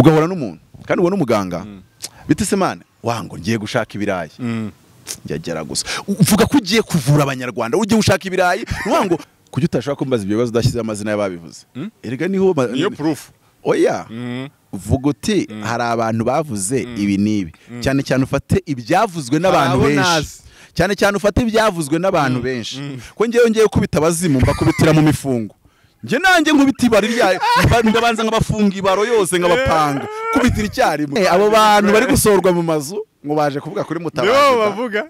Ugahura n'umuntu kandi ubona umuganga bite se mane wango ngiye gushaka ibirayi njyagera gusa uvuga ko ugiye kuvura abanyarwanda ugiye gushaka ibirayi wango kujya utashaka kumbaza ibyo bibazo udashyize amazina y'ababivuze erega niho niyo proof oya uvuga uti hari abantu bavuze ibi n'ibi cyane cyane ufate ibyavuzwe n'abantu benshi cyane cyane ufate ibyavuzwe n'abantu benshi ko ngewe ngiye kubita abazimu mbakubitira mu mifungo nge nanjye nkubita ibaro ryayo ndabanza nkabafunga ibaro yose nkabapanga kubitira icyarimwe abo bantu bari gusorwa mu mazu ngo baje kuvuga kuri Mutabazi nibo bavuga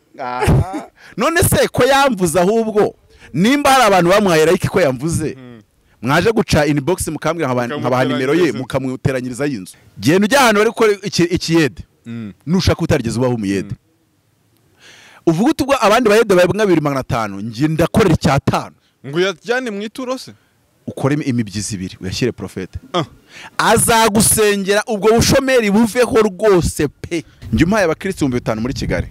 none se ko yamvuze ahubwo nimba hari abantu bamuhaye like ko yamvuze mwaje guca inbox mukambwira nkabaha nimero ye mukamuteranyiriza y'inzu genda ujya ahantu bari gukora ikiyede nushaka utarigeze ubaho umuyede uvuga utubwo abandi bayede baye 2500 nge ndakorera icyatanu ngo uyajyane mu ituro se ukore imibyizi ibiri uyashyire profete azagusengera ubwo bushomeri buveho rwose pe njye umpaye abakristo 5000 muri Kigali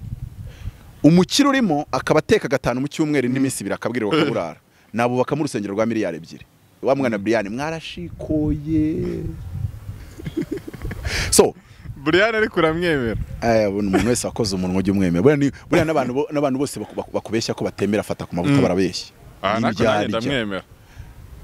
umukire urimo akaba ateka 5 mu cyumweru n'iminsi ibiri akabwirwa kaburara nabo bakamura urusengero rwa miliyari 2 wa mwana Brian mwarashikoye so Brian ariko uramwemera umuntu wese wakoze umunwa ujye umwemera buriya n'abantu bose bakubeshya ko batemera fata ku mavuta barabeshya ndamwemera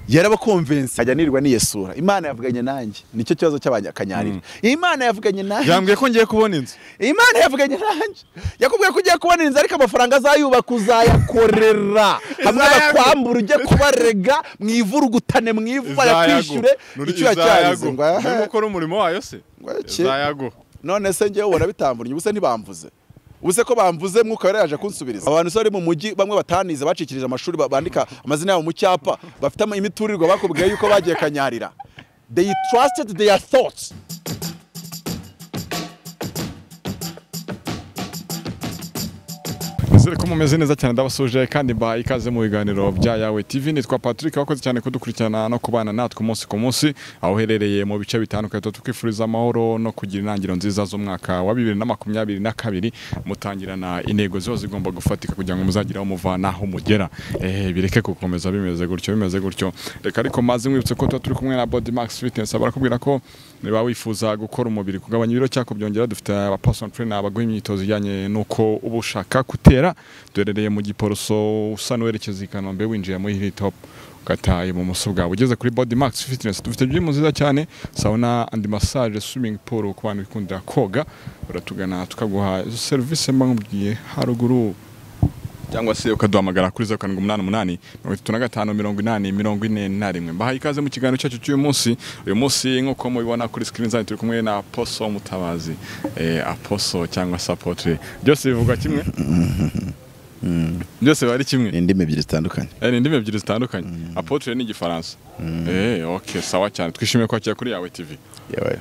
yarabakonvense ajya nirwa niyesura Imana yavuganye nanjye nicyo kibazo cy'abanyakanyarira Imana yavuganye nanjye yambwiye ko ngiye kubona inzu Imana yavuganye nanjye yakubwiye ko ugiye kubona inzu ariko amafaranga azayubaka uzayakorera hamwe bakwambura ujye kubarega mwivurugutane mwivu bayakwishyure icyo yacyarize ngo gukora umurimo wayo se izayago none se ngewe ubona bitamvunye ubuse ntibamvuze ubuse ko bamvuze mwuka yari yaje kunsubiriza abantu se bari mu mujyi bamwe batanize bacikirije amashuri bandika amazina yabo mu cyapa bafite imiturirwa bakubwiye yuko bagiye kanyarira they trusted their thoughts Nizere ko mumeze neza cyane ndabasuje kandi ba ikaze mu biganiro bya Yawe TV nitwa Patrick wakoze cyane kudukurikirana no kubana natwe umunsi ku munsi aho uherereye mu bice bitandukanye tukwifuriza amahoro no kugira intangiriro nziza z'umwaka wa 2022 mutangirana intego zose zigomba gufatika kugira ngo muzagire aho muvana aho mugera bireke gukomeza bimeze gutyo reka ariko maze mwibutse ko tuba turi kumwe na Body Max Fitness barakubwira ko niba wifuza gukora umubiri kugabanya ibiro cyangwa kubyongera dufite aba personal trainer baguha imyitozo ijyanye nuko uba ushaka gutera duherereye mu Giporoso usa n'uwerekeza i Kanombe winjiye muri Hilltop ugataye mu bumoso bwawe ugeze kuri Body Max Fitness dufite gym nziza cyane sauna and massage swimming pool ku bantu bikundira koga uratugana tukaguha izo service mba nkubwiye haruguru cyangwa se ukaduhamagara kuri 0788 35 80 41 mbahaye ikaze mu kiganiro cyacu cy'uyu munsi uyu munsi nkuko mubibona kuri screen zanyu turi kumwe na Apostle Mutabazi Apostle cyangwa Apotre byose bivugwa kimwe byose bari kimwe indimi ebyiri zitandukanye indimi ebyiri zitandukanye Apotre ni igifaransa okay sawa cyane twishimiye kwakira kuri Yawe TV yawe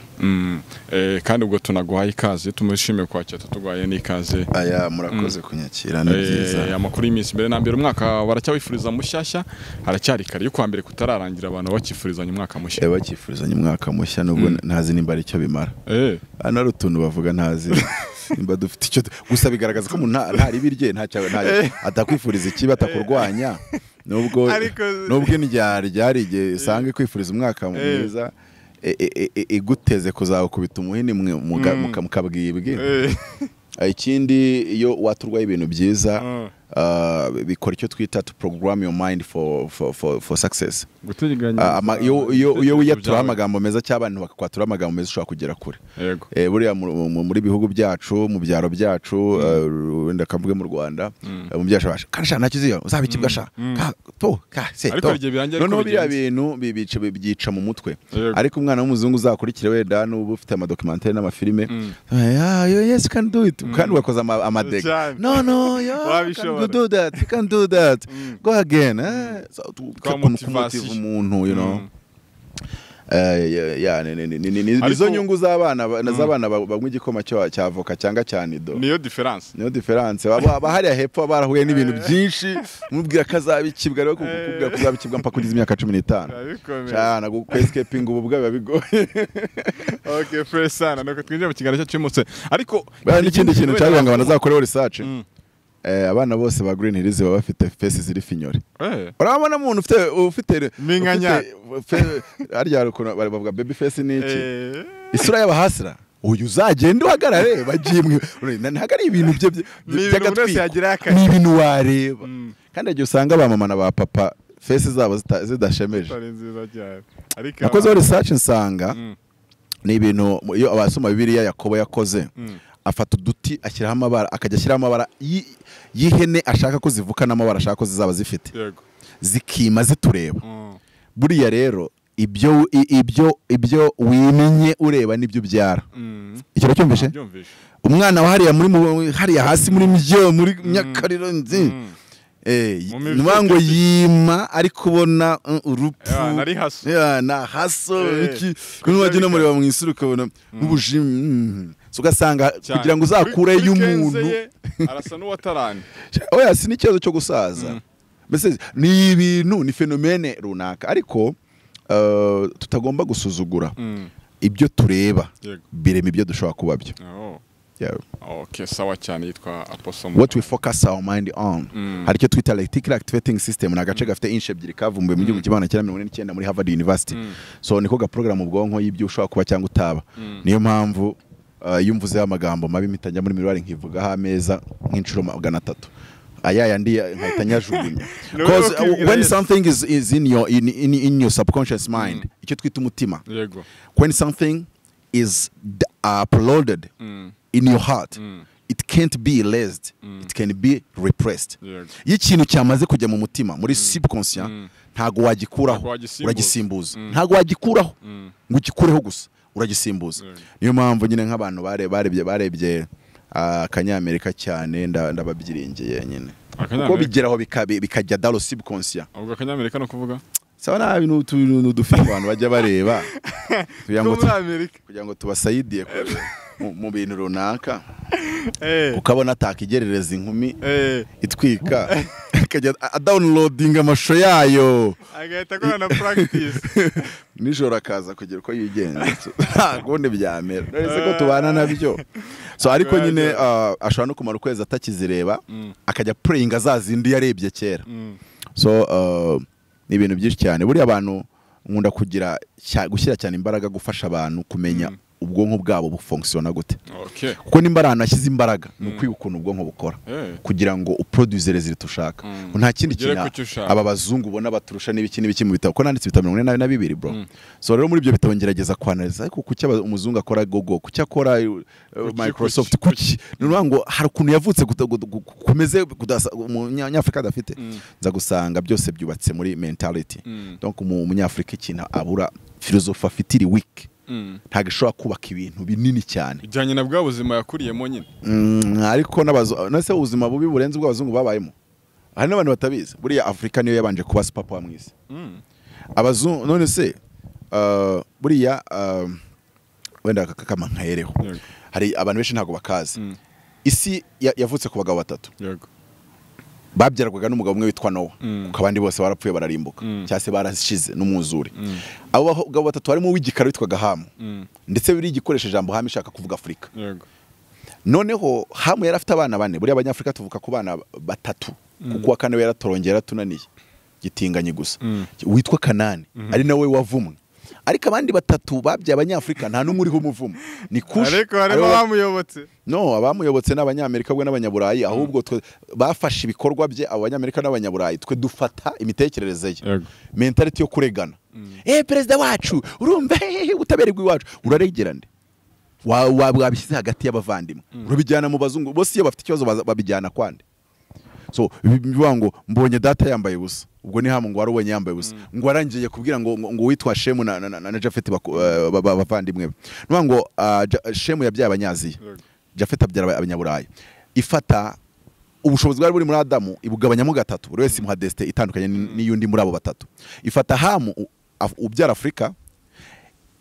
kandi ubwo tunaguhaye ikaze tumushimiye kwakira tutuguhaye n'ikaze aya murakoze kunyakira ni byiza amakuru y'iminsi mbere na mbere umwaka baracyawifuriza mushyashya haracyari kare yo kwa mbere kutararangira abantu bakifurizanya umwaka mushya bakifurizanya umwaka mushya nubwo ntazi nimba ari cyo bimara hano hari utuntu bavuga ntazi nimba dufite icyo gusa bigaragaza ko umuntu ntari birye ntacyo atakwifuriza ikibi atakurwanya nubwo indyarya hari igihe usanga kwifuriza umwaka mwiza iguteze kuzawukubita umuhini mukabwibwe ikindi iyo waturwaye ibintu byiza bikora icyo twita to program your mind for success iyo wiyatura amagambo meza cyangwa abantu bakakwatura amagambo meza ushobora kugera kure buriya muri bihugu byacu mu byaro byacu wenda kavuge mu Rwanda mu byacu kandi sha ntacyo uziyo uzaba ikibwa sha to ka se to noneho biriya bintu byica mu mutwe ariko umwana w'umuzungu uzakurikira wenda n'ubu ufite amadocumentary n'amafilime yes you can do it kandi ugakoza amadega no yo you do that you can do that go again so kumotiva umuntu you know nizo nyungu z'abana z'abana banywa igikoma cya avoka cyangwa cya nido niyo difference niyo difference baba hariya hepfo barahuye n'ibintu byinshi mubwira kazaba ikibwa rero kukubwira kuzaba ikibwa mpaka kugeza imyaka 15 cyane escaping ubu bwa biba bigoye okay fresh sana nuko twinjiye mu kiganiro cyacu cy'umunsi ariko n'ikindi kintu cyangwa ngo banazakoreho research abana bose ba Green Hills baba bafite face ziri finyore. Urabona umuntu ufite minkanya harya rukuno bavuga baby face ni iki? Isura y'abahasira uyu uzagenda uhagarare bagiye ntabwo ari ibintu by'agatwiko, ni ibintu wareba. Kandi igihe usanga ba mama na ba papa face zabo zidashemeje. Nakoze research nsanga ni ibintu iyo abasoma Bibiliya Yakobo yakoze, afata uduti ashyiraho amabara, akajya ashyiraho amabara y'ihene ashaka ko zivuka n'amabara ashaka ko zizaba zifite, zikima zitureba. Buriya rero ibyo wimenye ureba nibyo ubyara. Icyo cyumvishe? Umwana wa hariya muri hariya hasi muri myo muri Nyakariro nzi ngo yima ari kubona urupfu na haso iki n'uwajya no mureba mu isura ukabona n'ubujimi, ugasanga kugira ngo uzakure y'umuntu arasa n'uwataranye. Oya, si n'ikibazo cyo gusaza, mbese ni ibintu ni phenomene runaka, ariko tutagomba gusuzugura. Ibyo tureba birema ibyo dushobora kuba byo. Okay, sawa cyane. Yitwa Apostle. What we focus our mind on. Hari icyo twita reticular activating system, ni agace gafite inch ebyiri kavumbuwe mu 1949 muri Harvard University. So niko ga program ubwonko y'ibyo ushobora kuba cyangwa utaba. Niyo mpamvu iyo mvuze amagambo mabi mpita njya muri miroir nkivugaho ameza nk'inshuro 300. Aya yandi nkahita nyajugunya. Because when something is in your in your subconscious mind, icyo twita umutima. Yego. When something is uploaded in your heart, it can't be erased, it can be repressed. Iyo ikintu cyamaze kujya mu mutima muri subconscient, ntago wagikuraho, uragisimbuza. Ntago wagikuraho ngo ugikureho gusa, uragisimbuza. Niyo mpamvu nyine nk'abantu barebye akanyamerika cyane ndababyiringiye nyine, kuko bigeraho bikajya dans le subconscient. Ubwo akanyamerika no kuvuga sawa nabi n'udufilm abantu bajya bareba kugira ngo tubasayidiye mu bintu runaka, ukabona atakigerereza inkumi itwika akajya downloading amasho yayo agahita akora na practice nijoro akaza kugira uko yigenza, ntabwo byamera none ko tubana nabyo. So ariko nyine ashobora no kumara ukwezi atakizireba, akajya praying za zindi yarebye kera. So ni ibintu byinshi cyane. Buriya abantu nkunda kugira gushyira cyane imbaraga gufasha abantu kumenya ubwonko bwabo bufunctiona gute. Kuko nimba ari ahantu hashyize imbaraga ni ukwiga ukuntu ubwonko bukora kugira ngo uproduce result ushaka. Nta kindi kintu aba bazungu ubona baturusha n'ibiki n'ibiki mu bitabo, kuko nanditse ibitabo 42 bro. So rero muri ibyo bitabo ngerageza kwanaliza, ariko kuki umuzungu akora Google, kuki akora Microsoft, kuki ni ngo hari ukuntu yavutse kumeze umunyafrika adafite. Nza gusanga byose byubatse muri mentality. Donc umunyafrika ikintu abura philosophe afite iri weak, ntabwo ishobora kubaka ibintu binini cyane bijyanye na bwa buzima yakuriyemo nyine. Ariko nase ubuzima bubi burenze ubw'abazungu babayemo, hari n'abantu batabizi. Buriya Afurika niyo yabanje kuba super power mu isi. Abazungu none se buriya wenda kakama nkayereho, hari abantu benshi ntabwo bakazi. Isi yavutse ku bagabo batatu babyarwaga n'umugabo umwe witwa Noah, kuko abandi bose barapfuye bararimbuka cyangwa se barashize n'umwuzure. Abo bagabo batatu harimo uw'igikara witwaga Hamu, ndetse biri igikoresho ijambo Hamu ishaka kuvuga Afurika. Noneho Hamu yari afite abana bane. Buriya abanyafurika tuvuka ku bana batatu, kuko wa kane we yaratorongera yaratunaniye gitinganye gusa, witwa Kanani ari nawe wavumwe. Ariko abandi batatu babyaye abanyafurika nta n'umwe uriho umuvumo. Ni Kush, ariko harimo abamuyobotse. No, abamuyobotse n'abanyamerika bwe n'abanyaburayi, ahubwo bafashe ibikorwa bye abo banyamerika n'abanyaburayi, twe dufata imitekerereze ye, mentality yo kuregana. Perezida wacu urumva utabererwa iwacu, uraregera nde? Wabishyize hagati y'abavandimwe, urabijyana mu bazungu bose iyo bafite ikibazo babijyana kwande. So bivuga ngo mbonye data yambaye ubusa, ubwo ni Hamu ngo warubonye yambaye ubusa, ngo arangiye kubwira ngo ngo witwa Shemu na Jafeti bavandimwe be. Nuvuga ngo Shemu yabyaye abanyaziya, Jafeti abyara abanyaburayi. Ifata ubushobozi bwari buri muri Adamu ibugabanyamo gatatu, buri wese imuha destin itandukanye n'iyundi muri abo batatu. Ifata Hamu ubyara Afurika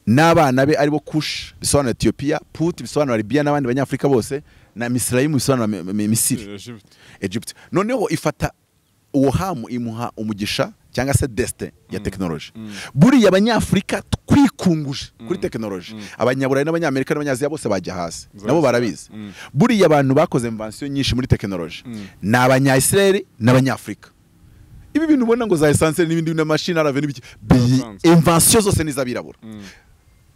n'abana be aribo Kush bisobanura Ethiopia, Put bisobanura Libya n'abandi banyafurika bose, na Misrayimu bisobanura Misiri, Egypt. Noneho ifata uwo Hamu imuha umugisha cyangwa se destin ya technology. Buriya abanyafurika twikunguje kuri technology, abanyaburayi n'abanyamerika n'abanyaziya bose bajya hasi, nabo barabizi. Buriya abantu bakoze invention nyinshi muri technology ni abanya-Israel n'abanyafurika. Ibi bintu ubona ngo za essence n'ibindi na machine arave n'ibiki, invention zose ni iz'abirabura.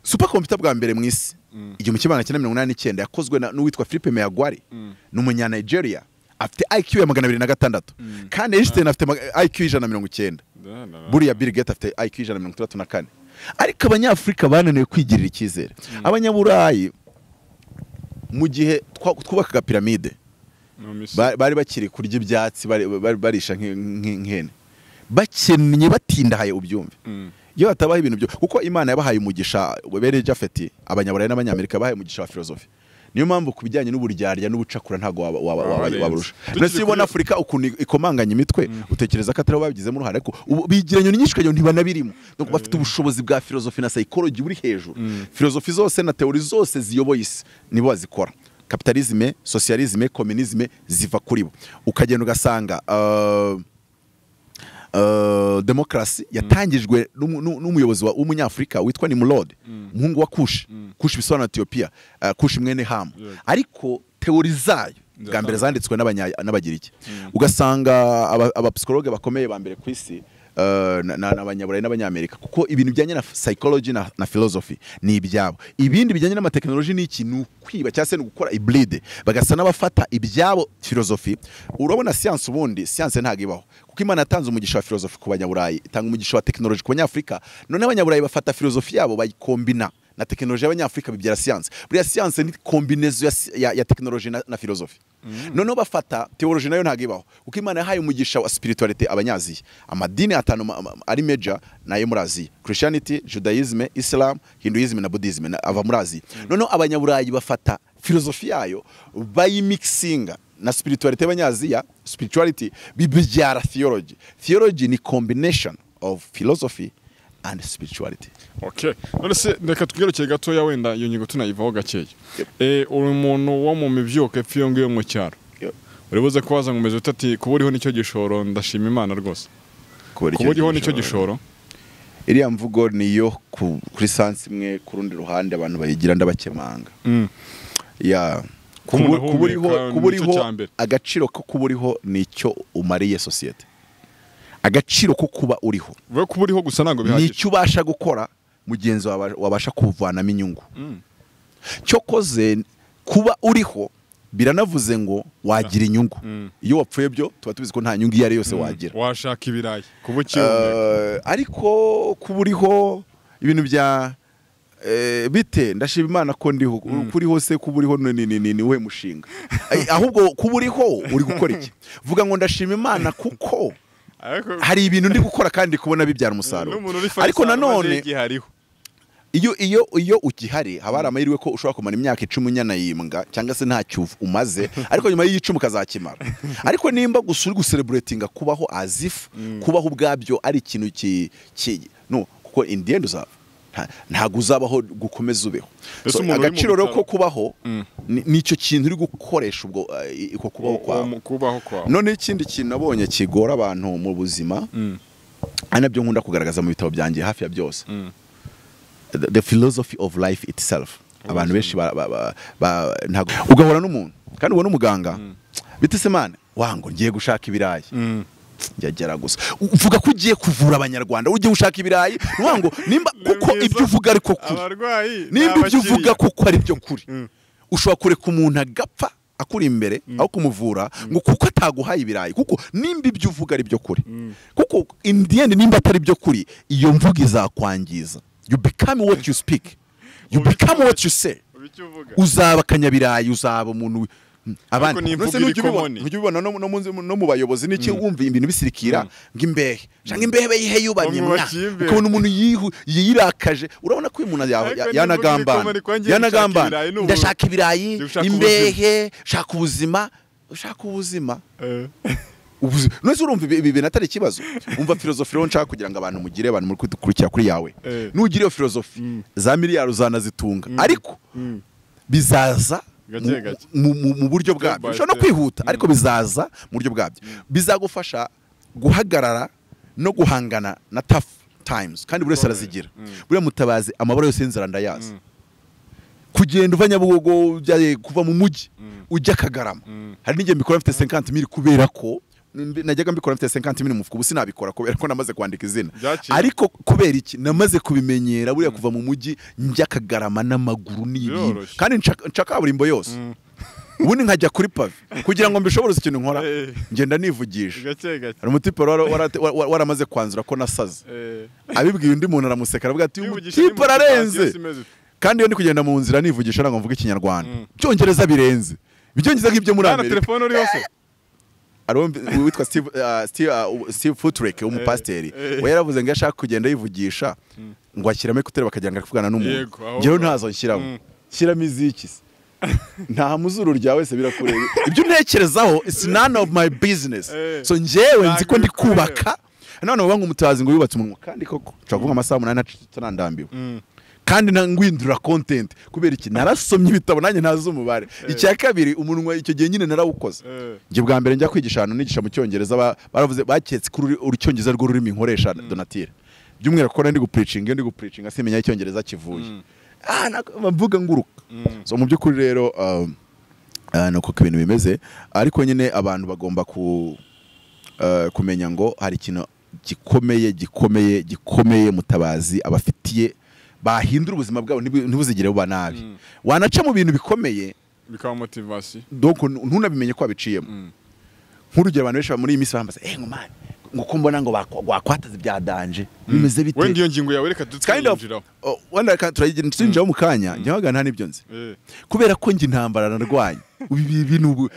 Supercomputer bwa mbere mu isi 1989 yakozwe n'uwitwa Philippe Meagwari, ni umunya Nigeria, afite IQ ya 206, kandi Einstein afite IQ 190. Buriya Bill Gates afite IQ 164. Ariko abanyafurika bananiwe kwigirira icyizere. Abanyaburayi mu gihe twubakaga piramide bari bakiri kurya ibyatsi, barisha nk'ihene, bakennye batindahaye, ubyumve. Iyo hatabaho ibintu byo, kuko Imana yabahaye umugisha bene Jafeti, abanyaburayi n'abanyamerika bahaye umugisha wa filosofi. Niyo mpamvu ku bijyanye n'uburyarya n'ubucakura ntago wabarusha. Ndetse ubona Afurika ukuntu ikomanganya imitwe, utekereza ko atari babigizemo uruhare, ariko bigira inyoni nyinshi ukagira ntibanabirimo. Donc bafite ubushobozi bwa filosofi na psychology buri hejuru. Filosofi zose na teori zose ziyoboye isi nibo bazikora. Capitalisme, socialisme, communisme ziva kuri bo. Ukagenda ugasanga demokarasi yatangijwe n'umuyobozi w'umunyafurika witwa Nimrod, umuhungu wa Kush. Kush bisobanura Ethiopia, Kush mwene Ham. Ariko teori zayo bwa mbere zanditswe n'Abagiriki. Ugasanga abapsikologe bakomeye ba mbere ku isi n'abanyaburayi n'abanyamerika, kuko ibintu bijyanye na psychology na philosophy ni ibyabo. Ibindi bijyanye n'amatekinoloji ni iki? Ni ukwiba cyangwa se ni gukora hybride, bagasa n'abafata ibyabo philosophy. Urabona science, ubundi science ntago ibaho, kuko Imana yatanze umugisha wa philosophy ku banyaburayi, itanga umugisha wa technology ku banyafurika. None abanyaburayi bafata philosophy yabo bayikombina na technology y'abanyafurika, bibyara science. Buriya science ni combinaison ya technology na philosophy. Noneho bafata theology nayo ntago ibaho, kuko Imana yahaye umugisha wa spirituality abanyaziya. Amadini atanu ari major nayo muri Aziya: Christianity, Judaism, Islam, Hinduism na Buddhism ava muri Aziya. Noneho abanyaburayi bafata philosophy yayo bayimixinga na spirituality y'abanyaziya, spirituality bibyara theology. Theology ni combination of philosophy and spirituality. Okay. None se reka tugarukire gatoya, wenda iyo ngingo tunayivaho gakeya. Uri umuntu wo mu mibyuko epfo iyo ngiyo mu cyaro. Uri buze kubaza ngo umeze ute, ati kuba uriho nicyo gishoro, ndashima Imana rwose. Kuba uriho nicyo gishoro. Iriya mvugo niyo kuri sansi imwe, ku rundi ruhande abantu bayigira ndabakemanga. Ya kuba uriho, agaciro ko kuba uriho nicyo umariye societe. Agaciro ko kuba uriho, we kuba uriho gusa ntago bihagije, nicyo ubasha gukora mugenzi wabasha kuvanamo inyungu. Cyokoze kuba uriho biranavuze ngo wagira inyungu. Iyo wapfuye byo tuba tubizi ko nta nyungu iyo ari yose wagira, washaka ibirayi kuba ukihumeka. Ariko kuba uriho ibintu bya bite, ndashima Imana ko ndiho. Kuri hose kuba uriho ni we mushinga. Ahubwo kuba uriho uri gukora iki? Vuga ngo ndashima Imana kuko hari ibintu ndi gukora kandi kubona bibyara umusaruro. Ariko nanone iyo ugihari haba hari amahirwe ko ushobora kumara imyaka 10 unyanayimbwa cyangwa se ntacyo umaze, ariko nyuma y'icumi ukazakimara. Ariko nimba gusa uri gucelebratinga kubaho as if kubaho ubwabyo ari ikintu no, kuko in the end uzaba ntago uzabaho gukomeza ubeho. Agaciro rero ko kubaho nicyo kintu uri gukoresha ubwo iko kubaho kwawe. None ikindi kintu nabonye kigora abantu mu buzima, ari nabyo nkunda kugaragaza mu bitabo byanjye hafi ya byose, the philosophy of life itself. Abantu benshi ntago ugahora n'umuntu kandi ubona umuganga bite se mane wango ngiye gushaka ibirayi, njyagera gusa uvuga ko ugiye kuvura abanyarwanda, ugiye ushaka ibirayi, wango nimba kuko ibyo uvuga ariko kuri nimba ibyo uvuga kuko ari byo kuri, ushobora kureka umuntu agapfa akuri imbere aho kumuvura ngo kuko ataguhaye ibirayi, kuko nimba ibyo uvuga ari byo kuri, kuko in the end nimba atari byo kuri iyo mvuga izakwangiza. You become what you speak, you become what you say. Uzaba kanyabirayi, uzaba umuntu abandi. Nujya ubibona no mu bayobozi n'iki, wumva ibintu bisirikira ng'imbehe cyangwa imbehe beyihe yubamye mwa, ukabona umuntu yirakaje. Urabona ko uyu muntu yanagambana, ndashaka ibirayi, imbehe, shaka ubuzima, ushaka ubuzima. None urumva ibi bintu atari ikibazo. Umva filosofi rero nshaka kugira ngo abantu mugire, abantu muri kudukurikira kuri yawe, nugira iyo filosofi za miliyari uzanazitunga, ariko bizaza mu buryo bwabyo. Ushobora no kwihuta ariko bizaza mu buryo bwabyo, bizagufasha guhagarara no guhangana na tough times, kandi buri wese arazigira. Buriya Mutabazi amabara yose y'inzara ndayazi. Kugenda uva Nyabugogo kuva mu mujyi ujya Kagarama, hari n'igihe mbikora mfite 50,000 kubera ko Najyaga mbikora mfite 50 mille mu mufuka, ubu sinabikora kubera ko namaze kwandika izina. Ariko kubera iki namaze kubimenyera, buriya kuva mu mujyi njya Kagarama n'amaguru n'ibintu, kandi nca kaburimbo yose, ubundi nkajya kuri pave kugira ngo mbishobore. Ikintu nkora, ngenda nivugisha. Hari umutipe waramaze kwanzura ko nasaze, abibwiye undi muntu aramuseka, aravuga ati umutipe ararenze. Kandi iyo ndi kugenda mu nzira nivugisha, ntabwo mvuga Ikinyarwanda, Ibyongereza birenze, Ibyongereza nk'ibyo muri Amerika. Telefone uri hose. Witwa Steve Futrek, umupasiteri, we yaravuze ngo ashaka kugenda yivugisha, ngo ashyiramo écouteurs bakagira ngo ari kuvugana n'umuntu. Njyewe ntazo nshyiramo, shyiramo iziki se? Nta muzuru ryawe se birakureba? Ibyo ntekerezaho it's none of my business. So njyewe nzi ko ndi kubaka. None bavuga ngo Umutabazi ngo yubatse umunwa, kandi koko nshobora kuvuga amasaha 8 ntanandambiwe, kandi ngwindura content. Kubera iki? Narasomye ibitabo nanjye ntazi umubare. Icya kabiri, umunwa icyo gihe nyine narawukoze. Njye bwa mbere njya kwigisha ahantu, nigisha mu Cyongereza, baravuze, baketse ko Urucyongereza rwo rurimi nkoresha donatire, by'umwihariko ko ndi gupreachinga. Iyo ndi gupreachinga simenya Icyongereza kivuye, mvuga nguruka. So mu by'ukuri rero nuko ibintu bimeze. Ariko nyine abantu bagomba kumenya ngo hari ikintu gikomeye, gikomeye, gikomeye Mutabazi abafitiye, bahindura ubuzima bwabo ntibuzigere buba nabi. Wanaca mu bintu bikomeye bikaba motivation, donc ntunabimenye ko wabiciyemo. Nk'urugero, abantu benshi muri iyi minsi bambaza ngo man, ngo ko mbona ngo bakwataza ibya danger, bimeze bite? Wenda iyo ngingo yawe reka tutayinjiraho, wenda reka turayinjiraho mu kanya. Njye waga nta nibyo nzi, kubera ko njye intambara narwanye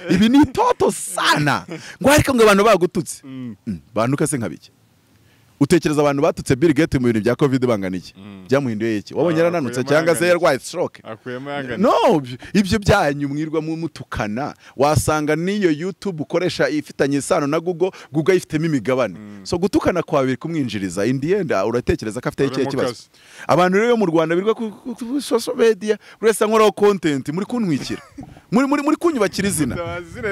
ibi ni toto sana. Ngo ariko ngo abantu bagututse, bantuka se nkabiki? Utekereza abantu batutse Bill Gates mu bintu bya Covid bangana iki? Byamuhinduye iki? Wabonye yarananutse cyangwa se yarwaye stroke? No, ibyo byanyu mwirwa mutukana, wasanga niyo YouTube ukoresha ifitanye isano na Google, Google ifitemo imigabane. So gutukana kwa biri kumwinjiriza in the end, uratekereza ko afite ikihe kibazo? Abantu rero mu Rwanda birwa ku social media, urese nkoraho content, muri kuntwikira, muri kunyubakira izina.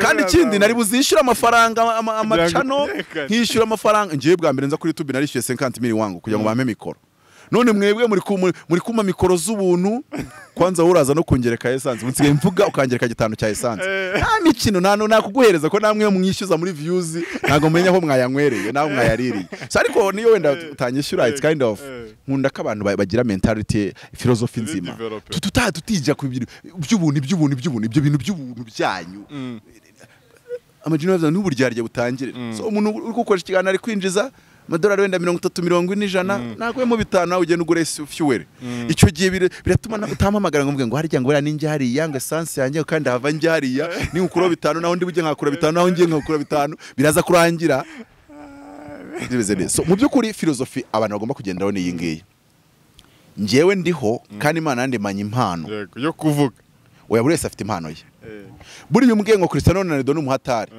Kandi ikindi, nari buzishyura amafaranga amacano, nkishyura amafaranga. Ngiye bwa mbere nza kuri YouTube narishyuye 50 mille wangu kugira ngo bampe mikoro. None mwebwe muri kuma mikoro z'ubuntu. Kwanza uraza no kungereka essence, nsigaye mvuga ukangereka gitanu cya essence. Nta mikino, nta nakuguhereza ko namwe mwishyuza muri views, ntago menya aho mwayanywereye naho mwayaririye. So ariko niyo wenda utanyishyura, it's kind of nkunda ko abantu bagira mentality, philosophy nzima, tutijya ku by'ubuntu, by'ubuntu, by'ubuntu, ibyo bintu by'ubuntu byanyu. Amajina yavuze n'uburyarya butangire. So umuntu uri gukoresha ikiganiro ari kwinjiza amadolari wenda 30, 40, 100, nagwemo 5, nawe ugenda ugure fuel. Icyo gihe biratuma utampamagara ngo mvuge ngo harya ngo buriya ninjye hariya ngo essence yanjye, kandi hava njye hariya ni ukuro 5, naho ndi bujye nkakura 5, naho ngiye nkakura 5, biraza kurangira bimeze neza. So mu by'ukuri philosophy abantu bagomba kugenderaho ni iyi ngiyi: njyewe ndiho kandi Imana yandemanye impano yo kuvuga. Oya, buri wese afite impano ye. Buriya umbwiye ngo Cristiano Ronaldo ni umuhatari,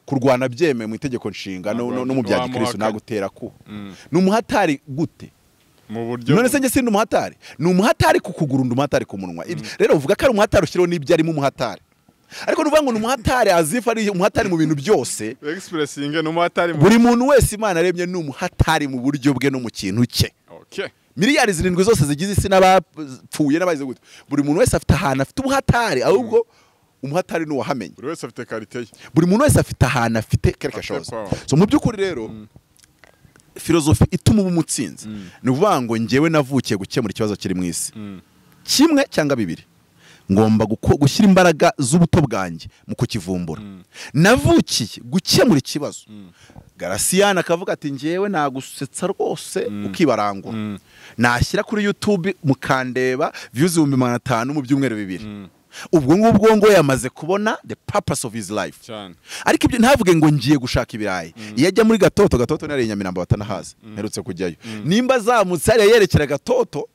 kurwana byemewe mu itegeko nshinga no mu bya gikristo, nagutera ku ni umuhatari gute? Mu buryo None se njye sindi umuhatari? Ni umuhatari ku kuguru, ndi umuhatari ku munwa. Rero uvuga ko ari umuhatari, ushyiraho n'ibyo arimo umuhatari. Ariko nuvuga ngo ni umuhatari azifa ari umuhatari mu bintu byose. Expressing ni umuhatari. Buri muntu wese Imana aremye ni umuhatari mu buryo bwe no mu kintu cye. Miliyari 7 zose zigize isi n'abapfuye n'abazize gute, buri muntu wese afite ahantu afite ubuhatari. Ahubwo umuhatari ni uwahamenye. Buri wese afite qualité ye. Buri muntu wese afite ahantu afite quelque chose. So mu by'ukuri rero, filozofi ituma uba umutsinzi ni ukuvuga ngo njyewe navukiye gukemura ikibazo kiri mu isi, kimwe cyangwa bibiri, ngomba gushyira imbaraga z'ubuto bwanjye mu kukivumbura. Navukiye gukemura ikibazo. Garasiyana akavuga ati njyewe nagusetsa rwose ukibarangura, nashyira kuri YouTube mukandeba views 500,000 mu byumweru 2. Ubwo ngubwo ngo yamaze kubona the purpose of his life. Ariko ibyo ntavuge ngo ngiye gushaka ibirayi. Iyo ajya muri Gatoto, Gatoto nari Nyamirambo batanahazi, mperutse kujyayo, nimba azamutse hariya yerekera Gatoto,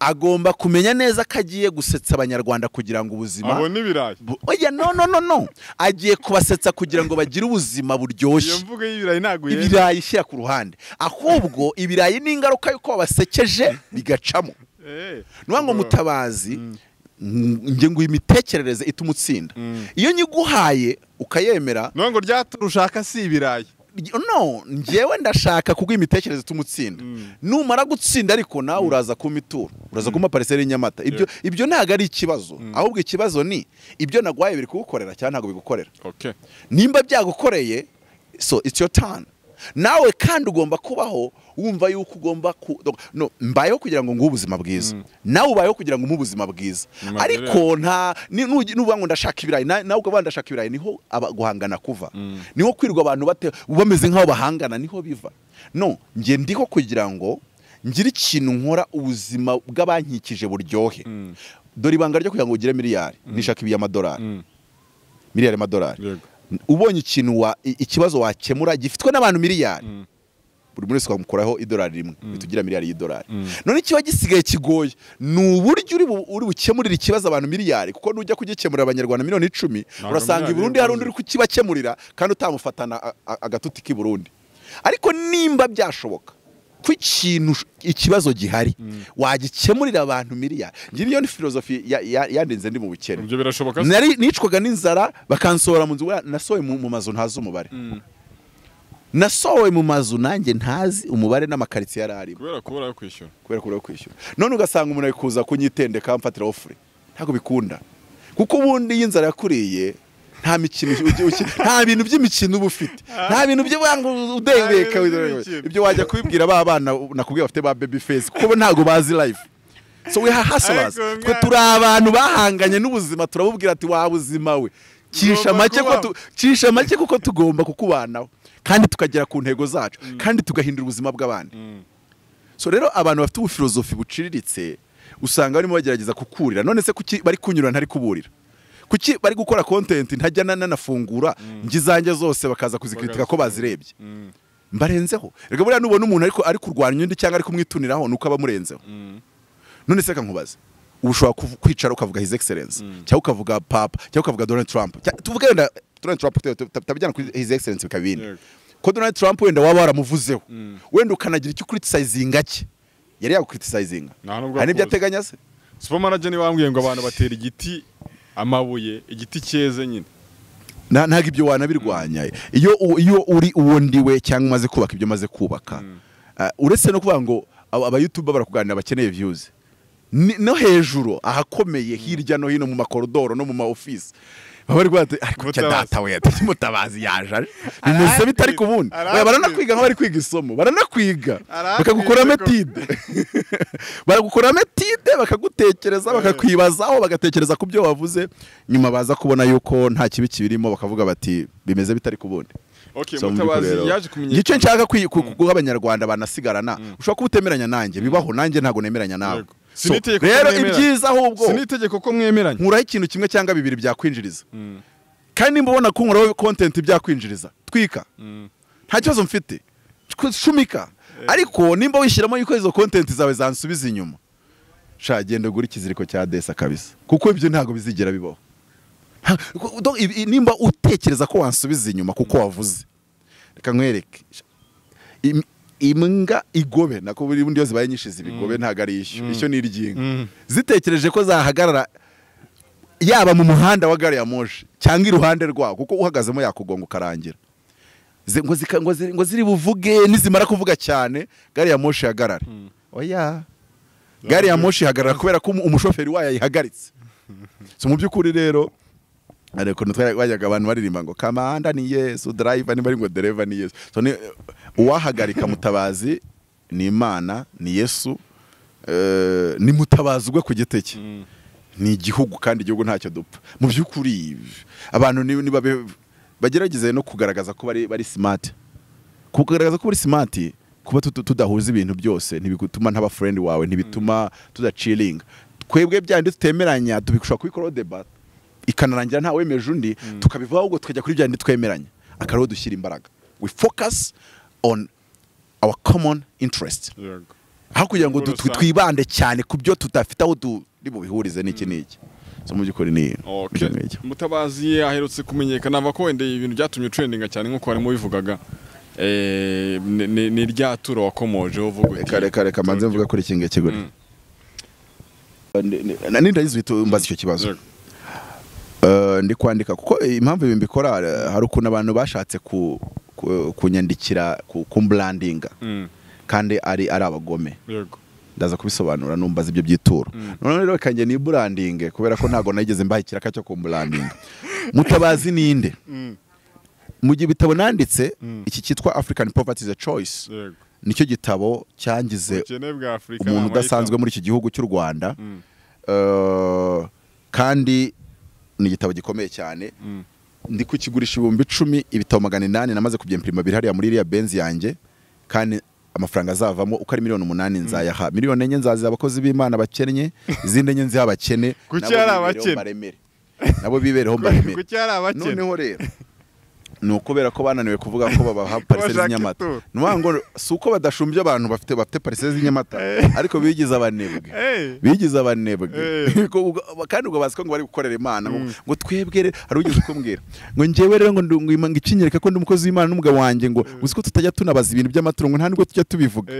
agomba kumenya neza ko agiye gusetsa Abanyarwanda kugira ngo ubuzima abone ibirayi. Oya, no, no, no, no, agiye kubasetsa kugira ngo bagire ubuzima buryoshye. Iyo mvugo y'ibirayi ntago. Ibirayi ishyira ku ruhande. Ahubwo ibirayi ni ingaruka y'uko babasekeje bigacamo. Nuvuga ngo Mutabazi, njye ngo imitekerereze ituma utsinda, iyo nyiguhaye ukayemera. Nuvuga ngo ryatura ushaka si ibirayi. No, njyewe ndashaka kuguha imitekerereze ituma utsinda. Numara gutsinda ariko nawe uraza kumpa ituro, uraza kumpa parcelle y'Inyamata. Ibyo ntabwo ari ikibazo. Ahubwo ikibazo ni ibyo naguhaye biri kugukorera cyangwa ntabwo bigukorera. Nimba byagukoreye So it's your turn. Nawe kandi ugomba kubaho wumva yuko ugomba no mbayeho kugira ngo nguhe ubuzima bwiza, nawe ubayeho kugira ngo umuhe ubuzima bwiza. Ariko nta nuvuga ngo ndashaka ibirayi, nawe ukavuga ndashaka ibirayi, niho guhangana kuva, niho kwirwa abantu bameze nk'aho bahangana, niho biva. No nge ndiho kugira ngo ngire ikintu nkora ubuzima bw'abankikije buryohe. Dore ibanga ryo kugira ngo ugire miliyari, nishaka ibi y'amadolari, miliyari y'amadolari. Ubonye ikintu ikibazo wakemura gifitwe n'abantu miliyari, buri wese ukamukoraho idolari rimwe, bitugira miliyari y'idolari. None kiba gisigaye kigoye ni uburyo uri bukemurira ikibazo abantu miliyari, kuko nujya kugikemurira abanyarwanda miliyoni 10 urasanga i Burundi hari undi uri kukibakemurira kandi utamufatana agatuti k'i Burundi. Ariko nimba byashoboka ko ikintu ikibazo gihari wagikemurira abantu miliyari, ngiyo ni filosofi yandenze ndi mu bukene. Ibyo birashoboka. Nari nicwaga n'inzara bakansohora mu nzu, nasohoye mu mazu ntazi umubare. Nasohowe mu mazu nanjye ntazi umubare n'amakaritsiye yari arimo. Kubera kubura yo kwishyura. Kubera kubura yo kwishyura. None ugasanga umuntu ari kuza kunyitendeka amfatira ofure. Ntabwo bikunda. Kuko ubundi y'inzara yakuriye nta mikino, nta bintu by'imikino uba ufite. Nta bintu byo banga udebeka. Ibyo wajya kubibwira ba bana nakubwiye bafite ba baby face kuko ntago bazi life. So we are hustlers. Twe turi abantu bahanganye n'ubuzima, turabubwira ati wa buzima we. Cisha make kuko tugomba kukubanaho kandi tukagera ku ntego zacu kandi tugahindura ubuzima bw'abandi. So rero abantu bafite ubufilosofi buciriritse usanga barimo bagerageza kukurira. None se kuki bari kunyura ntari kuburira? Kuki bari gukora content ntajya nanafungura ngizanjye zose bakaza kuzikritika ko bazirebye? Mbarenzeho. Rega buriya nubona umuntu ariko ari kurwanya undi cyangwa ari kumwituniraho nuko abamurenzeho. None se kankubaza, ushobora kwicara ukavuga His Excellence cyangwa ukavuga Papa cyangwa ukavuga Donald Trump. Tuvuge wenda Donald Trump tabijyana kuri His Excellence bikabindi. Ko Donald Trump wenda waba waramuvuzeho, wenda ukanagira icyo criticizinga cye, yari yagucriticizinga hari n'ibyo ateganya se. Supermanager ni wambwiye ngo abantu batera igiti amabuye, igiti cyeze nyine. Ntago ibyo wanabirwanya. Iyo uri uwo ndiwe cyangwa umaze kubaka ibyo maze kubaka, uretse no kuvuga ngo aba YouTuber barakuganira bakeneye views, no hejuru ahakomeye hirya no hino mu makorodoro no mu ma office baba bari ariko cya data we Mutabazi yaje bimeze bitari kubundi. Baranakwiga nka bari kwiga isomo, baranakwiga bakagukora metide, baragukora metide bakagutekereza, bakakwibazaho, bagatekereza ku byo wavuze, nyuma baza kubona yuko nta kibi kibirimo bakavuga bati bimeze bitari kubundi. Okay, Mutabazi yaje kumenyekana. Icyo nshaka kuguha abanyarwanda banasigarana, ushobora kuba utemeranya nanjye, bibaho, nanjye ntago nemeranya nawe. Rero ibyiza ahubwo sinitegeko ko mwemeranya, nkuraho ikintu kimwe cyangwa bibiri byakwinjiriza. Kandi nimba ubona ko nkuraho content byakwinjiriza, twika. Nta kibazo mfite, shumika. Ariko nimba wishyiramo yuko izo content zawe zansubiza inyuma, sha genda ugura ikiziriko cya desa kabisa, kuko ibyo ntago bizigera bibaho. Nimba utekereza ko wansubiza inyuma kuko wavuze, reka nkwereke imbwa igobe, nako buri bundi yose baye nyinshi zibigobe ntago ari ishyo, ishyo ni iryinka. Zitekereje ko zahagarara yaba mu muhanda wa gari ya moshi cyangwa iruhande rwawo, kuko uhagazemo yakugonga ukarangira. Ngo ziri buvuge, nizimara kuvuga cyane gari ya moshi ihagarare. Oya, gari ya moshi ihagarara kubera ko umushoferi wayo yayihagaritse. So mu by'ukuri rero ariko wajyaga abantu baririmba ngo kamanda ni Yesu, driver ni bari ngo dereva ni Yesu. So ni uwahagarika Mutabazi ni Imana, ni Yesu, ni Mutabazi ugwe ku giti cye. Ni igihugu kandi igihugu ntacyo dupfa. Mu by'ukuri abantu ni bagerageze no kugaragaza ko bari smart. Kugaragaza ko bari smart, kuba tudahuza ibintu byose ntibigutuma ntaba friend wawe, ntibituma tudachilling. Twebwe byandi tutemeranya tubikushaka kubikora debate ikanarangira nta wemeje undi, tukabivaho ahubwo tukajya kuri byandi twemeranya, akariho dushyira imbaraga. We focus on our common interest. Aho kugira ngo twibande cyane ku byo tudafite aho turi bubihurize n'iki n'iki. So mu by'ukuri ni Mutabazi aherutse kumenyekana ava ko wenda ibintu byatumye trendinga cyane nkuko barimo bivugaga, ni rya turo wakomoje uvuga. Reka manze mvuga kuri kinge kigori. Nani ndayizi mbaza icyo kibazo. Ndi kwandika kuko impamvu ibi mbikora hari ukuntu abantu bashatse kunyandikira kumbrandinga kandi ari abagome. Ndaza kubisobanura numbaza ibyo byituro. None rero kanjye ni branding kubera ko ntago nageze mbaha ikiraka cyo kumbrandinga. Mutabazi ninde? Mu gihe ibitabo nanditse, iki cyitwa African Poverty is a Choice, nicyo gitabo cyangize umuntu udasanzwe muri iki gihugu cy'u Rwanda. Kandi ni igitabo gikomeye cyane. Ndi kukigurisha 10,000, ibitabo 800 namaze kubyimprima biri hariya muri iriya Benz yanjye, kandi amafaranga azavamo uko ari 8,000,000 nzayaha. 4,000,000 nzaziha abakozi b'Imana bakennye, izindi 4 nziha abakene. Nabo bibereho mbaremere. Noneho rero ni ukubera ko bananiwe kuvuga ko babaha parcelles z'inyamata. Nuvuga ngo si uko badashumbye abantu bafite parcelles z'inyamata, ariko bigize abanebwe. Bigize abanebwe. Kandi ubwo bazi ko ngo bari gukorera Imana, ngo twebwe hari ugeze kumbwira ngo njyewe rero ngo ikinyereka ko ndi umukozi w'Imana n'umugabo wanjye, ngo uzi ko tutajya tunabaza ibintu by'amaturo, ngo nta nubwo tujya tubivuga.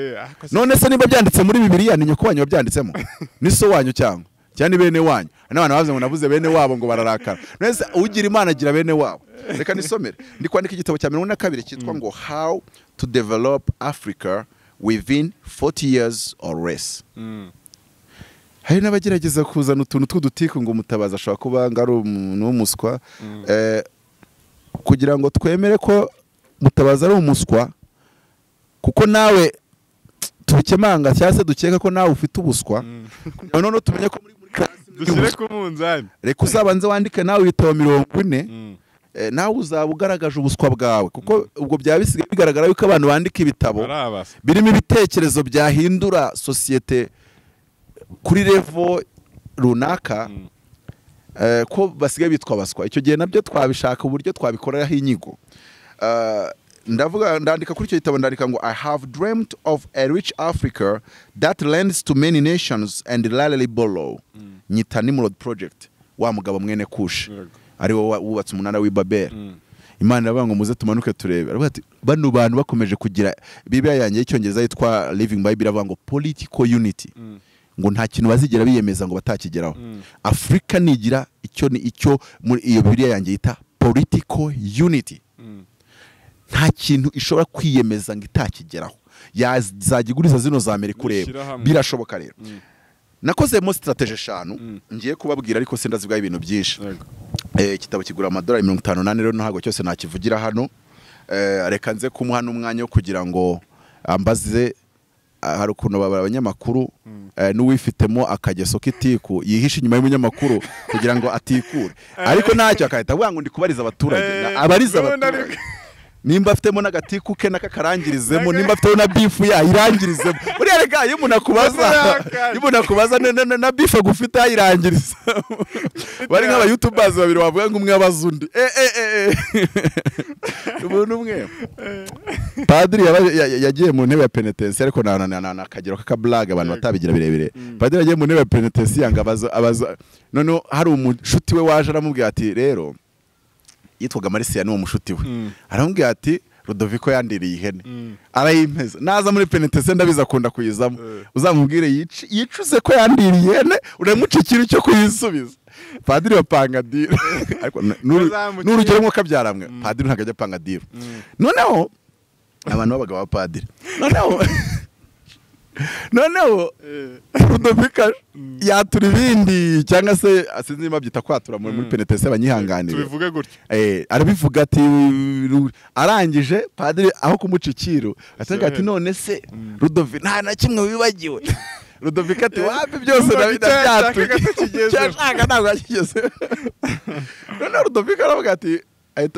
None se niba byanditse muri Bibiliya, ni nyoko wanyu wabyanditsemo? Ni so wanyu cyangwa cyane bene wanyu? N'abantu bavuze ngo navuze bene wabo ngo bararakara. None ugira Imana agira bene wabo. Reka nisomere. Ndi kwandika igitabo cya 42 cyitwa ngo How to Develop Africa Within 40 Years or Less. Hari n'abagerageza kuzana utuntu tw'udutiku ngo Mutabazi ashobora kuba ngo ari umuntu w'umuswa, kugira ngo twemere ko Mutabazi ari umuswa, kuko nawe tubikemanga cyangwa se dukeka ko nawe ufite ubuswa. None tumenye ko muri dushyire ku munzani. Reka uzabanze wandike nawe ibitabo 40, nawe uzaba ugaragaje ubuswa bwawe, kuko ubwo byaba bisigaye bigaragara yuko abantu bandika ibitabo birimo ibitekerezo byahindura sosiyete kuri level runaka, ko basigaye bitwa baswa. Icyo gihe nabyo twabishaka uburyo twabikoraho inyigo. Ndavuga, ndandika kuri icyo gitabo, ndandika ngo I have dreamt of a rich Africa that lends to many nations and rarely borrow. Nyita Nimrod Project, wa mugabo mwene Kush ari wo wubatse umunara w'i Babel. Imana iravuga ngo muze tumanuke turebe. Aravuga ati bano bantu bakomeje kugira Bibiliya yanjye y'icyongereza yitwa Living Bible iravuga ngo political unity, ngo nta kintu bazigera biyemeza ngo batakigeraho. Afrika nigira icyo ni icyo muri iyo Bibiliya yanjye yita political unity, nta kintu ishobora kwiyemeza ngo itakigeraho. Yazajya zino za Amerika ureba birashoboka. Rero nakozemo strategy 5 ngiye kubabwira, ariko sindazivuga ibintu byinshi. Igitabo kigura $54, rero ntago cyose nakivugira hano. Reka nze kumuha n'umwanya wo kugira ngo ambaze. Hari ukuntu babara abanyamakuru, n'uwifitemo akageso k'itiku yihishe inyuma y'umunyamakuru kugira ngo atikure, ariko ntacyo akahita avuga ngo ndi kubariza abaturage. Abariza abaturage nimba afitemo n'agatiku ke nakakarangirizemo, nimba afitemo na bifu yayirangirizemo. Buriya rega iyo umuntu akubaza, na bifu agufite ayirangiriza. Bari nk'aba YouTubers babiri bavuga ngo umwe abaza undi. Umuntu umwe Padiri yagiye mu ntebe ya penitensi, ariko na akagero k'akablague abantu batabigira birebire. Padiri yagiye mu ntebe ya penitensi yanga abaza, noneho hari umushuti we waje aramubwira ati rero, yitwaga Marisiya n'uwo mushuti we, aramubwira ati Rudoviko yandiriye ihene arayimpeza, naza muri penitence ndabiza akunda kuyizamo, uzamubwire yicuze ko yandiriye ihene, uramuca ikintu cyo kuyisubiza. Padiri bapanga deal, ariko n'urugero nko kabyaramwe padiri ntabwo ajya apanga deal. Noneho abantu b'abagabo ba padiri, noneho Rudoviko yatura ibindi, cyangwa se sinzi niba byita kwatura muri penitence abanyihanganire tubivuge gutyo. Arabivuga ati arangije padiri aho kumuca ikiro atanga ati none se Rudoviko nta na kimwe wibagiwe. Rudoviko ati wapi byose ndabyatuye, cyashaka ntabwo yakigeze. Noneho Rudoviko aravuga ati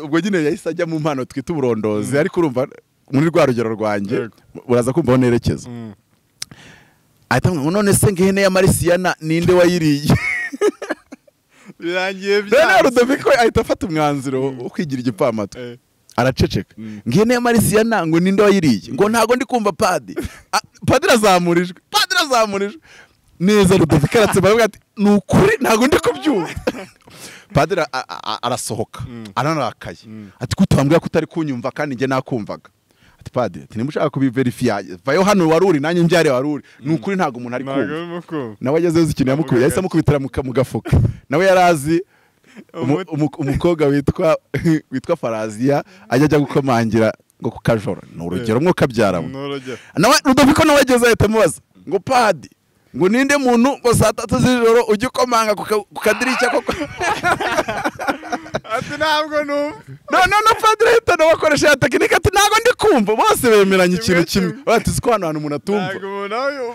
ubwo nyine yahise ajya mu mpano twita uburondozi, ariko urumva muri rwa rugero rwanjye uraza kumva aho nerekeza. Ahita ngo none se ngihene ya Marisiyana ninde wayiriye? Birangiye byanze. Rudoviko ahita afata umwanzuro wo kwigira igipfamatwi, araceceka. Ngihene ya Marisiyana ngo ninde wayiriye? Ngo ntago ndi kumva padi. Padiri azamurijwe, padiri azamurijwe neza. Rudoviko aratsemba aravuga ati ni ukuri ntago ndi kubyumva. Padiri arasohoka aranarakaye ati kutambwira ko utari kunyumva kandi njye nakumvaga. Ati padiri ati nimba ushaka kubiverifiya vayo hano waruri nanjye mbyare waruri, ni ukuri ntago umuntu ari kumva. Nawe agezeyo ikintu yamukubye, yahise amukubitira mu gafuka. Nawe yarazi umukobwa witwa Faraziya ajya gukomangira ngo ku kajoro, ni urugero mwo kabyaramo. Nawe Rudoviko nawe ageze ahita amubaza ngo padi ngo ninde muntu ngo saa 3 z'ijoro ujya ukomanga ku kadirishya koko? Ati ntabwo numva. No padiri ahita nawe akoresha ya tekinike ati ntabwo ndi kumva. Bose bemeranya ikintu kimwe, bati ko hano hantu umuntu atumva.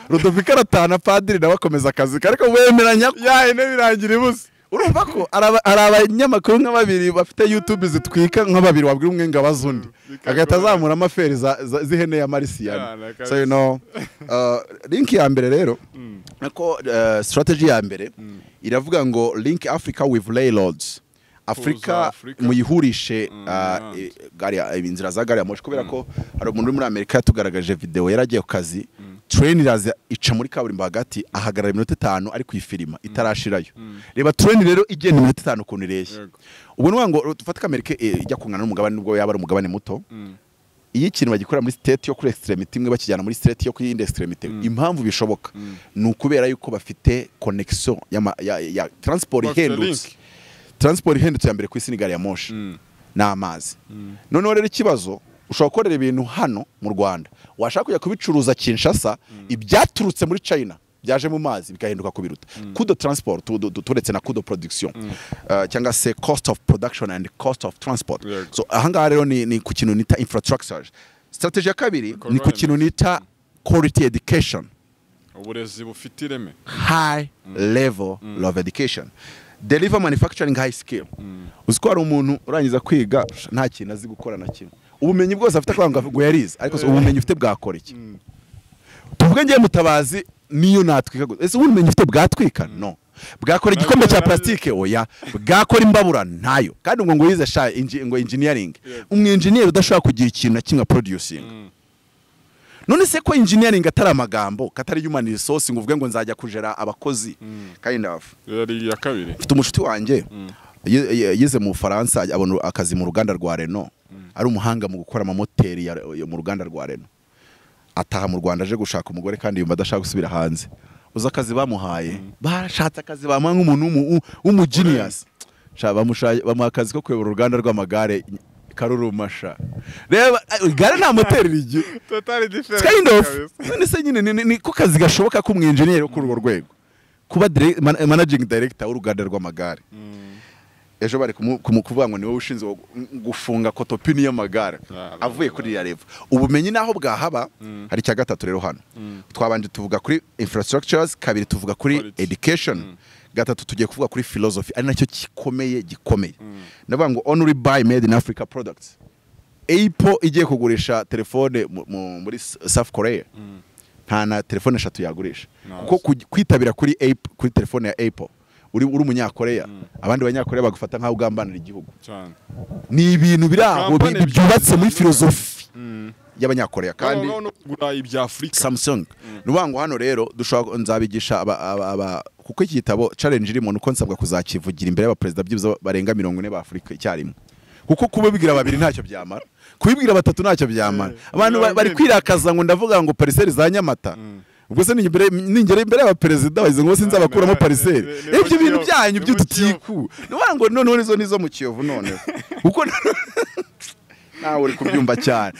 Rudoviko aratana, padiri nawe akomeza akazi, ariko bemeranya ko ya hene birangira ibuze. Urumva ko ari abanyamakuru nka babiri bafite YouTube zitwika, nka babiri wabwira umwe ngo abaze undi agahita azamura amaferi z'ihene ya Marisiyani. So you know, link ya mbere rero nako strategy ya mbere iravuga ngo link Africa with railroads. Afrika muyihurishe inzira za gari ya moshi, kubera ko hari umuntu uri muri Amerika yatugaragaje video yaragiye ku kazi, train iraza ica muri kaburimbo hagati, ahagarara iminota 5 ari kuyifilima itarashirayo. Reba train rero igenda iminota 5 ukuntu ireshya. Ubwo ni ngo dufate Amerika ijya kungana n'umugabane, nubwo yaba ari umugabane muto, iyo ikintu bagikora muri state yo kuri extremity imwe bakijyana muri state yo kuri indi extremity, impamvu bishoboka ni ukubera yuko bafite connection ya transport ihendutse. Transport ihendutse ya mbere ku isi ni gari ya moshi n'amazi. Noneho rero ikibazo, ushobora gukorera ibintu hano mu Rwanda, washaka kujya kubicuruza Kinshasa, ibyaturutse muri China byaje mu mazi bikahinduka kubiruta. Coût de transport turetse na coût de production, cyangwa se cost of production and cost of transport. So ahangaha rero ni ku kintu nita infrastructure. Strategy ya kabiri ni ku kintu nita quality education, uburezi bufite ireme, high level of education, deliver manufacturing high skill. Uzi ko hari umuntu urangiza kwiga nta kintu azi gukora na kimwe, ubumenyi bwose afite kwanga ngo yarize, ariko ubumenyi ufite bwakora iki? Tuvuge ngiye Mutabazi niyo natwika gusa, ese ubumenyi ufite bwatwika? No. Bwakora igikombe cya plastike? Oya. Bwakora imbabura? Ntayo. Kandi ngo yize sha ngo engineering, umwengineer udashobora kugira ikintu na kimwe producing. None se ko engineering atari amagambo, katari human resource ngo uvuge ngo nzajya kujera abakozi, kind of. Yari ya kabiri. Mfite umushuti wanjye yize mu Faransa, abona akazi mu ruganda rwa Renault, ari umuhanga mu gukora amamoteri mu ruganda rwa Renault. Ataha mu Rwanda aje gushaka umugore kandi yumva adashaka gusubira hanze. Uza akazi bamuhaye, barashatse akazi bamuha nk'umuntu w'umugenius. Bamuha akazi ko kuyobora uruganda rw'amagare Karurumasha. Reba igare nta moteri rigira. Totally different. Kind of. None se nyine ni ko kazi gashoboka ko umwenjeniyeri kuri urwo rwego kuba managing director w'uruganda rw'amagare. Ejo bari kumukuvuga ngo ni wowe ushinzwe gufunga kotopini y'amagare avuye kuri ya level. Ubumenyi naho bwahaba. Hari cya gatatu rero hano. Twabanje tuvuga kuri infrastructures, kabiri tuvuga kuri education, gatatu tugiye kuvuga kuri philosophy, ari nacyo gikomeye gikomeye. Ndavuga ngo only buy made in Africa products. Apple igiye kugurisha telefone muri South Korea, nta na telefone 3 yagurisha, kuko kwitabira kuri Apple, kuri telefone ya Apple uri umunyakoreya, abandi banyakoreya bagufata nkaho ugambanira igihugu. Ni ibintu biri aho byubatse muri philosophy y'abanyakoreya kandi Samsung. Nuvuga ngo hano rero dushobora nzabigisha kuko iki gitabo challenge irimo nuko nsabwa kuzakivugira imbere y'abaperezida byibuze barenga 40 ba Afrika icyarimwe, kuko kubibwira babiri ntacyo byamara, kubibwira batatu ntacyo byamara. Abantu bari kwirakaza ngo ndavuga ngo parcelle za Nyamata, ubwo se ningere imbere y'abaperezida bagize ngo sinzabakuramo parcelle. Ibyo bintu byanyu by'udutiku, nuvuga ngo noneho nizo nizo mu Kiyovu noneho, kuko nawe uri kubyumva cyane.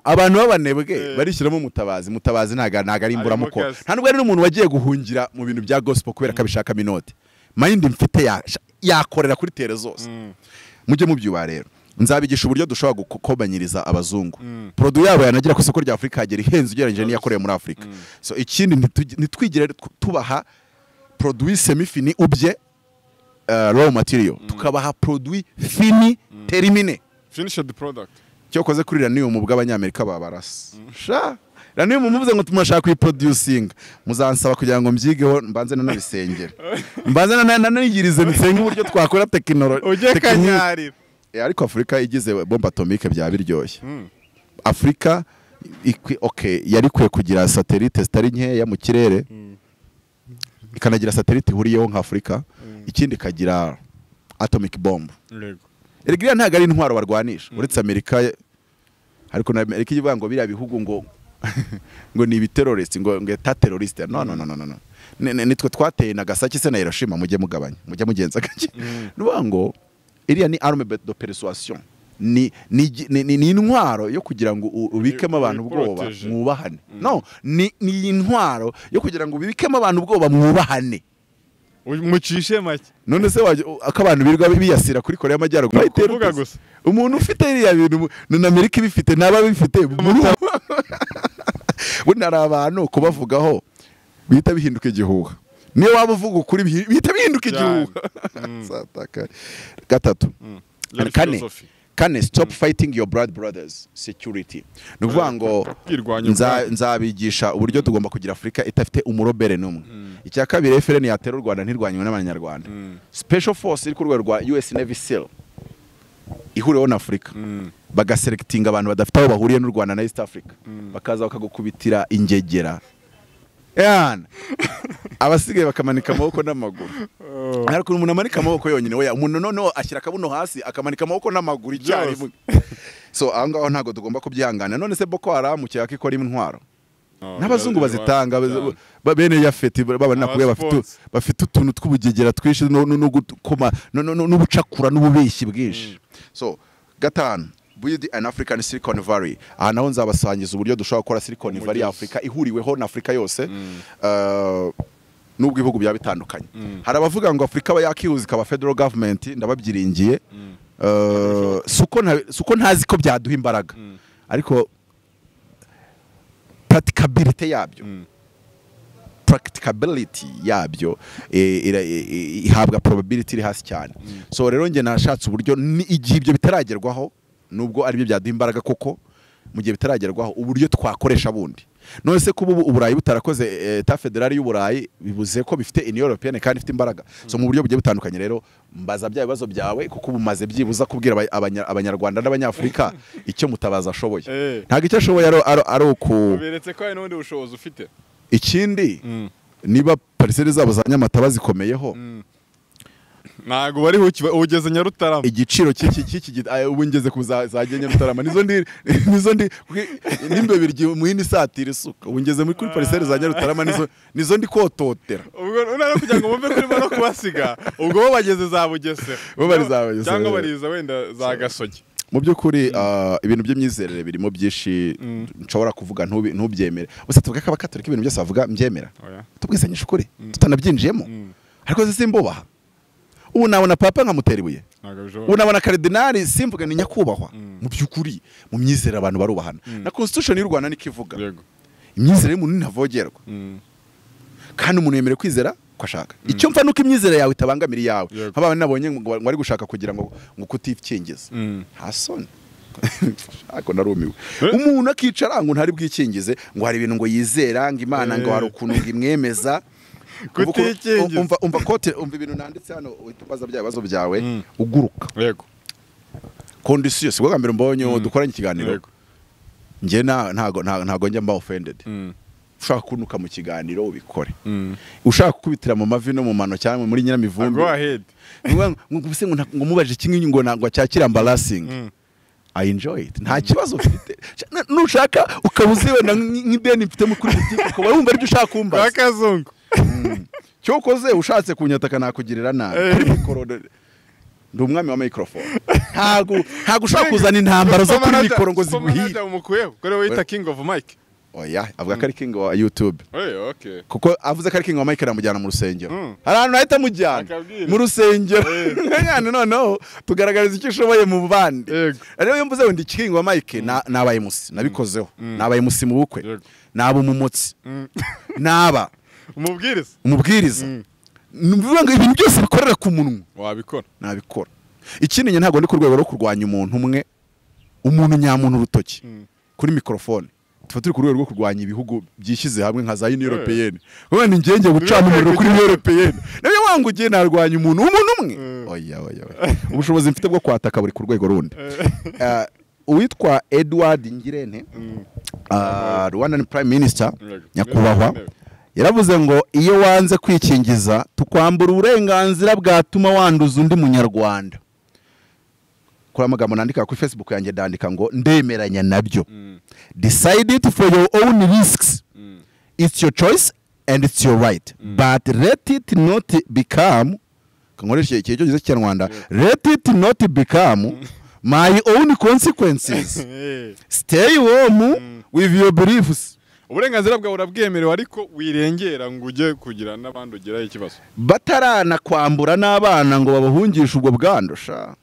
Abantu babanebwe barishyiramo Mutabazi. Mutabazi ntago ari imburamukoro, nta nubwo ari n'umuntu wagiye guhungira mu bintu bya gospel kubera ko abishaka minote. Mind mfite yakorera kuri tere zose. Mujye mubyuba rero. Nzabigisha uburyo dushobora gukobanyiriza abazungu. Produit yabo yanagira ku isoko rya Afrika hagera ihenze ugereranyije n'iyakorewe muri Afrika. So ikindi nitwigire tubaha produit semi fini ubye raw material, tukabaha produit fini terminé, finished product. Cyokoze kuri uranium bw'abanyamerika babarasa. Sha uranium muvuze ngo tumashaka kuyiproducing, muzansaba kugira ngo mbyigeho mbanze nanabisengera, mbanze nananigirize nsenge uburyo twakora technology ujye kanyarira. Ariko Afrika igize bombe atomique bya biryoshye. Afrika okay yari kwiye kugira satellite zitari nkeya mu kirere, ikanagira satellite ihuriyeho nka Afrika, ikindi ikagira atomic bomb. Erega ntago ari intwaro barwanisha uretse Amerika, ariko na Amerika ivuga ngo biriya bihugu ngo ngo ni ibiterrorist, ngo eta terrorist. No no no no no, nitwe twateye Nagasaki se na Hiroshima, mujye mugabanya, mujye mugenza gake. Nuvuga ngo iriya ni arme de persuasion, ni intwaro yo kugira ngo ubikemo abantu ubwoba mwubahane. No, ni intwaro yo kugira ngo ubikemo abantu ubwoba mwubahane. Mucishe make. None se ko abantu birirwa biyasira kuri Korea y'Amajyaruguru kuvuga gusa. Umuntu ufite iriya bintu na Amerika ibifite naba bifite bundi hari abantu kubavugaho bihita bihinduka igihuha. Niyo waba uvuga ukuri bihita bihinduka igihuha. Gatatu. Kane, stop fighting your blood brothers security. Ni ukuvuga ngo nzabigisha uburyo tugomba kugira Afurika idafite umurobere n'umwe. Icya kabiri, FLN yatera u Rwanda ntirwanywe n'Abanyarwanda. Special force iri ku rwego rwa US Navy SEAL ihuriweho na Afurika, bagaselectinga abantu badafite aho bahuriye n'u Rwanda na East Africa, bakaza bakagukubitira ingegera. Abasigaye bakamanika amaboko n'amaguru. Ariko umuntu amanika amaboko yonyine, oya, umuntu noneho ashyira akabuno hasi akamanika amaboko n'amaguru icyarimwe. So aho ngaho ntabwo tugomba kubyihangana. None se Boko Haram cyaka ikora intwaro n'abazungu bazitanga bene Yafeti baba nakuye bafite utuntu tw'ubugegera twinshi no gukoma n'ubucakura n'ububeshyi bwinshi. So gatanu, build an African Silicon Valley. Aha naho nzabasangiza uburyo dushobora gukora Silicon Valley ya Afrika ihuriweho na Afrika yose, nubwo ibihugu byaba bitandukanye. Hari abavuga ngo Afrika aba yakihuza ikaba federal government, ndababyiringiye. Suko ntazi ko byaduha imbaraga, ariko practicability yabyo ihabwa probability iri hasi cyane. So rero nge nashatse uburyo igihe ibyo bitaragerwaho, nubwo ari byo byaduha imbaraga koko, mu gihe bitaragerwaho uburyo twakoresha bundi. None se kuba Uburayi butarakoze Etat Federal y'Uburayi bibuze ko bifite Union Européenne kandi ifite imbaraga. So mu buryo bugiye butandukanye rero mbaza bya bibazo byawe, kuko ubumaze byibuza kubwira Abanyarwanda n'Abanyafurika icyo Mutabazi ashoboye. Ntabwo icyo ashoboye ari uku beretse ko hari n'ubundi bushobozi ufite. Ikindi, niba parcelle zabo za Nyamata bazikomeyeho, ntago bari ugeze Nyarutarama. Igiciro cy'iki ubu ngeze ku za Nyarutarama, nizo ndi n'imbebiryi muhini satira isuka, ubu ngeze muri kuri parcelle za Nyarutarama, nizo ndi kototera. Ubwo unara kugira ngo mumve kuri no kubasiga, ubwo bo bageze za Bugesera, bo bari za Bugesera cyangwa bariza wenda za Gasogi. Mu by'ukuri ibintu by'imyizerere birimo byinshi nshobora kuvuga ntubyemere. Gusa tuvuga ko abakatolika ibintu byose bavuga mbyemera, tubwizanyije ukuri tutanabyinjiyemo, ariko simbubaha. Ubu nabona papa nkamutera ibuye, ubu nabona karidinali simvuga ni nyakubahwa. Mu by'ukuri mu myizerere abantu barubahana. Na constitution y'u Rwanda niko ivuga, imyizerere y'umuntu ntavogerwa, kandi umuntu yemerewe kwizera ko ashaka. Icyo mfa nuko imyizerere yawe itabangamira iyawe. Nk'aba nabonye ngo ari gushaka kugira ngo kutikingiza, nta soni. Ariko narumiwe. Umuntu akicara ngo ntari bwikingize, ngo hari ibintu ngo yizera, ngo Imana ngo hari ukuntu ngo imwemeza. Umva kote, umva ibintu nanditse hano, uhita umbaza bya bibazo byawe uguruka. Yego. Condition si bwa mbere mbonye dukoranye ikiganiro. Nge ntago njya mba offended. Ushaka kunuka mu kiganiro ubikore. Ushaka gukubitira mu mavi no mu mano cyangwa muri nyiramivumbi. Go ahead. Ngo ngo mubaje kimwe ngo nangwa cyakira embarrassing. I enjoy it. Nta kibazo ufite. Nushaka ukabuze wenda nk'ideni mfite muri boutique ukaba wumva aribyo ushaka kumbaza. Akazungu. Cyokoze ushatse kunyataka nakugirira nabi. Kuri mikoro ndi umwami wa microphone. Ntago ushaka kuzana intambara zo kuri mikoro ngo ziguhire. Umukuyeho kuri wita king of mic. Oya, avuga ko ari king wa YouTube. Okay. Kuko avuze ko ari king wa mic aramujyana mu rusengero. Hari ahantu ahita amujyana mu rusengero. Nkanyana noneho tugaragariza icyo ushoboye mu bandi. Rero iyo mvuze ngo ndi king wa mic nabaye musi, nabikozeho. Nabaye musi mu bukwe. Naba umumotsi. Naba umubwiriza. Nuvuga ngo ibintu byose bikorera ku munwa wabikora, nabikora. Ikindi nye ntago ndi ku rwego rwo kurwanya umuntu umwe, umuntu nyamuntu urutoki kuri microphone. Tuba turi ku rwego rwo kurwanya ibihugu byishyize hamwe nka za Union Européenne. Wowe ni ngenge gucana umuriro kuri Union Européenne. Nayo wangu ugiye narwanya umuntu umwe. Oya oya oya. Ubushobozi mfite bwo kwataka buri ku rwego rundi. Uwitwa Edward Ngirente, Rwandan Prime Minister, nyakubahwa, yaravuze ngo iyo wanze kwikingiza tukwambura uburenganzira bwatuma wanduza undi munyarwanda. Kuri amagambo nandika kuri Facebook yanjye ndandika ngo ndemeranya nabyo. Decide it for your own risks. It's your choice and it's your right. But let it not become, kankoreshe iki cyo cy'Kinyarwanda, let it not become my own consequences. Stay home with your beliefs. Uburenganzira bwawe urabwemerewe, ariko wirengera ngo ujye kugira n'abandi ugiraho ikibazo. Bataranakwambura n'abana ngo babahungishe ubwo bwandu sha.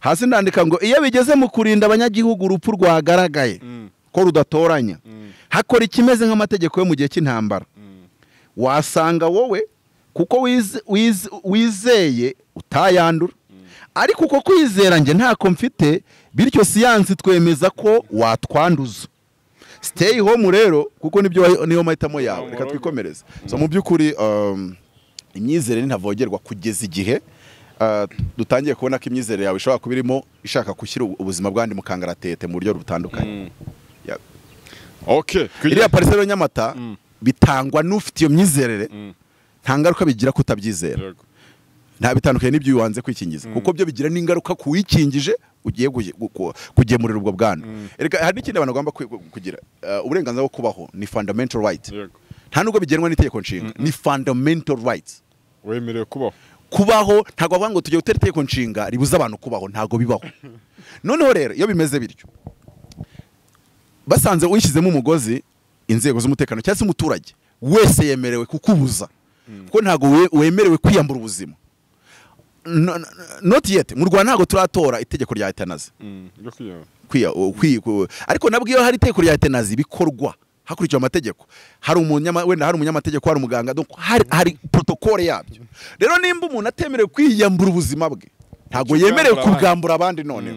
Hasi ndandika ngo iyo bigeze mu kurinda abanyagihugu urupfu rwagaragaye ko rudatoranya, hakora ikimeze nk'amategeko yo mu gihe cy'intambara. Wasanga wowe kuko wizeye utayandura, ariko uko kwizera nge ntako mfite, bityo siyansi twemeza ko watwanduza. Stay home rero, kuko nibyo niyo mahitamo yawe. Reka twikomereze. So mu by'ukuri imyizerere ntavogerwa kugeza igihe dutangiye kubona ko imyizerere yawe ishobora kuba irimo ishaka gushyira ubuzima bw'andi mu kangaratete mu buryo butandukanye. Okay. Iriya parcelle Nyamata bitangwa n'ufite iyo myizerere, nta ngaruka bigira kutabyizera. Nta bitandukanye n'ibyo wanze kwikingiza, kuko byo bigira n'ingaruka kuwikingije ugiye kugemurira ubwo bwandu. Erega hari n'ikindi abantu bagomba kugira, uburenganzira bwo kubaho ni fundamental right. Nta nubwo bigenwa n'itegeko nshinga, ni fundamental right. Wemerewe kubaho. Kubaho ntabwo bavuga ngo tujye gutera itegeko nshinga ribuza abantu kubaho, ntabwo bibaho. Noneho rero iyo bimeze bityo, basanze uyishyizemo umugozi, inzego z'umutekano cyangwa se umuturage wese yemerewe kukubuza, kuko ntabwo wemerewe kwiyambura ubuzima. Not yet mu Rwanda ntabwo turatora itegeko rya euthanasie. Ariko nabwo iyo hari itegeko rya euthanasie bikorwa hakurikijwe amategeko. Hari wenda hari umunyamategeko, hari umuganga, donc hari protocole yabyo. Rero nimba umuntu atemerewe kwiyambura ubuzima bwe, ntabwo yemerewe kubwambura abandi noneho.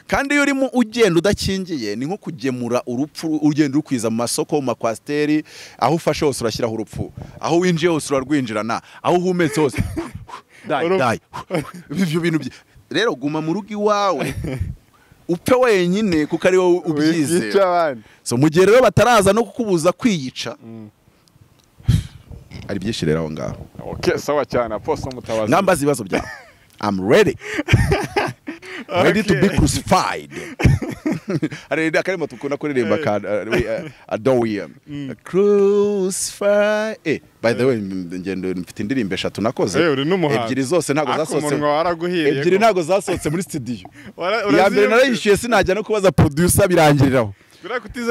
Kandi iyo urimo ugenda udakingiye ni nko kugemura urupfu, ugenda urukwiza mu masoko, mu makwasiteri, aho ufashe hose urashyiraho urupfu, aho winjiye hose urarwinjirana, aho uhumetse hose dai. Ibyo bintu rero guma mu rugo iwawe upfe wenyine kuko ari wowe ubyizera. So mu gihe rero bataraza no kukubuza kwiyica, ari byinshi rero aho ngaho. Okay, sawa cyane Apostle Mutabazi. Nambaza ibibazo byawe. I'm ready. Ready to be crucified. Hari akarimo tukunda kuririmba ka Adowium. Crucified. By the way, ngendo mfite indirimbo eshatu nakoze. Ebyiri zose ntago zasohotse. Ebyiri ntago zasohotse muri studio. Iya mbere narayishyuye sinajya no kubaza producer birangiriraho.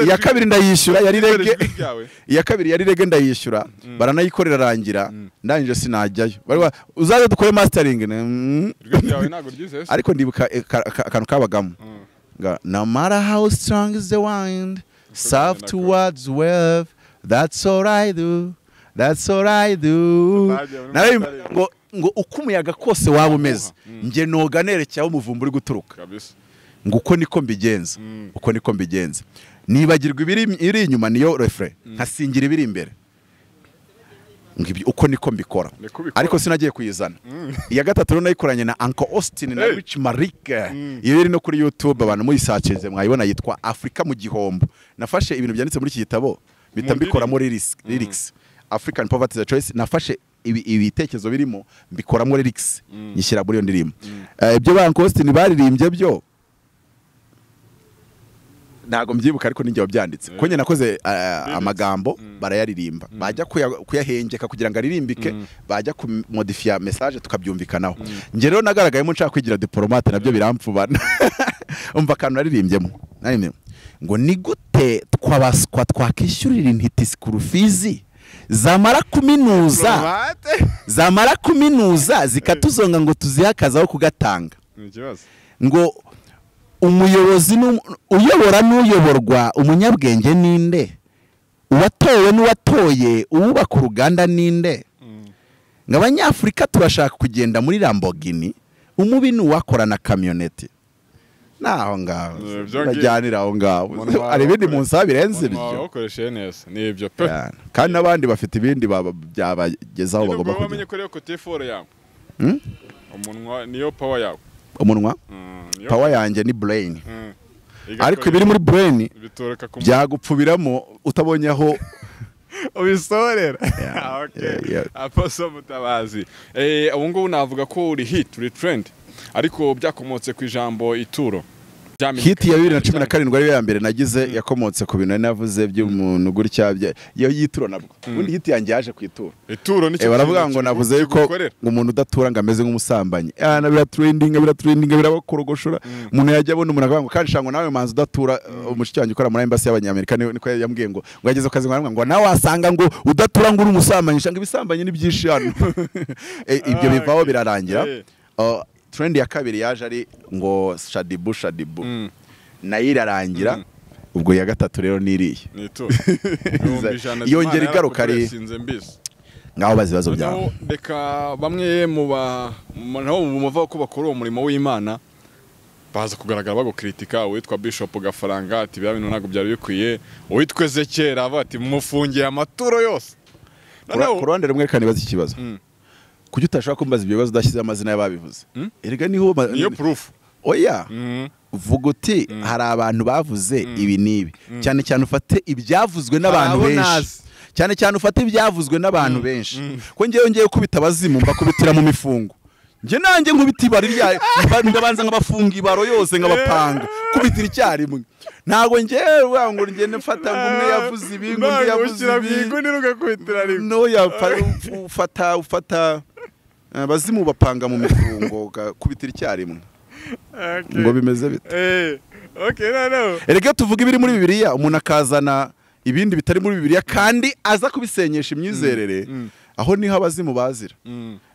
Iya kabiri ndayishyura yari reggae. Iya kabiri yari reggae ndayishyura, baranayikorera rangira, ndangije sinajyayo. Bari uzaze dukore mastering. Ariko ndibuka akantu kabagamo. No matter how strong is the wind, south towards wave, that's all I do. That's all I do. Ngo ngo uko umuyaga kose waba umeze, nge noga nerekeye aho umuvumba uri guturuka. Ngo uko niko mbigenza, uko niko mbigenza. Nibagirwa ibiri inyuma niyo refrain, nkasingira ibiri imbere. Ngo uko niko mbikora. Ariko sinagiye kuyizana. Iya gatatu rero nayikoranye na Uncle Austin na Rich Marik. Iyo iri no kuri YouTube abantu muyisacinze mwayibona, yitwa Afrika mu gihombo. Nafashe ibintu byanditse muri iki gitabo mpita mbikoramo lyrics. African Poverty is a Choice. Nafashe ibitekerezo birimo mbikoramo lyrics, nyishyira muri iyo ndirimbo. Ibyo ba Uncle Austin baririmbye byo ntago mbyibuka, ariko ninjye wabyanditse. Ko nyine nakoze amagambo barayaririmba, bajya kuyahengeka kugira ngo aririmbike, bajya kumodifiya message tukabyumvikanaho. Nge rero nagaragayemo nshaka kwigira diplomate, nabyo biramfubana. Umva akantu naririmbyemo ngo ni gute twabaswa twakishyurira intiti school fees zamara kuminuza zikatuzonga ngo tuzihakazaho kugatanga. Ngo umuyobozi uyobora n'uyoborwa, umunyabwenge ninde, uwatowe n'uwatoye, uwubaka uruganda ninde. Ngo abanyafurika turashaka kugenda muri Lamborghini, umubi n'uwakora na kamyoneti. Naho ngaho bajyanira aho ngaho, hari ibindi munsi birenze ibyo. Kandi n'abandi bafite ibindi byabagezaho bagomba kujya. Umunwa niyo power yawe. Umunwa power yanjye ni brain. Ariko ibiri muri brain byagupfubiramo utabonye aho ubisorera. Okay. Apostle Mutabazi, ubu ngubu navuga ko uri hit, uri trend, ariko byakomotse ku ijambo ituro. byamenyekanye. Hit ya 2017 ariyo ya mbere nagize, yakomotse ku bintu navuze by'umuntu gutya iyo yituro nabwo. Ubundi hit yanjye yaje ku ituro. Ituro ni Baravuga ngo navuze yuko umuntu udatura ngo ameze nk'umusambanyi. Na bira trending, bira trending, birabakorogoshora. Umuntu yajya abona umuntu akavuga ngo kandi shango nawe manzi udatura. Umushiki wanjye ukora muri embassy y'abanyamerika niko yambwiye ngo yageze ku kazi ngo nawe wasanga ngo udatura ngo uri umusambanyi, shanga ibisambanyi ni byinshi hano. Ibyo bivaho birarangira. Trend ya kabiri yaje ari ngo Shadibu Shadibu nayo irarangira. Ubwo ya gatatu rero niriye yongera igaruka ari ngaho bazi ibibazo byabo. Reka bamwe mu nabo muva ko bakora uwo murimo w'Imana baza kugaragara bagukritika. Uwitwa Bishop Gafaranga ati bya bintu ntabwo byari bikwiye, uwitwa Ezekiel ati mufungiye amaturo yose. Ku ruhande rumwe kandi bazi ikibazo, kuki utashaka kumbaza ibyo bibazo udashyize amazina y'ababivuze? Erega niho niyo proof. Oya, vuga uti hari abantu bavuze ibi n'ibi, cyane cyane ufate ibyavuzwe n'abantu benshi, cyane cyane ufate ibyavuzwe n'abantu benshi. Ko ngewe ngiye kubita abazimu mbakubitira mu mifungo, nge nanjye nkubita ibaro rya ndabanza nkabafunga ibaro yose nkabapanga kubitira icyarimwe. Ntago ngewe ngo ngende mfata ngo umwe yavuze ibi ngo undi yavuze ibi, no ya ufata abazimu bapanga mu mifungo kubitira icyarimwe ngo bimeze bite. Okay, no. Erega tuvuga ibiri muri Bibiliya, umuntu akazana ibindi bitari muri Bibiliya kandi aza kubisenyesha imyizerere, aho niho abazimu bazira.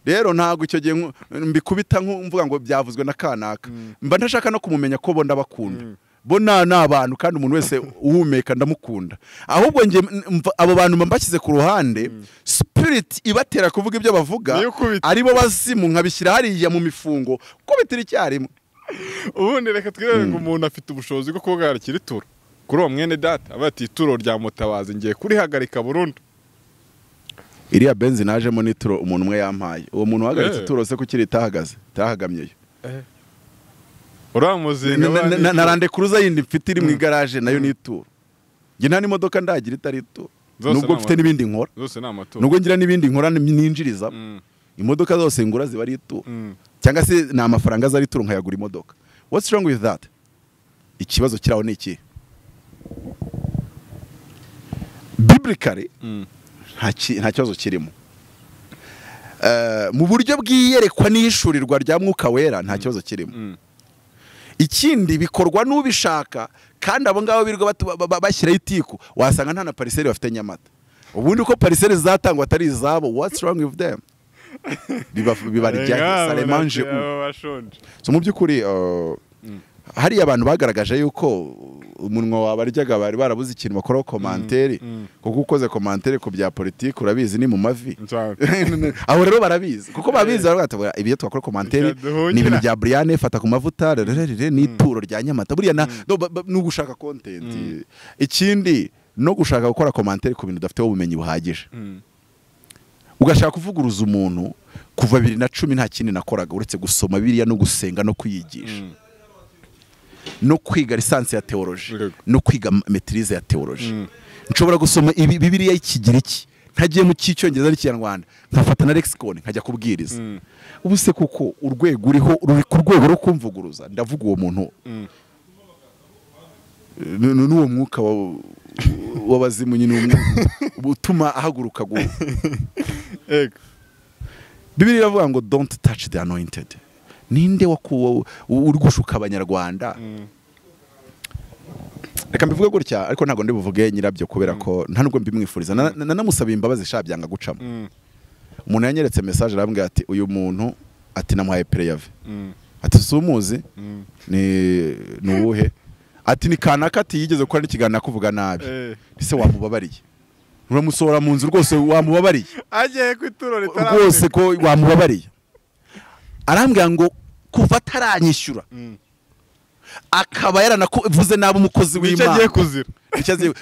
Rero ntago icyo gihe mbikubita mvuga ngo byavuzwe na kanaka, mba ntashaka no kumumenya ko bo ndabakunda, bo na abantu kandi umuntu wese uhumeka ndamukunda. Ahubwo nge abo bantu mbashyize ku ruhande, spirit ibatera kuvuga ibyo bavuga aribo bazimu nkabishyira hariya mu mifungo kubitira icyarimwe. Ubundi reka twirebe ngo umuntu afite ubushobozi bwo kuhagarikira ituro kuri uwo mwene data aba ati ituro rya Mutabazi ngiye kurihagarika burundu. Iriya benzi najemo n'ituro umuntu umwe yampaye, uwo muntu uhagaritse ituro se kuki ritahagaze itahagamyeyo? Uramuzinga na Land Cruiser yindi mfite iri mu igaraje nayo ni ituro. Nge nta n'imodoka ndagira itari ituro, nubwo mfite n'ibindi nkora, zose ni amaturo, nubwo ngira n'ibindi nkora ninjiriza, imodoka zose ngura ziba ari ituro, cyangwa se ni amafaranga azari ituro nkayagura imodoka. What's wrong with that? Ikibazo kiraho ni iki? Biblically nta kibazo kirimo. Mu buryo bw'iyerekwa n'ishurirwa rya Mwuka Wera nta kibazo kirimo. Ikindi bikorwa n'ubishaka, kandi abo ngabo birirwa bashyiraho itiku, wasanga nta na parcelle bafite Nyamata. Ubundi uko parcelle zatangwa atari izabo, what's wrong with them? Bibarijya salemanje. So mu by'ukuri hari abantu bagaragaje yuko umunwa wabaryaga bari barabuze ikintu bakora commentaire, kuko ukoze commentaire ku bya politique urabizi ni mu mavi. Aho rero barabizi kuko babizi baravuga ibyo twakora commentaire ni ibintu bya Brian fata ku mavuta rererere n'ituro rya Nyamata buriya no gushaka content. Ikindi no gushaka gukora commentaire ku bintu udafite ubumenyi buhagije, ugashaka kuvuguruza umuntu. Kuva 2010 nta kindi nakoraga uretse gusoma Bibiliya no gusenga no kuyigisha no kwiga lisansi ya theology no kwiga maîtrise ya theology. Nshobora gusoma Bibiliya y'Ikigiriki ntagiye mu cy'icyongereza n'ikinyarwanda, nkafata na lexicon nkajya kubwiriza. Ubu se kuko urwego uriho ruri ku rwego rwo kumvuguruza, ndavuga uwo muntu n'uwo mwuka w'abazimu nyine utuma ahaguruka. Bibiliya iravuga ngo don't touch the anointed. Ninde wakuwo uri gushuka abanyarwanda? Reka mbivuge gutya ariko ntago ndi buvuge nyirabyo kubera ko nta nubwo mbimwifuriza, nanamusaba imbabazi shabyanga gucamo. Umuntu yanyeretse message arambwira ati uyu muntu ati namuhaye preyave, ati sumuzi ni uwuhe? Ati ni kanaka, ati yigeze gukora n'ikiganiro kuvuga nabi, ese wamubabariye? Uramusohora mu nzu rwose wamubabariye? Agiye ku ituro ritaramenye rwose ko wamubabariye. Arambwira ngo kuva ataranyishyura akaba yaranavuze nabi umukozi w'Imana, agiye kuzira.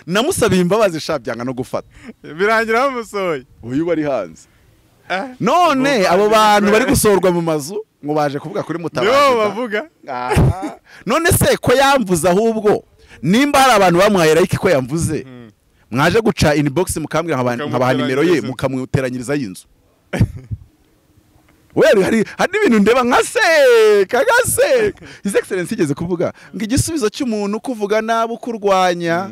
Namusabiye imbabazi shabyanga no gufata birangira bamusohoye, uyu bari hanze. None abo bantu bari gusohorwa mu mazu ngo baje kuvuga kuri Mutabazi, nibo bavuga. None se ko yamvuze, ahubwo nimba hari abantu bamuhaye like ko yamvuze, mwaje guca inbox mukambwira nkabaha nimero ye mukamuteranyiriza y'inzu. Wewe hari ibintu ndeba nkaseka gaseka. His Excellency igeze kuvuga ngo igisubizo cy'umuntu kuvuga nabi ukurwanya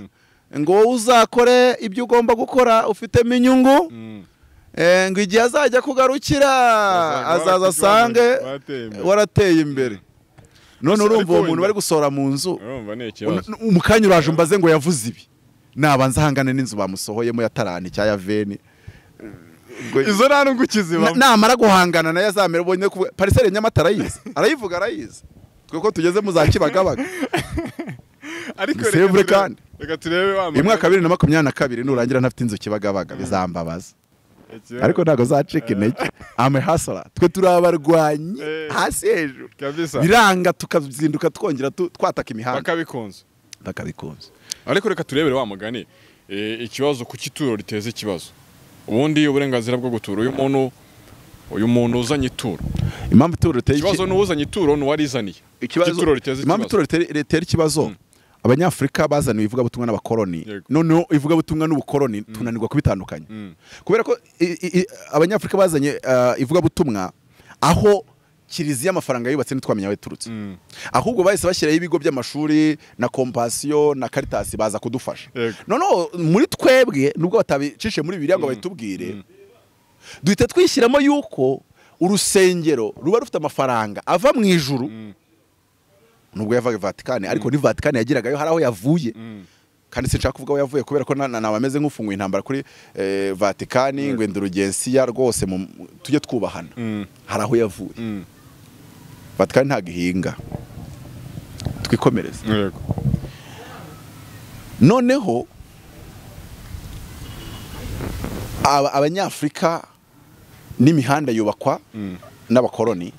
ngo wowe uzakore ibyo ugomba gukora ufitemo inyungu, ngo igihe azajya kugarukira azaza asange warateye imbere. None urumva uwo muntu bari gusohora mu nzu, mu kanya uraje umbaze ngo yavuze ibi, nabanza ahangane n'inzu bamusohoyemo yatarani cya Veni. Izo nta nungu kizibamo. Namara guhangana nayo azamera ubonye ko parcelle Nyamata arayizi, arayivuga arayizi. Twe ko tugeze mu za Kibagabaga. Ariko reka turebe wa mwaka 2022 nurangira ntafite inzu Kibagabaga bizambabaza. Ariko ntago zacika intege. I'm a hustler. Twe turabarwanyi hasi hejuru. Biranga tukazinduka twongera twataka imihanda. Bakabikunze. Ariko reka turebere wa mugani ikibazo ku kituro riteze ikibazo. Ubundi uburenganzira bwo gutura uyu muntu uzanye ituro. Impamvu ituro riteye ikibazo n'uzanye ituro n'uwarizaniye. Ikibazo impamvu ituro riteye ikibazo, Abanyafrika bazaniwe ivugabutumwa n'abakoloni. Noneho ivugabutumwa n'ubukoloni tunanirwa kubitandukanya. Kubera ko Abanyafrika bazanye ivugabutumwa aho kiliziya amafaranga yubatse ntitwamenya aho yaturutse. Ahubwo bahise bashyiraho ibigo by'amashuri na Compassion na Caritas baza kudufasha. Noneho muri twebwe nubwo batabicishe muri Bibiliya ngo bayitubwire, duhita twishyiramo yuko urusengero ruba rufite amafaranga ava mu ijuru, nubwo yavaga Vatikani, ariko ni Vatikani yagiragayo hari aho yavuye. Kandi sinshaka kuvuga aho yavuye kubera ko nabameze nk'ufunguye intambara kuri Vatikani ngo indulgensiya rwose tujye twubahana. Hari aho yavuye. Vatikani ntago ihinga. Twikomereze. Noneho Abanyafrika n'imihanda yubakwa n'abakoloni,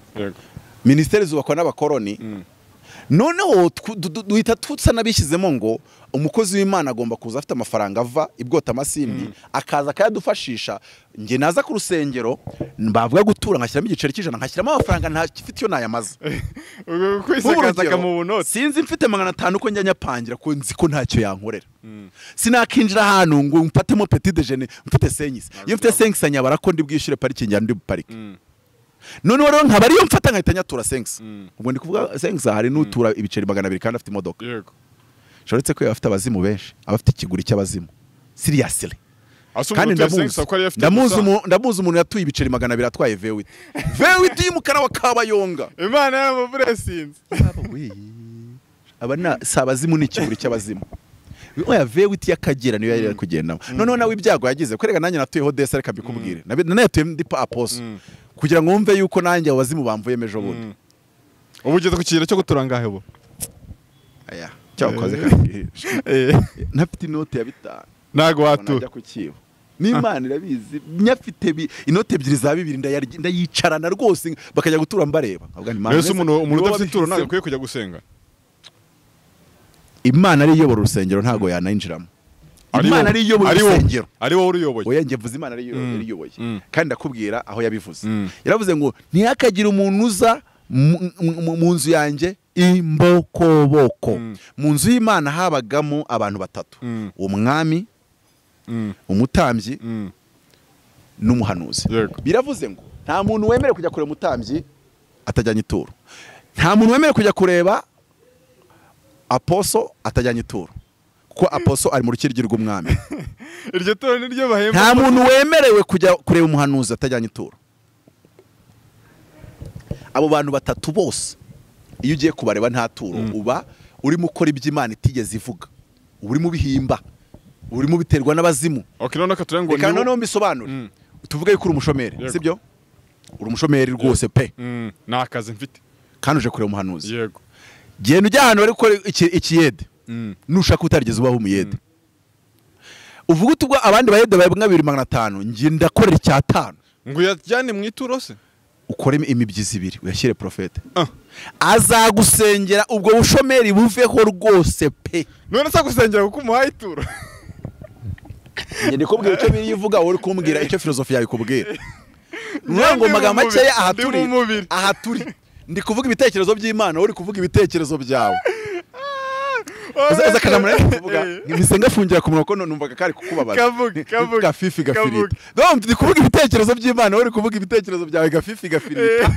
minisiteri zubakwa n'abakoloni. Noneho duhita tutsa n'abishyizemo ngo umukozi w'Imana agomba kuza afite amafaranga ava ibwota amasimbi, akaza akayadufashisha. Nge naza ku rusengero bavuga gutura nkashyiramo igiceri cy'ijana, nkashyiramo amafaranga ntafite iyo nayamaze. Sinzi mfite 500 ko njya nyapangira ko nzi ko ntacyo yankorera. Sinakinjira ahantu ngo mfatemo petit déjeuner mfite senyisi. Iyo mfite senyisi nyabara ko ndi bwishyure parking ya ndi parike. None rero nkaba ariyo mfata nkahita nyatura senyisi. Ubwo ndi kuvuga senyisi hari n'utura ibiceri 200 kandi afite imodoka. Yego. Shoretse ko afite abazimu benshi, abafite ikiguri cy'abazimu. Seriously. Kandi ndamuzi umuntu yatuye ibiceri 200 atwaye V8. V8 y'umukara wa Kabayonga. Imana yamuburesinze. Aba na sabazimu ni ikiguri cy'abazimu. Oya V8 y'Akagera niyo yari kugendamo. Noneho nawe ibyago yagize kwereka nanjye natuyeho desa reka mbikubwire. Nanatuye ndi pa apostle. Kugira ngo wumve yuko nanjye abo bazimu bamvuyemo ejo bundi. Ubu ugeze ku kigero cyo gutura ngahe bo? Aya, cyakoze kandi. Ntafite inote ya 5. Nago watura. Najya kukiba. N'Imana irabizi, nyafite inote ebyiri za 2 ndayicarana rwose bakajya gutura mbareba. Avuga ni Imana. Mbese umuntu udafite ituro ntago akwiye kujya gusenga. Imana ari iyobora urusengero ntago yanayinjiramo. Imana ari iyobora urusengero. Ari wowe uruyoboye. Oya nge mvuze Imana ari iyoboye. Kandi ndakubwira aho yabivuze. Yaravuze ngo ntihakagire umuntu uza mu nzu yanjye imbokoboko. Mu nzu y'Imana habagamo abantu batatu. Umwami, umutambyi n'umuhanuzi. Biravuze ngo nta muntu wemerewe kujya kureba umutambyi atajyanye ituro. Nta muntu wemerewe kujya kureba aposo atajyanye ituro. Kuko aposo ari mu rukiryi rw'umwami. Iryo turo niryo bahemba. Nta muntu wemerewe kujya kureba umuhanuzi atajyanye ituro. Abo bantu batatu bose iyo ugiye kubareba nta turo uba urimo ukora iby'Imana itigeze ivuga. Urimo bihimba. Urimo biterwa n'abazimu. Okay, none katurengo ni. Reka none mbisobanure. Tuvuge yuko uri umushomeri, sibyo? Uri umushomeri rwose pe. Nta kazi mfite. Kandi uje kureba umuhanuzi. Yego. Genda ujya ahantu bari gukora ikiyede. Nushaka utarigeze ubaho umuyede. Uvuga utubwo abandi bayede bawe 2500 ngiye ndakorera icya 5. Ngo uyajyane mu ituro se? Ukore imibyizi ibiri uyashyire profete. Azagusengera ubwo bushomeri buveho rwose pe. None se gusengera kuko umuhaye ituro? Nge ndikubwira icyo biri ivuga wowe uri kumbwira icyo filosofi yawe ikubwira. Nurango magambo makeya aha turi ndi kuvuga ibitekerezo by'Imana wowe uri kuvuga ibitekerezo byawe. Uza akajambo kuvuga mpise ngafungira ku munwa ko numvaga kari kukubabaza. Gafifi gafirita. Donc ndi kuvuga ibitekerezo by'Imana, uri kuvuga ibitekerezo byawe gafifi gafirita.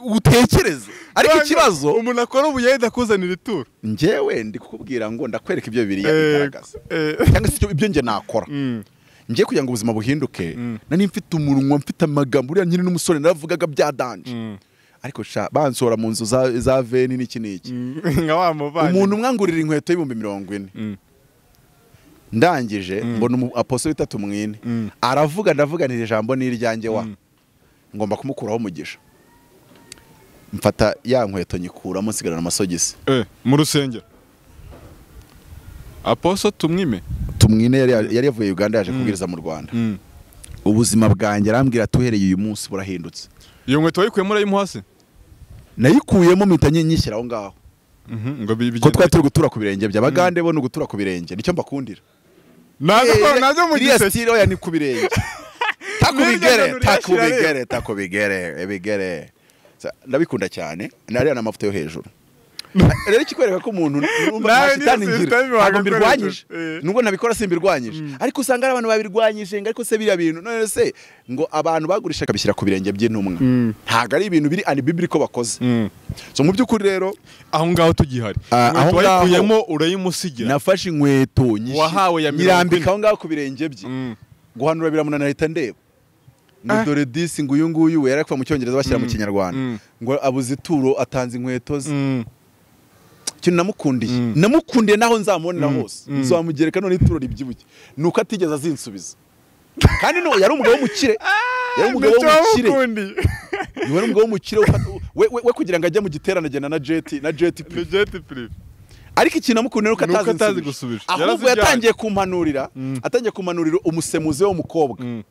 Utekereze. Ariko ikibazo umuntu akora ubuyede akuzanira ituro. Njyewe ndi kukubwira ngo ndakwereka ibyo Bibiliya bigaragaza. Cyangwa se ibyo nje nakora. Ngiye kugira ngo ubuzima buhinduke, nari mfite umunwa, mfite amagambo, uriya nyine n'umusore naravugaga bya danje. Ariko sha bansora mu nzu za veni n'iki n'iki. Nka wa muvanye. Umuntu umwangurira inkweto y'ibihumbi 40. Ndangije mbona apostle bitatu mwine. Aravuga ndavuganira ijambo n'iryanjye wa. Ngomba kumukuraho umugisha. Mfata ya nkweto nyikuramo nsigarana amasogisi. Mu rusengero. Apostle Tumwime. Tumwine yari yavuye Uganda yaje kubwiriza mu Rwanda. Ubuzima bwanjye arambwira tuhereye uyu munsi burahindutse. Iyo nkweto wayikuyemo urayimuha se? Nayikuyemo mpita nyishyira aho ngaho. Ngo ko twari turi gutura ku birenge by'abagande bo no gutura ku birenge nicyo mbakundira. Nazo mu giseke. Style oya ni ku birenge. Takubigere takubigere ebigere. Ndabikunda cyane nariya n'amavuta yo hejuru. Rero ikikwereka ko umuntu numva shitani ngira ntabwo mbirwanyije nubwo nabikora simbirwanyije ariko usanga ari abantu babirwanyije ngo ariko se biriya bintu none se ngo abantu bagurisha kabishyira ku birenge by'intumwa ntago ari ibintu biri unbiblical bakoze. So mu by'ukuri rero aho ngaho tugihari aho wayikuyemo urayimusigira. Nafashe inkweto wahawe ya nyirambika aho ngaho ku birenge bye guhanura biramunanira ahita ndeba ngo dore disi ngo uyu nguyu we yarakuva mu cyongereza bashyira mu kinyarwanda ngo abuze ituro atanze inkweto ze. Ikintu namukundiye namukundiye naho nzamubonera hose nzamugereka none ituro ribyibuke nuko atigeze azinsubiza. Kandi no yari umugabo w'umukire, yari umugabo w'umukire, yari umugabo w'umukire we kugira ngo ajye mu giterane agenda na jet na jet privé. Ariko ikintu namukundiye nuko atazi gusubiza. Ahubwo yatangiye kumpanurira, atangiye kumpanurira umusemuzi w'umukobwa.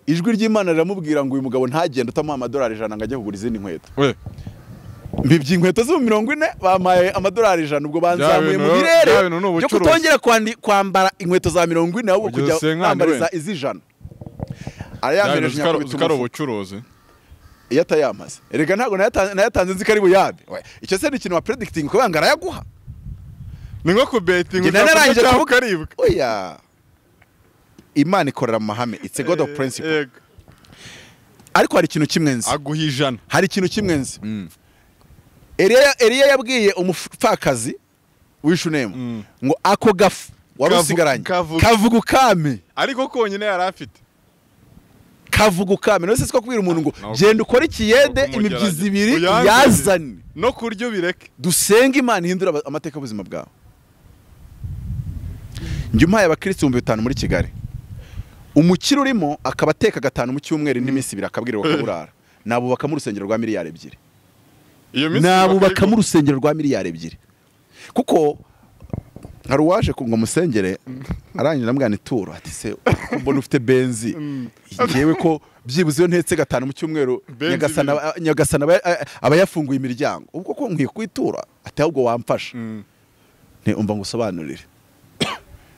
Ijwi ry'Imana riramubwira ngo uyu mugabo ntagende utamuha $100 ngo ajye kugura izindi nkweto. Mbibye inkweto zo 40 bamaye $100 ubwo banzamuye mu birere byo kutongera kwambara inkweto za 40 ahubwo kujya kwambara iz'ijana. Arayampereje nyakubita umufuka. Ubucuruzi iyo atayamaze erega ntago nayatanze nzi ko ari buyabe. Icyo se ni ikintu wa predicting ko banga arayaguha. Ni nko ku betting ushaka ukaribwa. Oya, Imana ikorera mu mahame, it's a god of principle. Ariko hari ikintu kimwe nzi. Aguha ijana. Hari ikintu kimwe nzi. Eliya yabwiye umupfakazi w'Ishunemu ngo ako gafu warusigaranye kavuga ukame. Ariko konyine yari afite kavuga ukame. None se siko kubwira umuntu ngo genda ukore ikiyede imibyizi ibiri yazane no kuryo bireke. Dusenge Imana ihindura amateka y'ubuzima bwawe. Njye umpaye abakristo 5000 muri Kigali, umukire urimo akaba ateka 5 mu cyumweru n'iminsi ibiri akabwirwa kaburara, nabubakamo urusengero rwa miliyari 2. Nabubakamo urusengero rwa miliyari 2. Kuko hari uwaje ngo musengere arangije amubwira ituro ati se mbona ufite benzi ngewe ko byibuze iyo ntetse 5 mu cyumweru Nyagasana aba yafunguye imiryango ubwo ko nkwiye kwitura ati ahubwo wamfasha. Nti umva ngusobanurire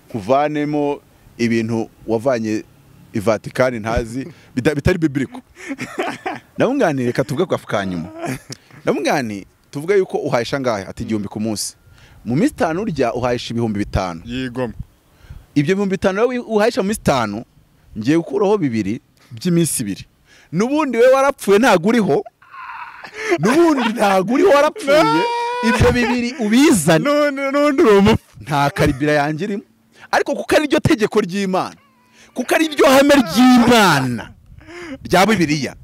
kuvanemo ibintu wavanye i Vatican ntazi bitari biblical. Ndamungani reka tuvuge ku gafu kanyuma. Ndamungani tuvuge yuko uhahisha ngahe ati 1000 ku munsi. Mu minsi 5 urya uhahisha 5000. Yego. Ibyo 5000 uhahisha mu minsi 5 ngiye gukuraho 2 by'iminsi 2. Nubundi we warapfuye ntago uriho. Nubundi ntago uriho warapfuye. Ibyo 2 ubizane. Nundi uri nta karibira yanjye irimo. Ariko kuko ari ryo tegeko ry'Imana, kuko ari ryo hame ry'Imana rya Bibiliya,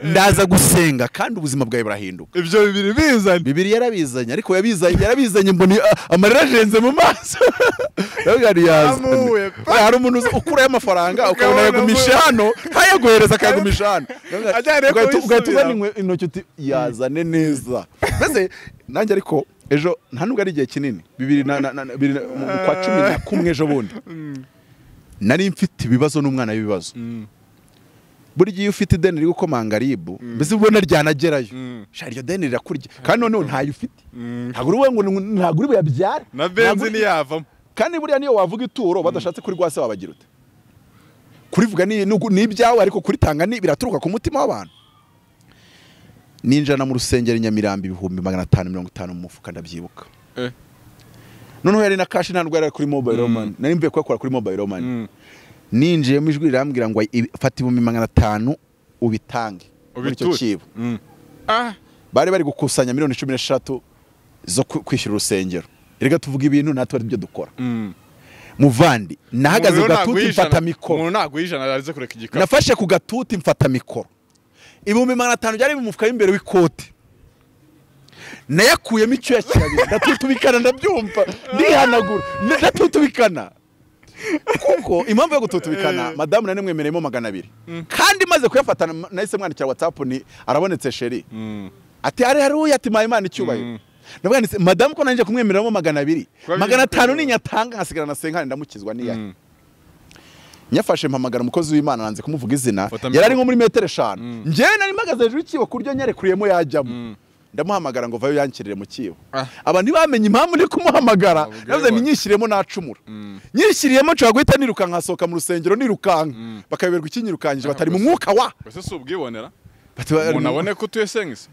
ndaza gusenga kandi ubuzima bwawe burahinduka. Ibyo 2 bizanye. Bibiliya yarabizanye ariko yarabizanye mbona amarira ajenze mu maso. Hari umuntu ukurayo amafaranga ukabona yagumisha hano, ntayaguhereza akayagumisha hano. Ugahita uzana intoki uti yazane neza. Mbese nanjye ariko ejo nta nubwo ari igihe kinini 2011 ejo bundi nari mfite ibibazo n'umwana w'ibibazo. Buri gihe ufite ideni riri gukomanga ribu mbese ubona ryanagerayo sha iryo deni rirakurya kandi noneho ntayo ufite ntabwo uri ngo ntabwo uri buyabyare na benzi ntiyavamo. Kandi buriya niyo wavuga ituro badashatse kuri rwase wabagira ute kurivuga ni ibyawe ariko kuritanga ni biraturuka ku mutima w'abantu. Ninjana mu rusengero Nyamirambo 550 mu mufuka ndabyibuka. Noneho yari na cash, ntabwo yari kuri mobile money, nari mvuye kuyakora kuri mobile money. Ninjiyemo ijwi rirambwira ngo fata 500,000 ubitange muri icyo kibo. Bari bari gukusanya miliyoni 13 zo kwishyura urusengero. Erega tuvuga ibintu natwe ari byo dukora. Muvandi nahagaze ku gatuti mfata mikoro. Umuntu nagwijana arize kureka igikapu. Nafashe ku gatuti mfata mikoro. 500,000 byari mu mufuka w'imbere w'ikote. Nayakuyemo icyo yakirabira, ndatutubikana, ndabyumva, ndihanagura, ndatutubikana. Kuko impamvu yo gututubikana, madamu nari mwemereyemo 200. Kandi maze kuyafatana nahise mwandikira WhatsApp ni arabonetse sheri. Ati ari haruya ati maye Imana icyubahiro. Ndavuga nti madamu ko nanje kumwemereramo 200. 500 ni nyatanga nkasigara na senkani ndamukizwa niyahe. Nyafashe mpamagara umukozi w'Imana nanze kumuvuga izina, yarari nko muri metero 5. Njyewe nari mpagaze hejuru y'ikibo kuryo nyarekuriyemo yajyamo. Ndamuhamagara ngo vayo yankirire mu kibo. Abantu ntibamenye impamvu ndi kumuhamagara, navuze ni nyishyiremo nacumura. Nyishyiriyemo nshobora guhita nirukanka nkasohoka mu rusengero nirukanka. Bakayoberwa ikinyirukangije batari mu mwuka wa. Ese si ubwibonera? Umuntu abone ko utuye sengise.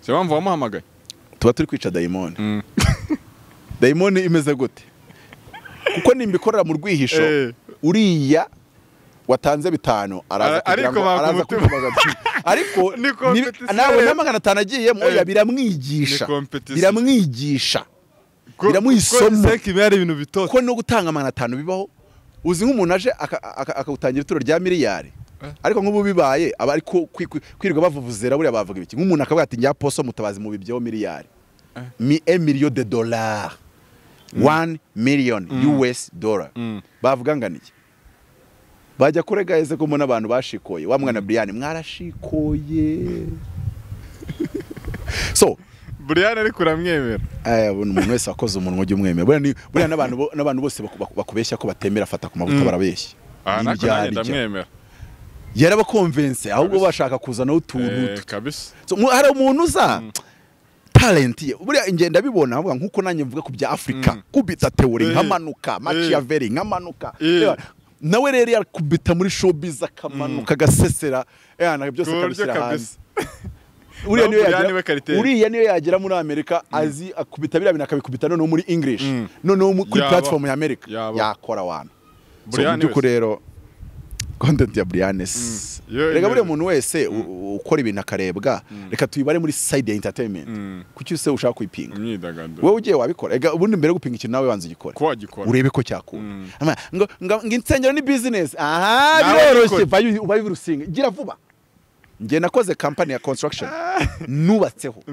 Se mpamvu wamuhamagaye? Tuba turi kwica dayimoni. Dayimoni imeze gute? Kuko nimbikorera mu rwihisho uriya watanze 5 araza kugira ngo araza kuvuga ariko nawe na 500 agiyemo oya biramwigisha, biramwigisha, biramuisomo ko no gutanga 500 bibaho. Uzi nk'umuntu aje akagutangira ituro rya miliyari, ariko nk'ubu bibaye aba ariko kwirirwa bavuvuzera buriya bavuga ibiki. Nk'umuntu akavuga ati njya poso mutabazi mu bibyeho miliyari, mi $1 million, 1 million US dollar, bavuga nganiye bajya kurega ese ko mbona abantu bashikoye wa mwana Brian mwarashikoye. So Brian ari kuramwemera. Umuntu wese akoze umuntu ujye umwemera. Buriya n'abantu bose bakubeshya ko batemera fata ku mavuta barabeshya. Ndamwemera. Yarabakonvince ahubwo bashaka kuzana utuntu kabisa. So hari umuntu uza talent ye buriya ingenda bibona avuga nkuko nanjye mvuga ku bya Afrika kubita theory nkamanuka Machiavelli nkamanuka. Nawe rero yakubita muri showbiz akamanuka agasesera yana byose akabishyira hanze. Uriya niyo yagera muri Amerika azi akubita biriya bintu akabikubita noneho muri English, noneho kuri platform ya Amerika yakora wana. So mu rero content ya Brian rega buriya umuntu wese ukora ibintu akarebwa, reka tuyibare muri side ya entertainment. Kuki se ushaka kuyipinga? Wowe ugiye wabikora. Rega ubundi mbere gupinga ikintu nawe wanze ugikora urebe ko cyakunda. Ngo insengero ni business. Aha biroroshye vayo urusinga gira vuba. Nge nakoze company ya construction nubatseho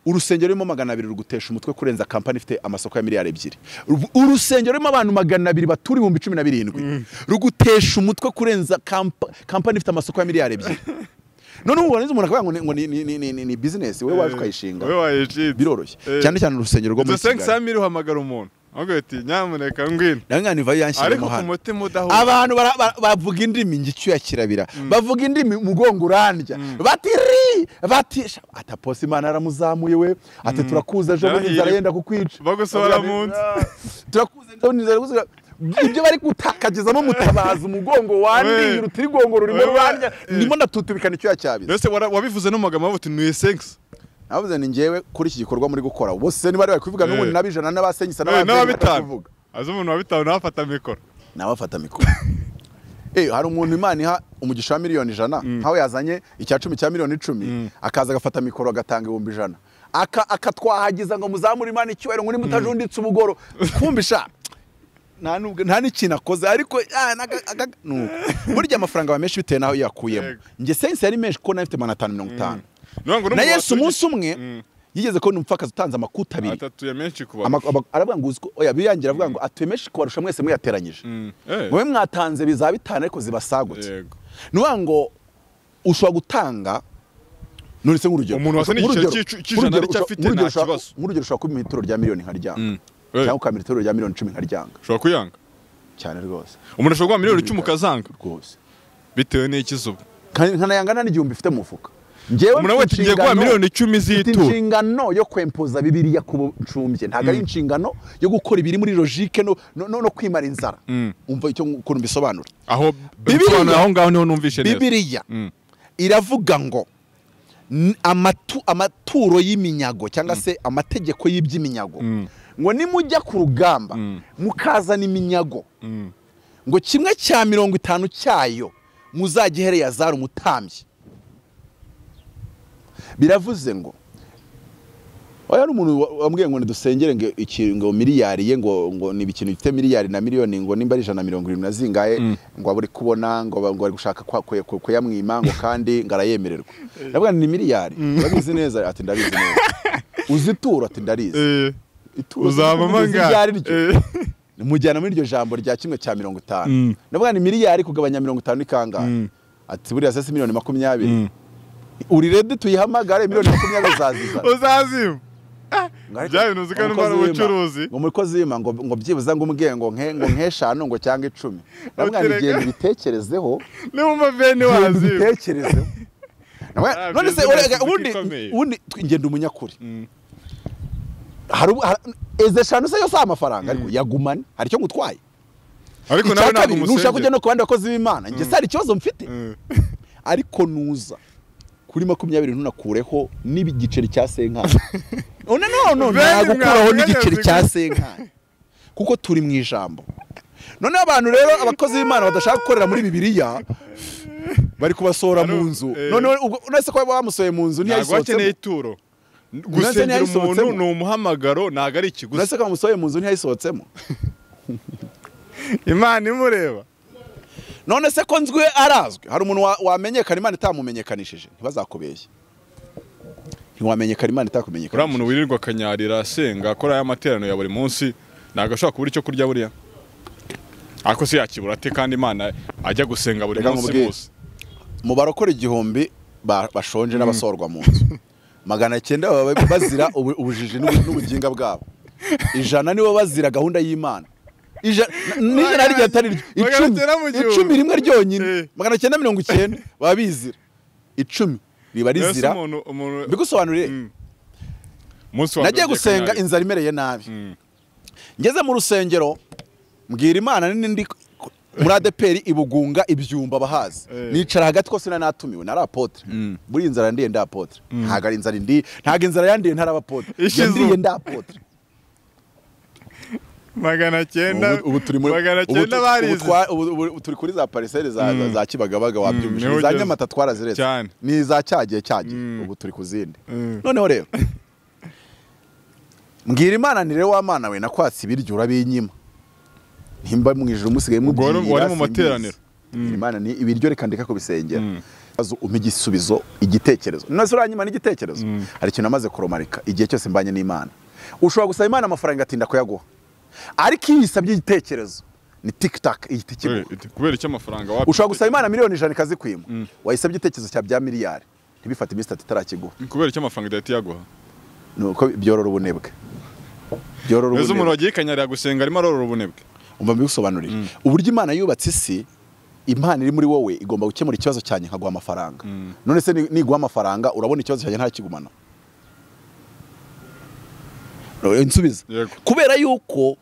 urusengero rurimo 200 rugutesha umutwe kurenza company ifite amasoko ya miliyari 2. Urusengero rurimo abantu 200 batura 17,000 rugutesha umutwe kurenza company ifite amasoko ya miliyari 2. None ubu umuntu akavuga ngo ni business wewe waje ukayishinga. Biroroshye cyane cyane urusengero rwo muri Kigali. 500 uhamagara umuntu ahubwo ati nyamuneka ngwino. Nangani vayo yanshyiremo hano. Abantu bavuga indimi ngicyo yakirabira. Bavuga indimi mugongo urandya. Bati ri bati ataposi Imana aramuzamuye we ati turakuza ejo bundi inzara yenda kukwica. Bagusohora munsi. Turakuza ejo bundi inzara kuzuka. Ibyo bari gutakagezamo mutabaza umugongo wandi urutirigongo rurimo rurandya ndimo natutubikana icyo yacyabize. Ese wabivuze no magambo bavuga uti nuye 5. Navuze ni ngewe kuri iki gikorwa muri gukora bose niba bari kuvuga n'ubundi nabijana n'abasenyisa n'ababitanu. Azi umuntu wabitanu nafata mikoro. Nabafata mikoro. Hari umuntu Imana iha umugisha wa miliyoni 100 nkaho yazanye icya 10 cya miliyoni 10 akaza agafata mikoro agatanga 100,000 akatwahagiza ngo muzamure Imana icyubahiro ngo mutajunditse ubugoro kumbisha nta n'ikintu akoze ariko nuko burya amafaranga menshi bitewe naho yakuyemo. Nge sense yari menshi ko nafite 550. Na Yesu umunsi umwe yigeze ko numfakaza utanze amakuta abiri atatu menshi kubarusha. Aravuga ngo uziko oya biyangira avuga ngo atuye menshi kubarusha mwese muyateranyije. Mwe mwatanze bizaba bitanu ariko zibasagutse. Nuvuga ngo ushobora gutanga none se nk'urugero umuntu wasa n'igiceri cy'ijana aricyo afite nta kibazo. Nk'urugero ushobora kuba ituro rya miliyoni nkaryanga cyangwa ukamira ituro rya miliyoni 10 nkaryanga. Ushobora kuyanga cyane rwose. Umuntu ashobora guha miliyoni 10 ukazanga rwose bitewe n'ikizuba nkanayangana n'igihumbi ifite mu mufuka. Njyewe mfite miliyoni 10 z'itu inshingano yo kwempoza Bibiliya ku ncumbye ntago ari inshingano yo gukora ibiri muri logique no kwimara inzara. Umva icyo ukuntu mbisobanura aho bisobanura aho ngaho niho numvishe neza. Bibiliya iravuga ngo Amaturo y'iminyago cyangwa se amategeko y'iby'iminyago, ngo nimujya ku rugamba mukazana iminyago, ngo 1/50 cyayo muzagihere Yazari umutambyi. Biravuze ngo oya, umuntu wambwiye ngo dusengere ngo ngo miliyari ye, ngo ni ikintu gifite miliyari na miliyoni, ngo nimba ari 170 na zingahe, ngo aburi kubona, ngo ari gushaka kuyamwima, ngo kandi ngo arayemererwa. Ndavuga ni miliyari, urabizi neza? Ati ndabizi neza. Uzitura? Ati ndarizi. Uzaba manga mujyana muri iryo jambo rya 1/50. Ndavuga ni miliyari kugabanya 50 ni kangahe? Ati buriya se miliyoni 20. Uri ready tuyihamagare miliyoni 20 zaziza? Uzazima. Bya bintu uzikana umara ubucuruzi. Ngo mukozi w'Imana ngo byibuza ngo umbwiye ngo nk'eshanu ngo cyangwa 10. Ndavuga ni genda ubitekerezeho. Nimumva bene wazi. Ubitekerezeho. None se ubundi ngenda umunyakuri. Hari eshanu se yose amafaranga ariko yagumane, hari icyo ngutwaye. Ariko nawe ntabwo umusengera. Nushaka kujya no ku bandi bakozi b'Imana, njye sari ikibazo mfite. Ariko nuza kuri 20 ntunakureho n'igiceri cya senkani. No nagukuraho n'igiceri cya senkani, kuko turi mu ijambo. None abantu rero abakozi b'Imana badashaka gukorera muri Bibiliya bari kubasohora mu nzu. None unese ko bamusoye mu nzu ntiyayisohotsemo. Ntabwo ituro. Gusengera umuntu ni umuhamagaro, ntabwo ari ikiguzi. Unese ko bamusoye mu nzu ntiyayisohotsemo. Imana imureba. None se ko nzwe arazwi, hari umuntu wamenyekana Imana itamumenyekanishije, ntibazakubeshye. Ntiwamenyekana Imana itakumenyekanishije. Uriya muntu wirirwa akanyarira asenga akora aya materaniro ya buri munsi, ntabwo ashobora kubura icyo kurya buriya. Ariko se yakibura ate kandi Imana ajya gusenga buri munsi bose? Mu barokora 1000 bashonje n'abasorwa mu nzu, 900 baba bazira ubujiji n'ubuginga bwabo, 100 nibo bazira gahunda y'Imana. N'ijana ryo atari ryo, 10 rimwe ryonyine, 990 baba bizira, 10 riba rizira. Mbigusobanurire, nagiye gusenga inzara imereye nabi, ngeze mu rusengero mbwira Imana nini ndi muri ADPR ibugunga ibyumba bahazi, nicara hagati ko sina natumiwe, nari apotre. Buri inzara ndiye nda apotre, ntago ari inzara ndi, ntago inzara yandiye ntari apotre, yandiye nda apotre. 900 ubu turi muri 900 barize, ubu turi kuri za parcelle za Kibagabaga wabyumvise, za Nyamata twaraziretse, ni za cyagiye ubu turi kuzindi. Noneho rero mbwira Imana nti rero wa Mana we nakwatse ibiryo urabinyima, ntimba mu ijuru musigaye mubwira wari mu materaniro. Imana ni ibiryo reka ndeka kubisengera, umpa igisubizo, igitekerezo. None se uranyima n'igitekerezo? Hari ikintu namaze kuromarika igihe cyose mbanye n'Imana. Ushobora gusaba Imana amafaranga atinda kuyaguha, ariko iyo isabye igitekerezo ni tik tak ihita ikiguha. Kubera icyo amafaranga wapi? Ushobora gusaba Imana miliyoni 100 ikazikwima, wayisabye igitekerezo cya bya miliyari ntibifate iminsi 3 itarakiguha. Kubera icyo amafaranga idahita iyaguha? Nuko byorora ubunebwe. Byorora ubunebwe. Ese umuntu wagiye kanyarira gusenga arimo arorora ubunebwe? Umva mbigusobanurire. Uburyo Imana yubatse isi, Imana iri muri wowe igomba gukemura ikibazo cyanjye nkaguha amafaranga. None se niguha amafaranga urabona ikibazo cyanjye ntakigumana? Nsubiza. Kubera yuko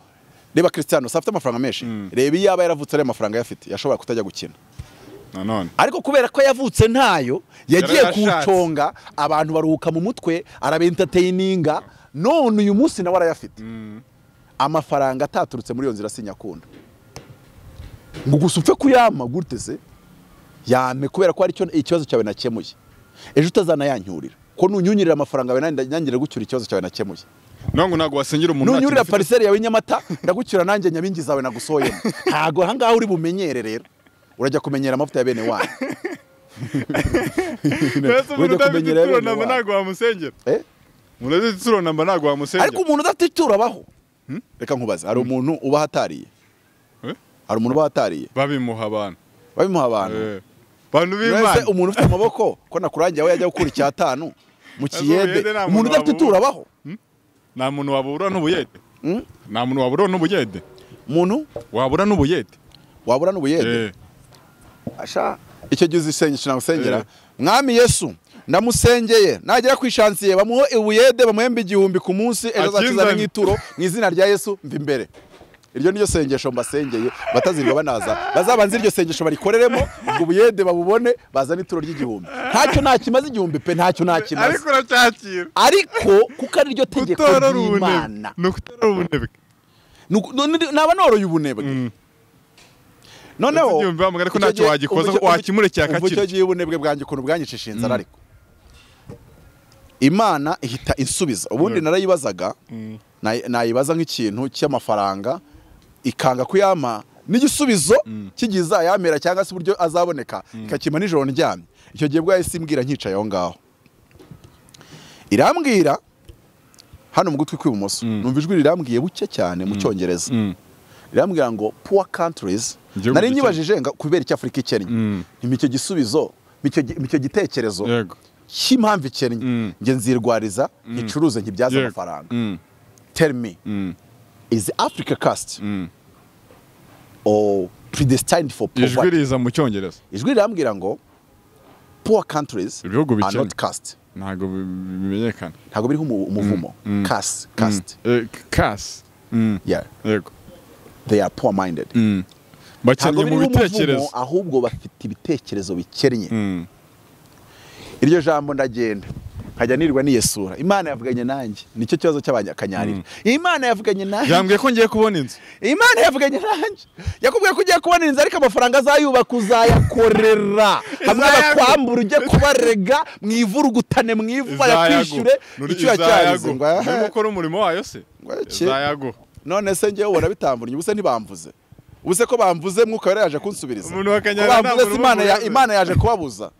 reba Cristiano afite amafaranga menshi, reba iyo aba yaravutse ari amafaranga yafite yashobora kutajya gukina. Nanone ariko kubera ko yavutse ntayo, yagiye kuconga abantu baruhuka mu mutwe, arabentertaininga, none uyu munsi nawe arayafite. Amafaranga ataturutse muri iyo nzira sinyakunda. Ngo gusa upfe kuyama gute se? Yame kubera ko ari cyo ikibazo cyawe nakemuye. Ejo utazana yancyurira. Ko nunyunyirira amafaranga yawe nanjye gucyura ikibazo cyawe nakemuye. Nongo ntago wasengera umuntu nunyurira parcelle yawe Nyamata ndagucyura nanjye Nyabingi zawe nagusoyemo. Ntago aha ngaho uri bumenyere rero. Urajya kumenyera amavuta ya bene wanyu. Urajya kumenyera bene wanyu. Ntago wamusengera. Umuntu udafite ituro namba ntago wamusengera. Ariko umuntu udafite ituro abaho. Reka nkubaze, hari umuntu uba hatariye? Hari umuntu uba hatariye? Babimuha abantu. Babimuha abantu. Bantu b'Imana. Umuntu ufite amaboko ko nakurangiye aho yajya gukura icyatanu mu kiyede. Umuntu udafite ituro abaho? Nta muntu wabura n'ubuyede. Nta muntu wabura n'ubuyede. Umuntu wabura n'ubuyede. Wabura n'ubuyede. Asha icyo gihe uzisengesha nagusengera. Mwami Yesu ndamusengeye nagera kwishansiye bamuhe ubuyede bamuhembe 1000 ku munsi ejo azakizana nk'ituro mu izina rya Yesu mva imbere. Iryo niyo sengesho mbasengeye, batazirwa banaza bazabanze iryo sengesho barikoreremo, ubwo buyede babubone, bazana ituro ry'igihumbi. Ntacyo nakimaze igihumbi pe, ntacyo nakimaze. Ariko uracyakira. Ariko kuko ari ryo tegeko ry'Imana. No kutorora ubunebwe. Naba noroye ubunebwe. Noneho igihumbi bamugara ko ntacyo wagikoza wakimurekeye akakira. Icyo gihe ubunebwe bwanjye ukuntu bwanyicisha inzara, ariko Imana ihita insubiza. Ubundi narayibazaga, nayibaza nk'ikintu cy'amafaranga ikanga kuyama n'igisubizo kigiza yamera cyangwa se uburyo azaboneka, ikakima nijoro ndyamye. Icyo gihe bwa yahise imbwira nkicaye aho ngaho, irambwira hano mu gutwi kw'ibumoso, numva ijwi rirambwiye buke cyane mu Cyongereza, irambwira ngo poor countries. Nari nyibajije ngo kubera iki Afrika ikennye, ntimicyo gisubizo, micyo gitekerezo cy'impamvu ikennye, nge nzirwariza nkicuruze nkibyaza amafaranga. Tell me, is Africa cursed or predestined for poverty? Ijwi riza mu Cyongereza. Ijwi rirambwira ngo poor countries are not cursed. Ntago bimenyekana. Ntago biriho umuvumo. Curse, cursed. Curse. Yeah. Yego. They are poor minded. Bakennye mu bitekerezo. Ahubwo bafite ibitekerezo bikennye. Iryo jambo ndagenda nkajya nirwa niyesura. Imana yavuganye nanjye, nicyo kibazo cy'abanyakanyarira. Imana yavuganye nanjye, yambwiye ko ngiye kubona inzu. Imana yavuganye nanjye, yakubwiye ko ugiye kubona inzu, ariko amafaranga azayubaka uzayakorera hamwe bakwambura ujye kubarega mwivurugutane mwivu bayakwishyure icyo yacyarize. Ngo gukora umurimo wayo se izayago. None se ngewe ubona bitamvunye, ubuse ntibamvuze, ubuse ko bamvuze mwuka wera yaje kunsubiriza. Bamvuze Imana yaje kubabuza.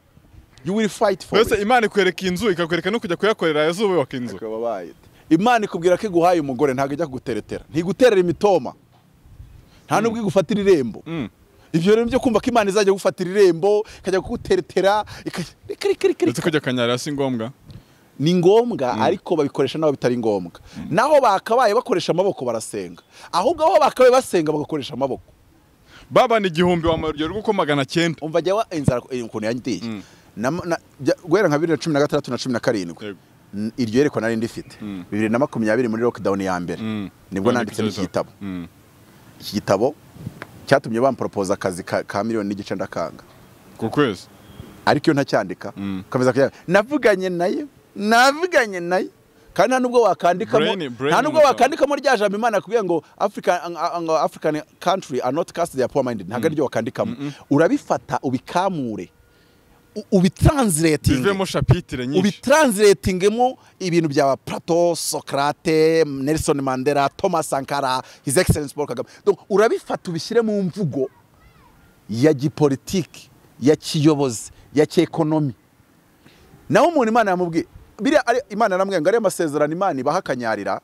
You will fight for it. Imana ikwereka inzu ikakwereka no kujya kuyakorera yazubaka inzu. Imana ikubwira ko iguhaye umugore ntago ijya kuguteretera, ntiguterera imitoma, nta nubwo igufatira irembo. Ibyo rero byo kumva ko Imana izajya gufatira irembo ikajya kuguteretera ndetse kujya kanyarira si ngombwa. Ni ngombwa, ariko babikoresha nabo bitari ngombwa. Naho bakabaye bakoresha amaboko barasenga, ahubwo aho bakabaye basenga bagakoresha amaboko. Baba ni igihumbi wa marugero rw'uko 900. Umva jya inzara ukuntu yandiye. Guhera nka 2016 na 17 iryo yerekwa nari ndifite. 2020 muri lockdown ya mbere nibwo nanditse iki gitabo. Iki gitabo cyatumye bampropose akazi ka 1.5 miliyoni ndakanga ku kwezi, ariko iyo ntacyandika komeza kujya navuganye nayo kandi nta nubwo wakandikamo, nta nubwo wakandikamo rya jambo Imana akubwiye ngo African country are not cursed, they are poor minded. Ntabwo aryo wakandikamo, urabifata ubikamure ubitranslating bivemo chapitre nyinshi, ubitranslatingemo ibintu bya Plato, Socrate, Nelson Mandela, Thomas Sankara, His Excellency Paul Kagame. Donc urabifata ubishyire mu mvugo ya gipolitiki, ya kiyobozi, ya cyekonomi. Naho umuntu Imana yamubwiye biriya, Imana yaramubwiye ngo ari amasezerano Imana ibahakanyarira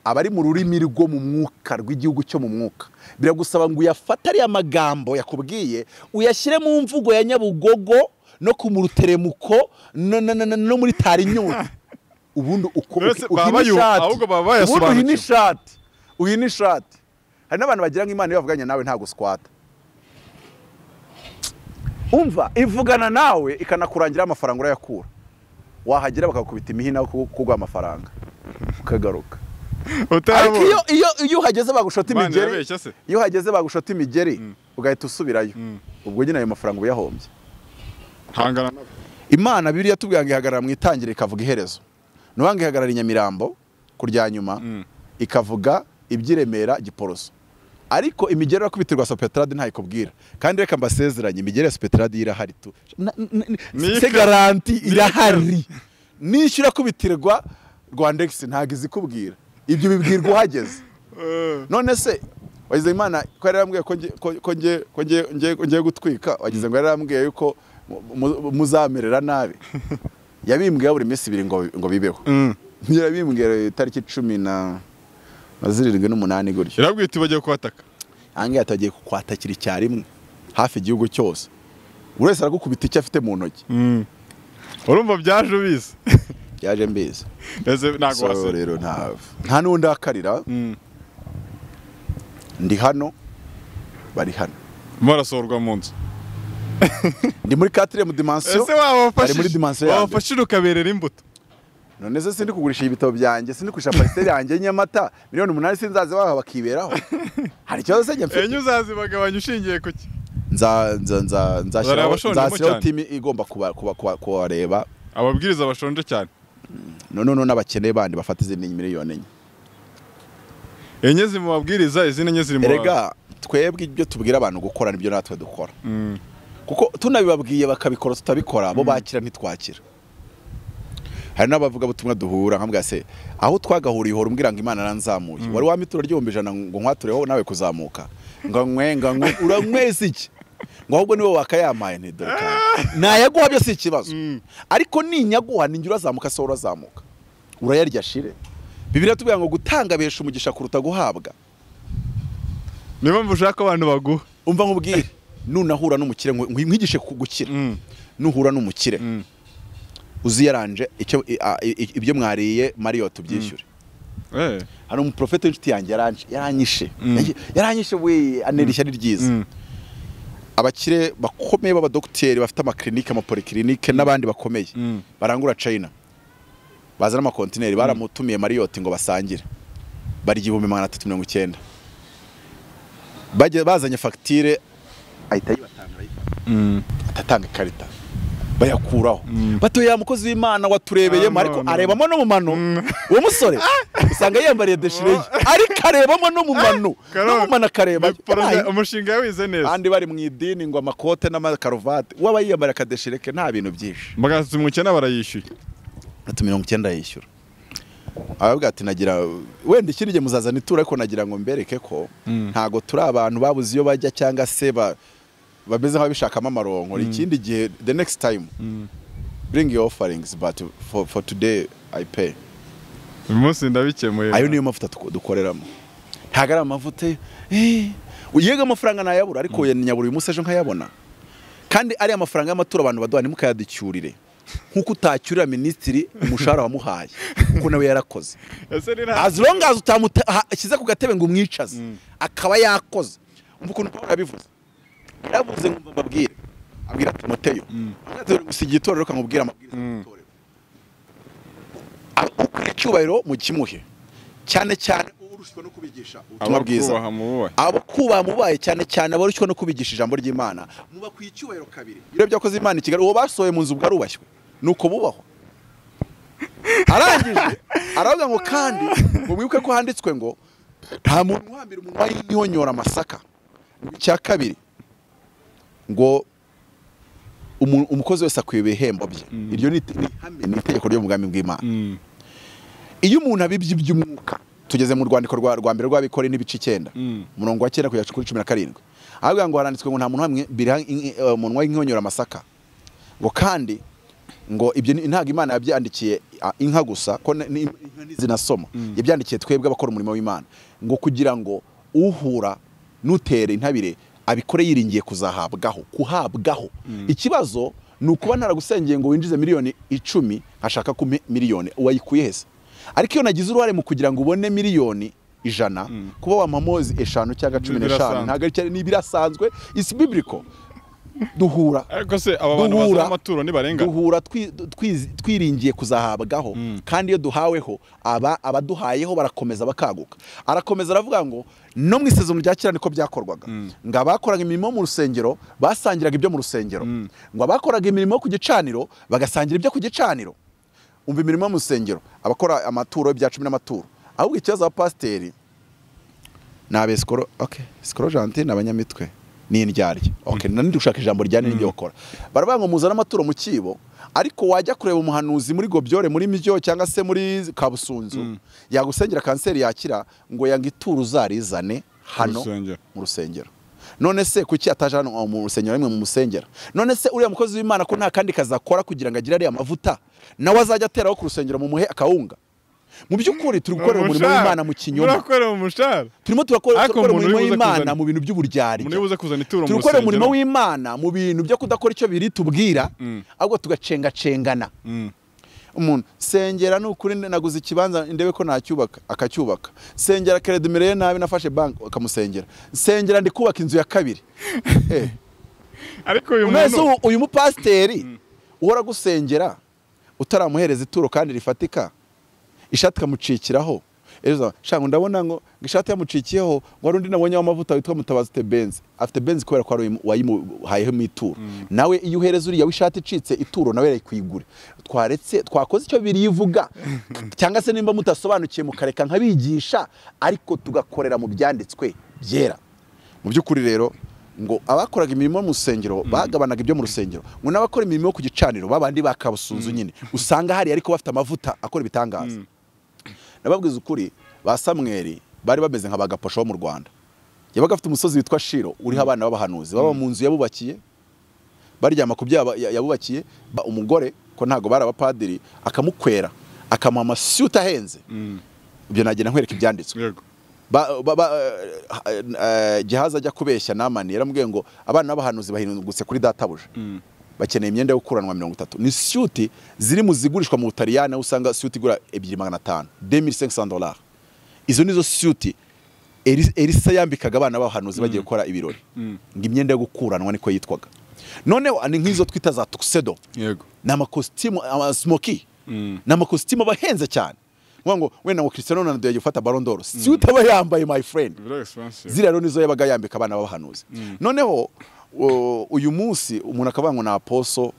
abari mu rurimi rwo mu mwuka rw'igihugu cyo mu mwuka. Biragusaba ngo uyafate ari amagambo yakubwiye uyashyire mu mvugo ya Nyabugogo no ku muruteremuko no muri Tarinyota. Ubundi uko uhina ishati. Hari n'abantu bagira ngo Imana iyo bavuganye nawe ntago squata. Umva ivugana nawe ikanakurangira amafaranga urayakura, wahagera bakakubita imihina kuguha amafaranga ukagaruka. Ariko iyo uhageze bagushota imigeri, iyo uhageze bagushota imigeri ugahita usubirayo, ubwo nyine ayo mafaranga uyahombye. Imana Bibiliya tubwira ngo ihagarara mu itangiriro ikavuga iherezo. Nuwanga ihagarara i Nyamirambo kurya nyuma ikavuga iby'Iremera Giporoso. Ariko imigeri irakubitirwa Sopetrade ntayikubwira. Kandi reka mbasezeranye, imigeri ya Sopetrade irahari tu. Se garanti irahari. Nishyura kubitirwa Rwandex ntago izikubwira. Ibyo bibwirwa uhageze. None se wagize Imana ko yarambwiye ko ngiye gutwika, wagize ngo yarambwiye yuko muzamerera nabi. Yabimbwiye buri minsi ibiri ngo bibeho. Yabimbwiye tariki 17 n'umunani gutyo. Yarabwiye ati bagiye kwataka. Ange atagiye kukwatakira icyarimwe hafi igihugu cyose. Buri wese aragukubita icyo afite mu ntoki. Urumva byaje ubizi. Byaje mbizi. Ese ntago wase. Rero nta n'undi akarira. Ndi hano bari hano. Marasorwa mu nzu. Ndi muri 4e dimension. Ese wabafashije. Muri dimension ya. Wabafashije ukaberera imbuto. None se sindi kugurisha ibitabo byanjye, sindi kugurisha parcelle yanjye Nyamata miliyoni 8 sinzaze baha bakiberaho. Hari ikibazo se njye mfite? Enye uzazibagabanya ushingiye kuki? Nza nza nza nzashyiraho team igomba kuba kubareba. Ababwiriza bashonje cyane. No n'abakene bandi bafata izindi miliyoni 4. Enye zimubabwiriza izindi enye ziri mu. Erega twebwe ibyo tubwira abantu gukora nibyo natwe dukora. Kuko tunabibabwiye bakabikora tutabikora bo bakira ntitwakira. Hari n'abavuga butumwa duhura nkambwa se aho twagahuriye uhora umbwira ngo Imana aranzamuye. Wari wamitura ry'ibihumbi 100 ngo nkwatureho nawe kuzamuka. Ngo nkwenga uranyweza iki? Ngo ahubwo niwe wakayamaye nti dore kandi. Nayaguha byo si ikibazo. Ariko ninyaguha ninjye urazamuka se urazamuka. Urayarya shire. Bibiliya tubwira ngo gutanga besha umugisha kuruta guhabwa. Niba mvushaka abantu baguha. Umva nkubwire nunahura n'umukire nkwigishe kugukira. Nuhura n'umukire. Uziyaranje icyo ibyo mwariye Marriott tubyishyure. Hari umuprofete w'inshuti yanjye yaranyishe. Yaranyishe we anerisha ari ryiza. Abakire bakomeye b'abadokiteri bafite amaklinike amapoliklinike n'abandi bakomeye barangura China. Bazana amakontineri baramutumiye Marriott ngo basangire. Bari 1390. Baje bazanye facture ahita yibatanga arayifata. Atatanga ikarita. Bayakuraho. Batoya mukozi w'Imana waturebeyemo ariko arebamo no mu mano. Uwo musore usanga yambariye déchiré ariko arebamo no mu mano. No mu mano akareba. Umushinga wize neza. Andi bari mu idini ngo amakote n'amakaruvati. Waba yiyambara akadéchiré ke nta bintu byinshi. 390 barayishyuye. 390 yishyura. Aravuga ati nagira wenda ikindi gihe muzazana itura ariko nagira ngo mbereke ko ntago turi abantu babuze iyo bajya cyangwa se bameze nk'abishakamo amaronko. Ikindi gihe the next time bring your offerings but for today I pay. Umunsi ndabikemuye. Ayo niyo mavuta dukoreramo. Ntago ari amavuta uyega amafaranga nayabura ariko nyabura uyu munsi ejo nkayabona. Kandi ari amafaranga y'amaturo abantu baduha ntimukayaducyurire. Nkuko utacyurira ministiri umushahara wamuhaye kuko nawe yarakoze. As long as utamushyize ku gatebe ngo umwicaze akaba yakoze. Umva ukuntu Paul yabivuze. Yaravuze ngo mbabwire. Abwira Timoteyo. Gusiga itorero kamubwira amabwiriza y'itorero. Ukwiye icyubahiro mu kimuhe. Cyane cyane urushywa no kubigisha ubutumwa bwiza. Abo kubaha mubaye cyane cyane abarushywa no kubigisha ijambo ry'Imana. Mubakwiye icyubahiro kabiri. Ibyo byakoze Imana i Kigali uwo basohoye mu nzu bwarubashywe. Nuko bubaho. Arangije aravuga ngo kandi ngo mwibuke ko handitswe ngo nta muntu uhambira umunwa yihonyora amasaka. Icya kabiri ngo umukozi wese akwiye ibihembo bye. Iryo ni ihame, ni itegeko ryo mu bwami bw'Imana. Iyo umuntu abibye iby'umwuka, tugeze mu rwandiko rwa mbere rw'Abikore n'ibice 9 umurongo wa 9 kugeza kuri 17. Avuga ngo haranditswe ngo nta muntu hamwe umunwa y'inkonyora amasaka. Ngo kandi ngo ibyo ntago Imana yabyandikiye inka gusa ko inka zinasoma. Yabyandikiye twebwe abakora umurimo w'Imana ngo kugira ngo uhura nutere intabire abikore yiringiye kuzahabwaho, kuhabwaho. Ikibazo ni ukuba naragusengeye ngo winjize miliyoni 10 nkashaka ku miliyoni wayikuye hese. Ariko iyo nagize uruhare mu kugira ngo ubone miliyoni 100 kuba wampamozi 5 cyangwa 15 ntago ari ni birasanzwe, is biblical. Duhura ariko se aba bantu bazana amaturo ni barenga duhura twiringiye kuzahabwaho. Kandi iyo duhaweho abaduhayeho barakomeza bakaguka. Arakomeza aravuga ngo no mu isezerano rya kera niko byakorwaga. Ngo abakoraga imirimo mu rusengero basangiraga ibyo mu rusengero. Ngo abakoraga imirimo ku gicaniro bagasangira ibyo ku gicaniro. Umva imirimo mu rusengero abakora amaturo ibya 10 n'amaturo. Ahubwo ikibazo abapasiteri n'abesikoro, okay, sikoro gentil n'abanyamitwe ni indyarya. Okay, nandi dushaka ijambo ryane n'ibyo bakora. Baravuga ngo muzana amaturo mu kibo, ariko wajya kureba umuhanuzi muri Gobyore muri Mibyo cyangwa se muri Kabusunzu yagusengera kanseri yakira ngo yanga ituro uzarizane hano mu rusengero. None se kuki ataje hano mu rusengero rimwe mu musengera? None se uriya mukozi w'Imana ko nta kandi kazakora kugira ngo agire ariya mavuta nawe azajya ateraho ku rusengero mu muhe akawunga? Mu by'ukuri turi gukorera umurimo w'Imana mu kinyoma. Turimo turakora umurimo w'Imana mu bintu by'uburyarya. Turi gukorera umurimo w'Imana mu bintu byo kudakora icyo biri tubwira, ahubwo tugacengacengana. Umuntu sengera nukuri naguze ikibanza ndebe ko nacyubaka akacyubaka. Sengera credit mireye nabi nafashe bank akamusengera. Sengera ndi kubaka inzu ya kabiri. Ariko uyu muntu uyu mupasteri uhora gusengera Utaramuhereza ituro kandi rifatika, ishati ikamucikiraho. Ejo shanga ndabona ngo ishati yamucikiyeho, ngo hari undi nabonye w'amavuta witwa Mutabazi afite Benz, afite Benz kubera ko ari wayimuhayeho ituro. Nawe iyo uhereza uriya w'ishati icitse ituro, nawe yayikwigure. Twaretse twakoze icyo birivuga, cyangwa se nimba mutasobanukiye mukareka nkabigisha, ariko tugakorera mu byanditswe byera. Mu by'ukuri rero ngo abakoraga imirimo mu rusengero bagabanaga ibyo mu rusengero, ngo n'abakora imirimo yo ku gicaniro babandi bakabusunzu nyine usanga hari ariko bafite amavuta akora ibitangaza. Nababwiza ukuri, ba Samweli bari bameze nka bagaposho bo mu Rwanda. Yabaga afite umusozi witwa Shiro uriho abana b'abahanuzi baba mu nzu yabubakiye, baryama ku byo yabubakiye. Umugore ko ntago bari abapadiri akamukwera akamuha amasuti ahenze. Ibyo nagenda nkwereka ibyanditswe. Gihaza ajya kubeshya Namani, yaramubwiye ngo abana b'abahanuzi bahindutse kuri databuja, bakeneye imyenda yo gukuranwa 30. Ni suti ziri mu zigurishwa mu Butaliyani, usanga suti igura 2500, $2500. Izo nizo suti Elisa yambikaga abana b'abahanuzi bagiye gukora ibirori. Ngo imyenda yo gukuranwa niko yitwaga. Noneho ni nk'izo twita za tuxedo. Yego. Ni amakositimu, smoky. Ni amakositimu abahenze cyane. Ngo wenda ngo Cristiano Ronaldo yagiye gufata Ballon d'Or, suti aba yambaye, my friend. Ziriya rero nizo yabaga yambika abana b'abahanuzi. Noneho uyu munsi umuntu akavuga ngo na aposo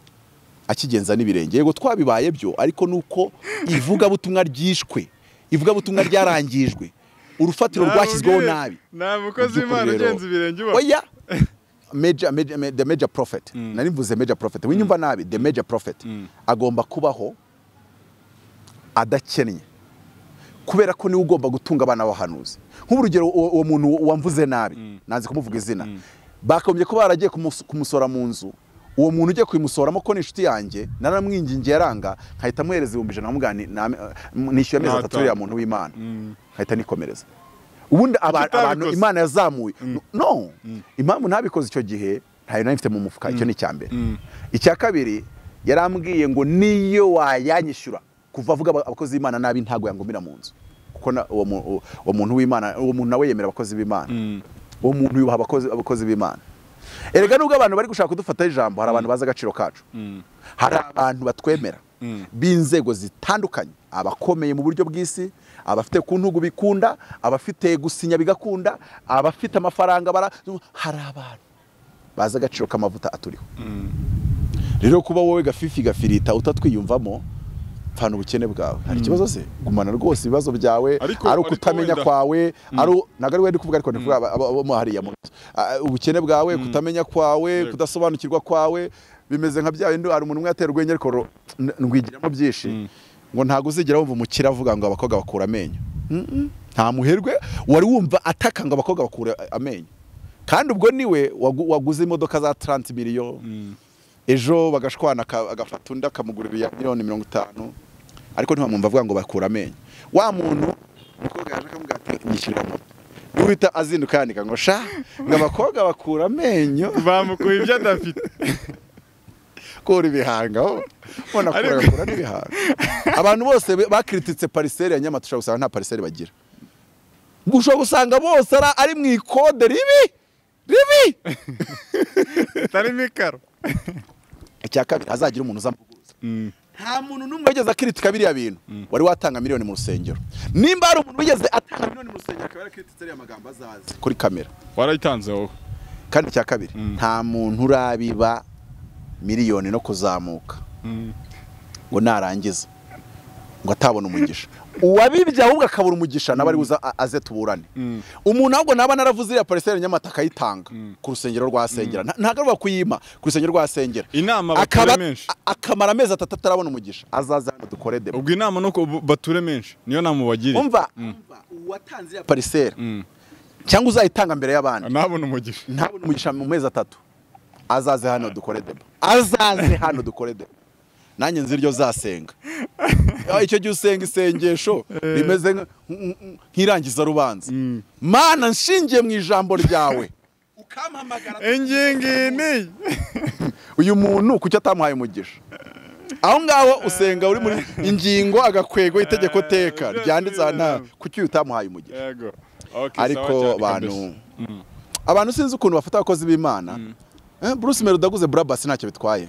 akigenza n'ibirenge. Yego twabibaye byo, ariko nuko ivugabutumwa ryishwe, ivugabutumwa ryarangijwe, urufatiro rwashyizweho nabi. Nta mukozi w'Imana ugenza ibirenge uba. Oya, the major prophet. Nari mvuze major prophet, winyumva nabi. The major prophet agomba kubaho adakennye, kubera ko niwe ugomba gutunga abana b'abahanuzi. Nk'urugero uwo muntu wamvuze nabi, nanze kumuvuga izina, bakagombye kuba baragiye kumusora mu nzu. Uwo muntu ugiye kuyimusoramo ko ni inshuti yanjye, naramwingingiye aranga, nkahita amuhereza 100,000 nkamubwira nishyuye amezi 3 uriya muntu w'Imana, nkahita nikomereza. Ubundi abantu Imana yazamuye. No, impamvu ntabikoze icyo gihe ntayo nari mfite mu mufuka, icyo ni icya mbere. Icya kabiri, yarambwiye ngo niyo wayanyishyura kuva avuga abakozi b'Imana nabi ntago yangumira mu nzu, kuko uwo muntu w'Imana, uwo muntu nawe yemera abakozi b'Imana, uwo muntu yubaha abakozi b'Imana. Erega nubwo abantu bari gushaka kudufata ijambo, hari abantu bazi agaciro kacu, hari abantu batwemera b'inzego zitandukanye, abakomeye mu buryo bw'isi, abafite ku ntugu bikunda, abafite gusinya bigakunda, abafite amafaranga, hari abantu bazi agaciro k'amavuta aturiho. Rero kuba wowe gafifi gafirita utatwiyumvamo, pfana ubukene bwawe. Hari ikibazo se? Gumana rwose ibibazo byawe, ari ukutamenya kwawe, ari ntago ari we ndi kuvuga, ariko ndi kuvuga abo hariya mu ubukene bwawe, kutamenya kwawe, kudasobanukirwa kwawe, bimeze nka bya bindi. Hari umuntu umwe yatera urwenya ariko ndwigiramo byinshi, ngo ntago uzigera wumva umukire avuga ngo abakobwa bakura amenyo. Nta muherwe wari wumva ataka ngo abakobwa bakura amenyo, kandi ubwo niwe waguze imodoka za 30 miliyoni, ejo bagashwana agafata undi akamugurira miliyoni 50, ariko ntiwamwumva avuga ngo bakura amenyo. Wa muntu umukobwa yaje akamubwira ati nyishyurira moto, niwita azinduka yandika ngo sha ngo abakobwa bakura amenyo, bamukuye ibyo adafite. Kora ibihanga, ubona kora n'ibihanga. Abantu bose bakrititse pariseri ya Nyamata, ushobora gusanga nta pariseri bagira. Ushobora gusanga bose ari mu ikode ribi ribi, tari mikaro. Icya kabiri, hazagira umuntu uzamuguruza. Nta muntu n'umwe wigeze akritika biriya bintu wari watanga miliyoni mu rusengero. Nimba ari umuntu wigeze atanga miliyoni mu rusengero akaba yarakrititse ariya magambo, azaze kuri kamera. Warayitanze wowe. Kandi icya kabiri, nta muntu urabiba miliyoni no kuzamuka ngo narangiza ngo atabona umugisha. Uwabibye ahubwo akabura umugisha nawe ari uza aze tuburane. Umuntu ahubwo naba naravuze iriya pariseri Nyamata akayitanga ku rusengero rwa Sengera, ntago ari kuyima ku rusengero rwa Sengera, inama bature menshi, akamara amezi 3 atarabona umugisha, azaza hano dukore demo. Ubwo inama nuko bature menshi, niyo nama ubagiriye. Umva, uwatanze iriya pariseri cyangwa uzayitanga mbere y'abandi ntabona umugisha, ntabona umugisha mu mezi 3, azaze hano dukore demo, azaze hano dukore demo. Nanjye nzi iryo zasenga. Icyo gihe usenga isengesho rimeze nk'irangiza rubanza. Mana nshingiye mu ijambo ryawe ukampamagara ingingini. Uyu muntu kuki atamuhaye umugisha? Aho ngaho usenga uri muri ingingo agakwego itegeko teka ryanditse nta kuki utamuhaye umugisha. Yego. Ariko abantu sinzi ukuntu bafata abakozi b'Imana. Bruce Melody aguze Brabus ntacyo bitwaye.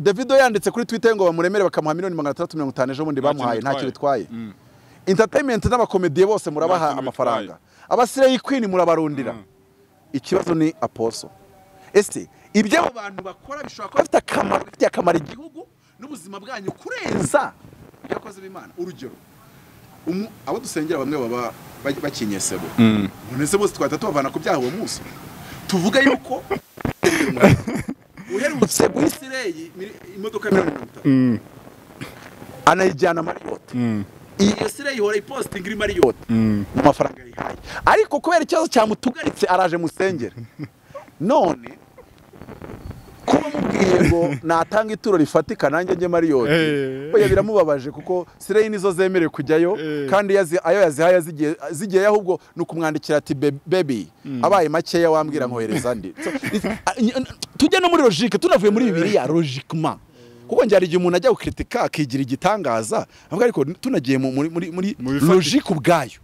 Davido yanditse kuri Twitter ngo bamuremere bakamuha miliyoni 650 ejo bundi bamuhaye, nta kintu bitwaye. Entertainment n'abakomediye bose murabaha amafaranga, abasireyi queen murabarundira. Ikibazo ni aposo. Ese ibyo abo bantu bakora bishobora kuba bifite akamaro, bifitiye akamaro igihugu n'ubuzima bwanyu kurenza ibyakoze b'Imana? Urugero, abo dusengera bamwe baba bakinyesebo, none se bose twahita tubavana ku byaha uwo munsi? Tuvuga yuko uherutse guha Isireyi imodoka ya miliyoni 50 anayijyana Marriott. Iyi Isireyi ihora ipostinga iri Marriott mu mafaranga yihaye, ariko kubera ikibazo cyamutugaritse araje musengera. None kuba mubwiye ngo natanga ituro rifatika nanjye njye Marriott, oya biramubabaje, kuko Sireyi nizo zemerewe kujyayo, kandi ayo yazihaye zigiye, ahubwo ni ukumwandikira ati baby abaye makeya wambwira nkohereza andi. Tujye no muri logique, tunavuye muri Bibiliya logiquement, kuko njye hari igihe umuntu ajya gukritika akigira igitangaza avuga, ariko tunagiye muri logique ubwayo,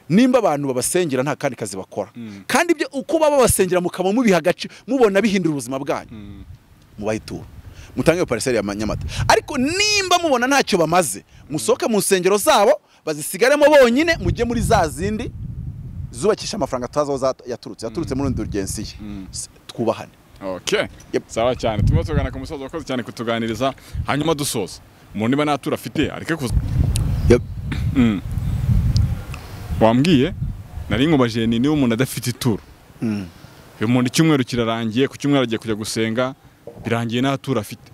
nimba abantu babasengera nta kandi kazi bakora, kandi ibyo uko baba babasengera mukaba mubiha agace, mubona bihindura ubuzima bwanyu, mubahe ituro, mutange iyo parcelle ya Nyamata. Ariko nimba mubona ntacyo bamaze, musohoke mu nsengero zabo bazisigaremo bonyine, mujye muri za zindi zubakisha amafaranga tutazi aho yaturutse muri indulgensiye. Twubahane. Okay. Sawa cyane. Turimo tugana ku musozo, wakoze cyane kutuganiriza, hanyuma dusoza. Umuntu niba natura afite areke kuza. Wambwiye nari nkubaje ni niba umuntu adafite ituro. Uyu muntu icyumweru kirarangiye, ku cyumweru agiye kujya gusenga, birangiye nta turo afite.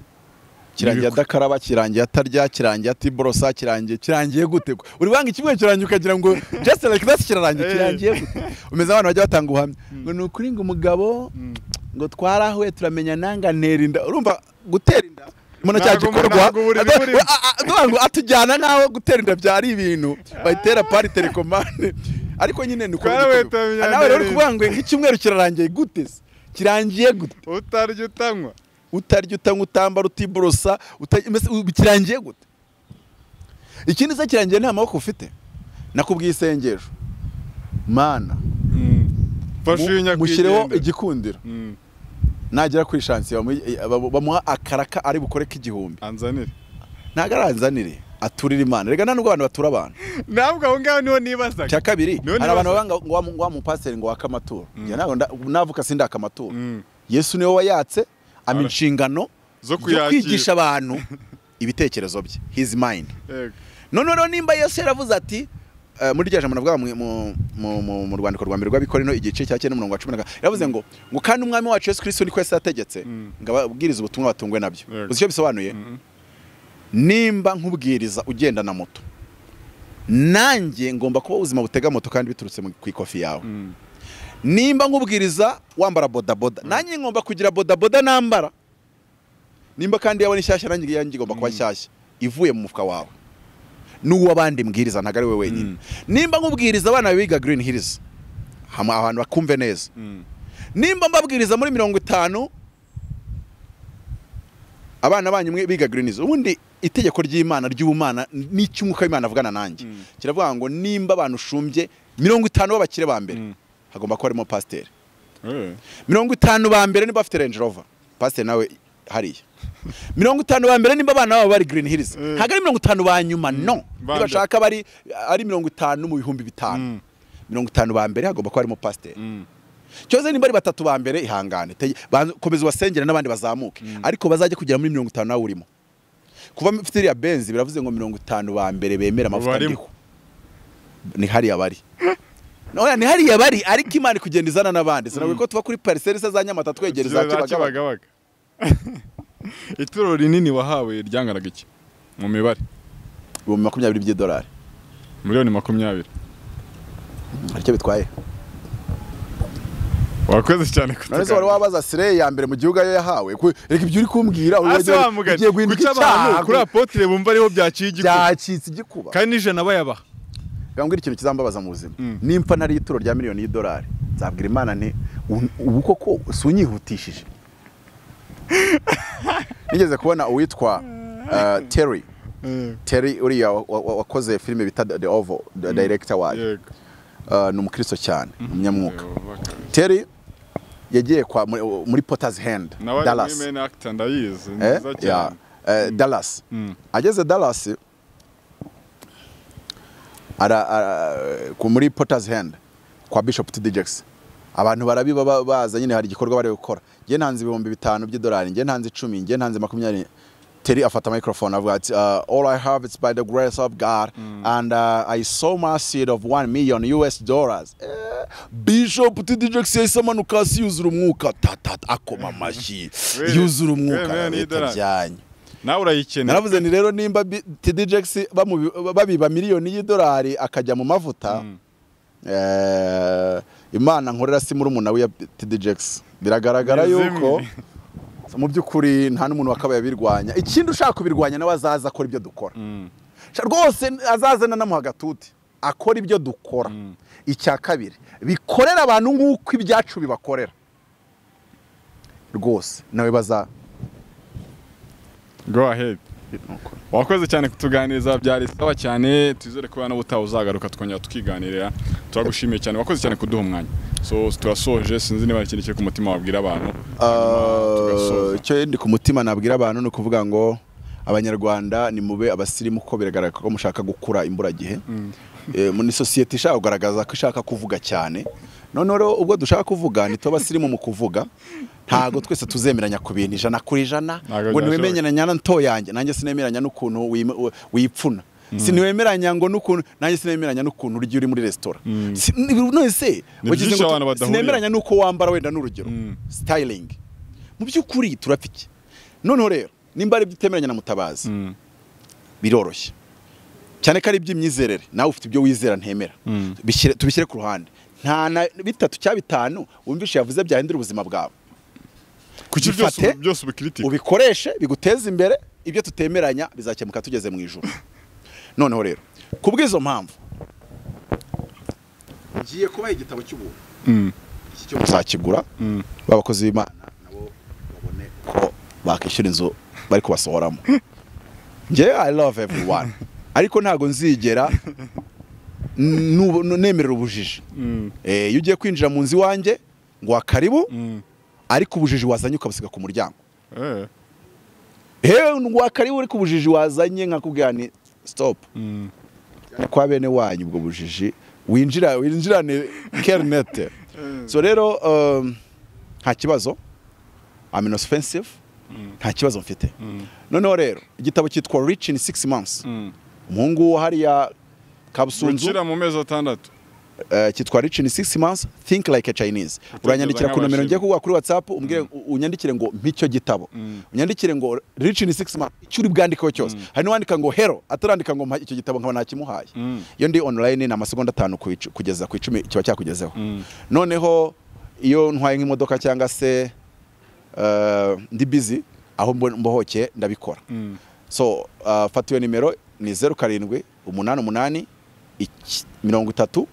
Kirangiye adakaraba, kirangiye atarya, kirangiye atiborosa, kirangiye gute? Uri wanga icyumweru kirangiye ukagira ngo just like that kirarangiye, kirangiye gute? Umeze abantu bajya batanga ubuhamya ngo ni ukuri ngo umugabo ngo twarahuye turamenya nanga ntera inda. Urumva gutera inda mbona cya gikorwa ngo atujyana nkaho gutera inda byari ibintu bayitera pari telekomande, ariko nyine ni nawe rero kuvuga ngo icyumweru kirarangiye gute? Kirangiye gute? Utarya utanywa, utarya utanywa, utambara, utiborosa, kirangiye gute? Ikindi se kirangiye nta maboko ufite. Nakubwiye isengesho, Mana mushyireho igikundiro, nagera kuri shansi bamuha akaraka ari bukore k'igihumbi, anzanire. Ntago aranzanire, aturira Imana. Rega nta nubwo abantu batura abantu. Ntabwo aho ngaho niho nibazaga. Cya kabiri, hari abantu banga ngo wa mupaseri ngo waka amaturo. Njye ntabwo navuka sindaka amaturo. Yesu niwe wayatse, ama inshingano zo kwigisha abantu ibitekerezo bye, his mind. None rero nimba Yesu yaravuze ati muri rya jambo navuga mu rwandiko rwa mbere rw'Abikorino igice cya 9 umurongo wa 10, yaravuze ngo kandi umwami wacu Yesu Kristo niko yese yategetse ngo ababwirize ubutumwa batungwe nabyo. Uzi icyo bisobanuye? Nimba nkubwiriza ugenda na moto, nanjye ngomba kuba ubuzima butega moto kandi biturutse ku ikofi yawe. Nimba nkubwiriza wambara bodaboda, nanjye ngomba kugira bodaboda nambara. Nimba kandi yawe ni shyashya, nanjye yanjye igomba kuba shyashya ivuye mu mufuka wawe n'uw'abandi mbwiriza, ntago ari we wenyine. Nimba nkubwiriza abana biga Green Hills, hamwe abantu bakumve neza, nimba mbabwiriza muri 50 abana banyu mwe biga Green Hills, ubundi itegeko ry'Imana ry'ubumana n'icy'umwuka w'Imana avugana nanjye kiravuga ngo nimba abantu ushumbye 50 b'abakire ba mbere, hagomba kuba harimo pasiteri. 50 ba mbere niba bafite Range Rover, pasiteri nawe hariya. 50 ba mbere nimba abana babo bari Green Hills, ntago ari 50 ba nyuma, no nibashaka bari ari 50 mu bihumbi 5. 50 ba mbere hagomba kuba harimo pasiteri. Cyoze nimba ari batatu ba mbere, ihangane, komeza ubasengere n'abandi bazamuke, ariko bazajye kugera muri 50 nawe urimo. Kuva mfite iriya Benz biravuze ngo 50 ba mbere bemera amavuta ndiho, ni hariya bari. Oya ni hariya bari, ariko Imana kugenda izana n'abandi. Sinabwo ko tuva kuri parcelle za Nyamata twegereza Kibagabaga. Ituro rinini wahawe ryanganaga iki mu mibare? $20,000 by'idolari. Miliyoni 20. Aricyo bitwaye. Wakoze cyane kutuganira. None se wari wabaza Sire ya mbere mu gihugu ayo yahawe? Reka ibyo uri kumbwira ugiye guhinduka icyaha. Kuri apotre bumva ariho byaciye igikuba. Byacitse igikuba. Kandi n'ijana bayabaha. Ngambwira ikintu kizambabaza mu buzima. Nimfa nari ituro rya miliyoni y'idolari, nzabwira Imana nti ubu koko sunyihutishije. Nigeze kubona uwitwa Terry. Terry uriya wakoze filime bita The Oval, the director wayo. Ni umukristo cyane, umunyamwuka. Terry Yagiye kwa muri Potter's Hand, Dallas. Nawe actor ndayizi nziza cyane. Dallas. Ageze Dallas ara muri Potter's Hand kwa Bishop T.D. Jakes. Abantu barabiba baza nyine hari igikorwa bari gukora. Ngiye ntanze $5,000 by'idolari, ngiye ntanze 10, ngiye ntanze 20. Terry afata microphone avuga ati all I have is by the grace of God and I sow my seed of $1 million. Bishop T.D. Jakes yahise amanuka hasi yuzura umwuka, tata akoma amashyi yuzura umwuka byanyu. Nawe urayikeneye. Naravuze ni rero nimba T.D. Jakes babiba miliyoni y'idolari akajya mu mavuta, Imana nkorera si muri umuntu we ya T.D. Jakes. Biragaragara yuko mu by'ukuri nta n'umuntu wakabaye abirwanya. Ikindi ushaka kubirwanya nawe azaza akora ibyo dukora. Rwose azaza nanamuha gatuti akora ibyo dukora. Icya kabiri bikorera abantu nk'uko ibyacu bibakorera. Rwose nawe baza go ahead. Wakoze cyane kutuganiriza, byari sawa cyane, twizere ko bana ubutaha uzagaruka twongera tukiganirira. Turagushimiye cyane, wakoze cyane kuduha umwanya. So turasoje, sinzi niba ikintu kiri ku mutima wabwira abantu. Icyo ndi ku mutima nabwira abantu ni ukuvuga ngo Abanyarwanda ni mube abasirimu ko biragaragara ko mushaka gukura imburagihe. Muri society ishaka kugaragaza ko ishaka kuvuga cyane. None rero ubwo dushaka kuvuga ni to basirimu mu kuvuga. Ntago twese tuzemeranya ku bintu 100% ngo niwemenyana na nto yanjye, nanjye sinemeranya n'ukuntu wipfuna, siniwemeranya ngo n'ukuntu nanjye sinemeranya n'ukuntu urya uri muri restaurant, none se sinemeranya n'uko wambara wenda n'urugero styling. Mu by'ukuri turapfiki. Noneho rero nimba ari byitemeranya na Mutabazi biroroshye cyane ko ari iby'imyizerere, nawe ufite ibyo wizera ntemera, tubishyire ku ruhande. Nta na bitatu cya bitanu wumvishe yavuze byahindura ubuzima bwawe. Kuki byose ubikritika ubikoreshe biguteza imbere, ibyo tutemeranya bizakemuka tugeze mu ijuru. Noneho rero kubw'izo mpamvu ngiye kubaha igitabo cy'ubuntu. Iki cyo muzakigura babakozi b'Imana nabo babone ko bakishyura inzu bari kubasohoramo. Nge I love everyone, ariko ntago nzigera nemerera ubujiji. Iyo ugiye kwinjira mu nzu iwanjye ngo akaribu, ariko ubujiji wazanye ukabusiga ku muryango. Ngo akaribu ariko ubujiji wazanye nkakubwira ni stop. Kwa bene wanyu ubwo bujiji winjirane kernete. So rero nta kibazo, I'm inoffensive, nta kibazo mfite. Noneho rero igitabo cyitwa Rich in 6 Months. Umuhungu hariya Kabusunzu gukira mu mezi 6 cyitwa Rich in 6 Months, Think Like a Chinese. Uranyandikira ku nomero ngiye kuguha kuri WhatsApp, umbwire unyandikire ngo mpicyo gitabo. Unyandikire ngo Rich in 6 Months, icyo uri bwandikeho cyose. Hari n'uwandika ngo hero, atarandika ngo icyo gitabo nkaba nakimuhaye. Iyo ndi online na amasegonda 5 kugeza ku 10 kiba cyakugezeho. Noneho iyo ntwaye nk'imodoka cyangwa se ndi busy aho mbohoke ndabikora. So fata iyo nimero ni 07 88 30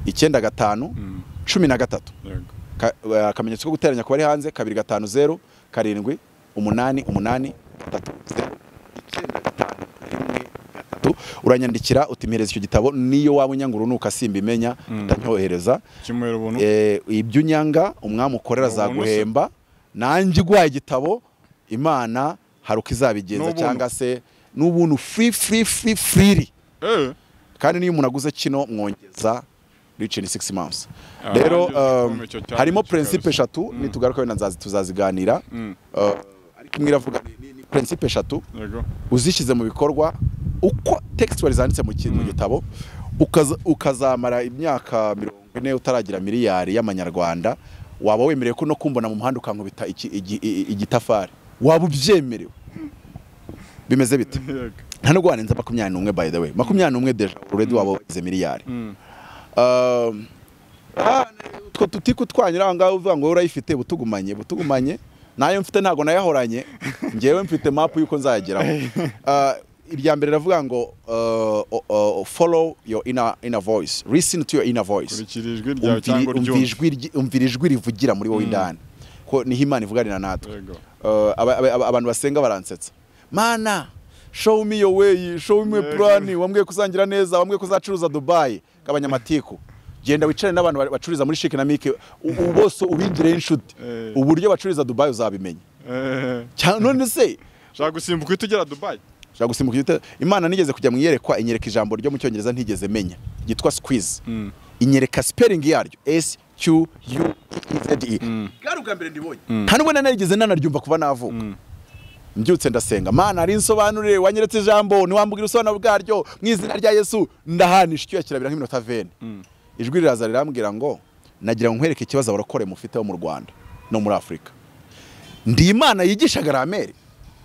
95 13. Akamenyetso ko guteranya ku bari hanze 250 7 8 8 3 0 9 5 1 3. Uranyandikira utimpereza icyo gitabo, niyo waba unyangurunuka simbimenya utanyohereza. Ibyo unyanga umwami ukorera azaguhemba. Nanjye ugwaye igitabo Imana hari uko izabigenza cyangwa se n'ubuntu free free free free. Kandi niyo umuntu aguze kino mwongeza Rich in 6 Months. Rero harimo principe eshatu nitugaruka wenda nzazi tuzaziganira. Ariko imwe iravuga ni principe eshatu uzishyize mu bikorwa uko textual zanditse mu gitabo, ukazamara imyaka 40 utaragira miliyari y'amanyarwanda, waba wemerewe ko no kumbona mu muhanda ukankubita igitafari, waba ubyemerewe. Bimeze bite? Nta nubwo wanenza 21 by the way. 21 deja already waba wagize miliyari. Utwo tutiku twanyura ngaho uvuga ngo urayifite butugumanye nayo mfite ntago nayahoranye, ngewe mfite map yuko nzayageraho. Irya mbere ravuga ngo follow your inner voice, listen to your inner voice. Umvira ijwi rivugira muri wowe indani, ko niho Imana ivuganira natwe. Abantu basenga baransetsa, Mana show me your way, show me plan, wambwiye kuzangira neza, wambwiye kuzacuruza Dubai, kabanyamatiku. Genda wicare n'abantu bacururiza muri Chic na Mike, bose ubigire inshuti. Uburyo bacururiza Dubai uzabimenya. None se shaka gusimbuka uhita Dubai. Shaka gusimbuka uhita. Imana nigeze kujya mu iyerekwa inyereka ijambo ryo mu Cyongereza ntigeze menya, ryitwa squeeze. Inyereka spelling yaryo S Q U Z E. Bwari ubwa mbere ndibonye. Nta nubwo narigeze nanaryumva kuva navuka. Mbyutse ndasenga, Mana ari nsobanurire, wanyeretse ijambo niwambwira usobanuro bwaryo mu izina rya Yesu. Ndahanisha icyo yakirabira nk'iminota 20. Ijwi riraza rirambwira ngo nagira ngo nkwereke ikibazo abarokore mufite mu Rwanda no muri Afrika. Ndi Imana yigisha grammaire,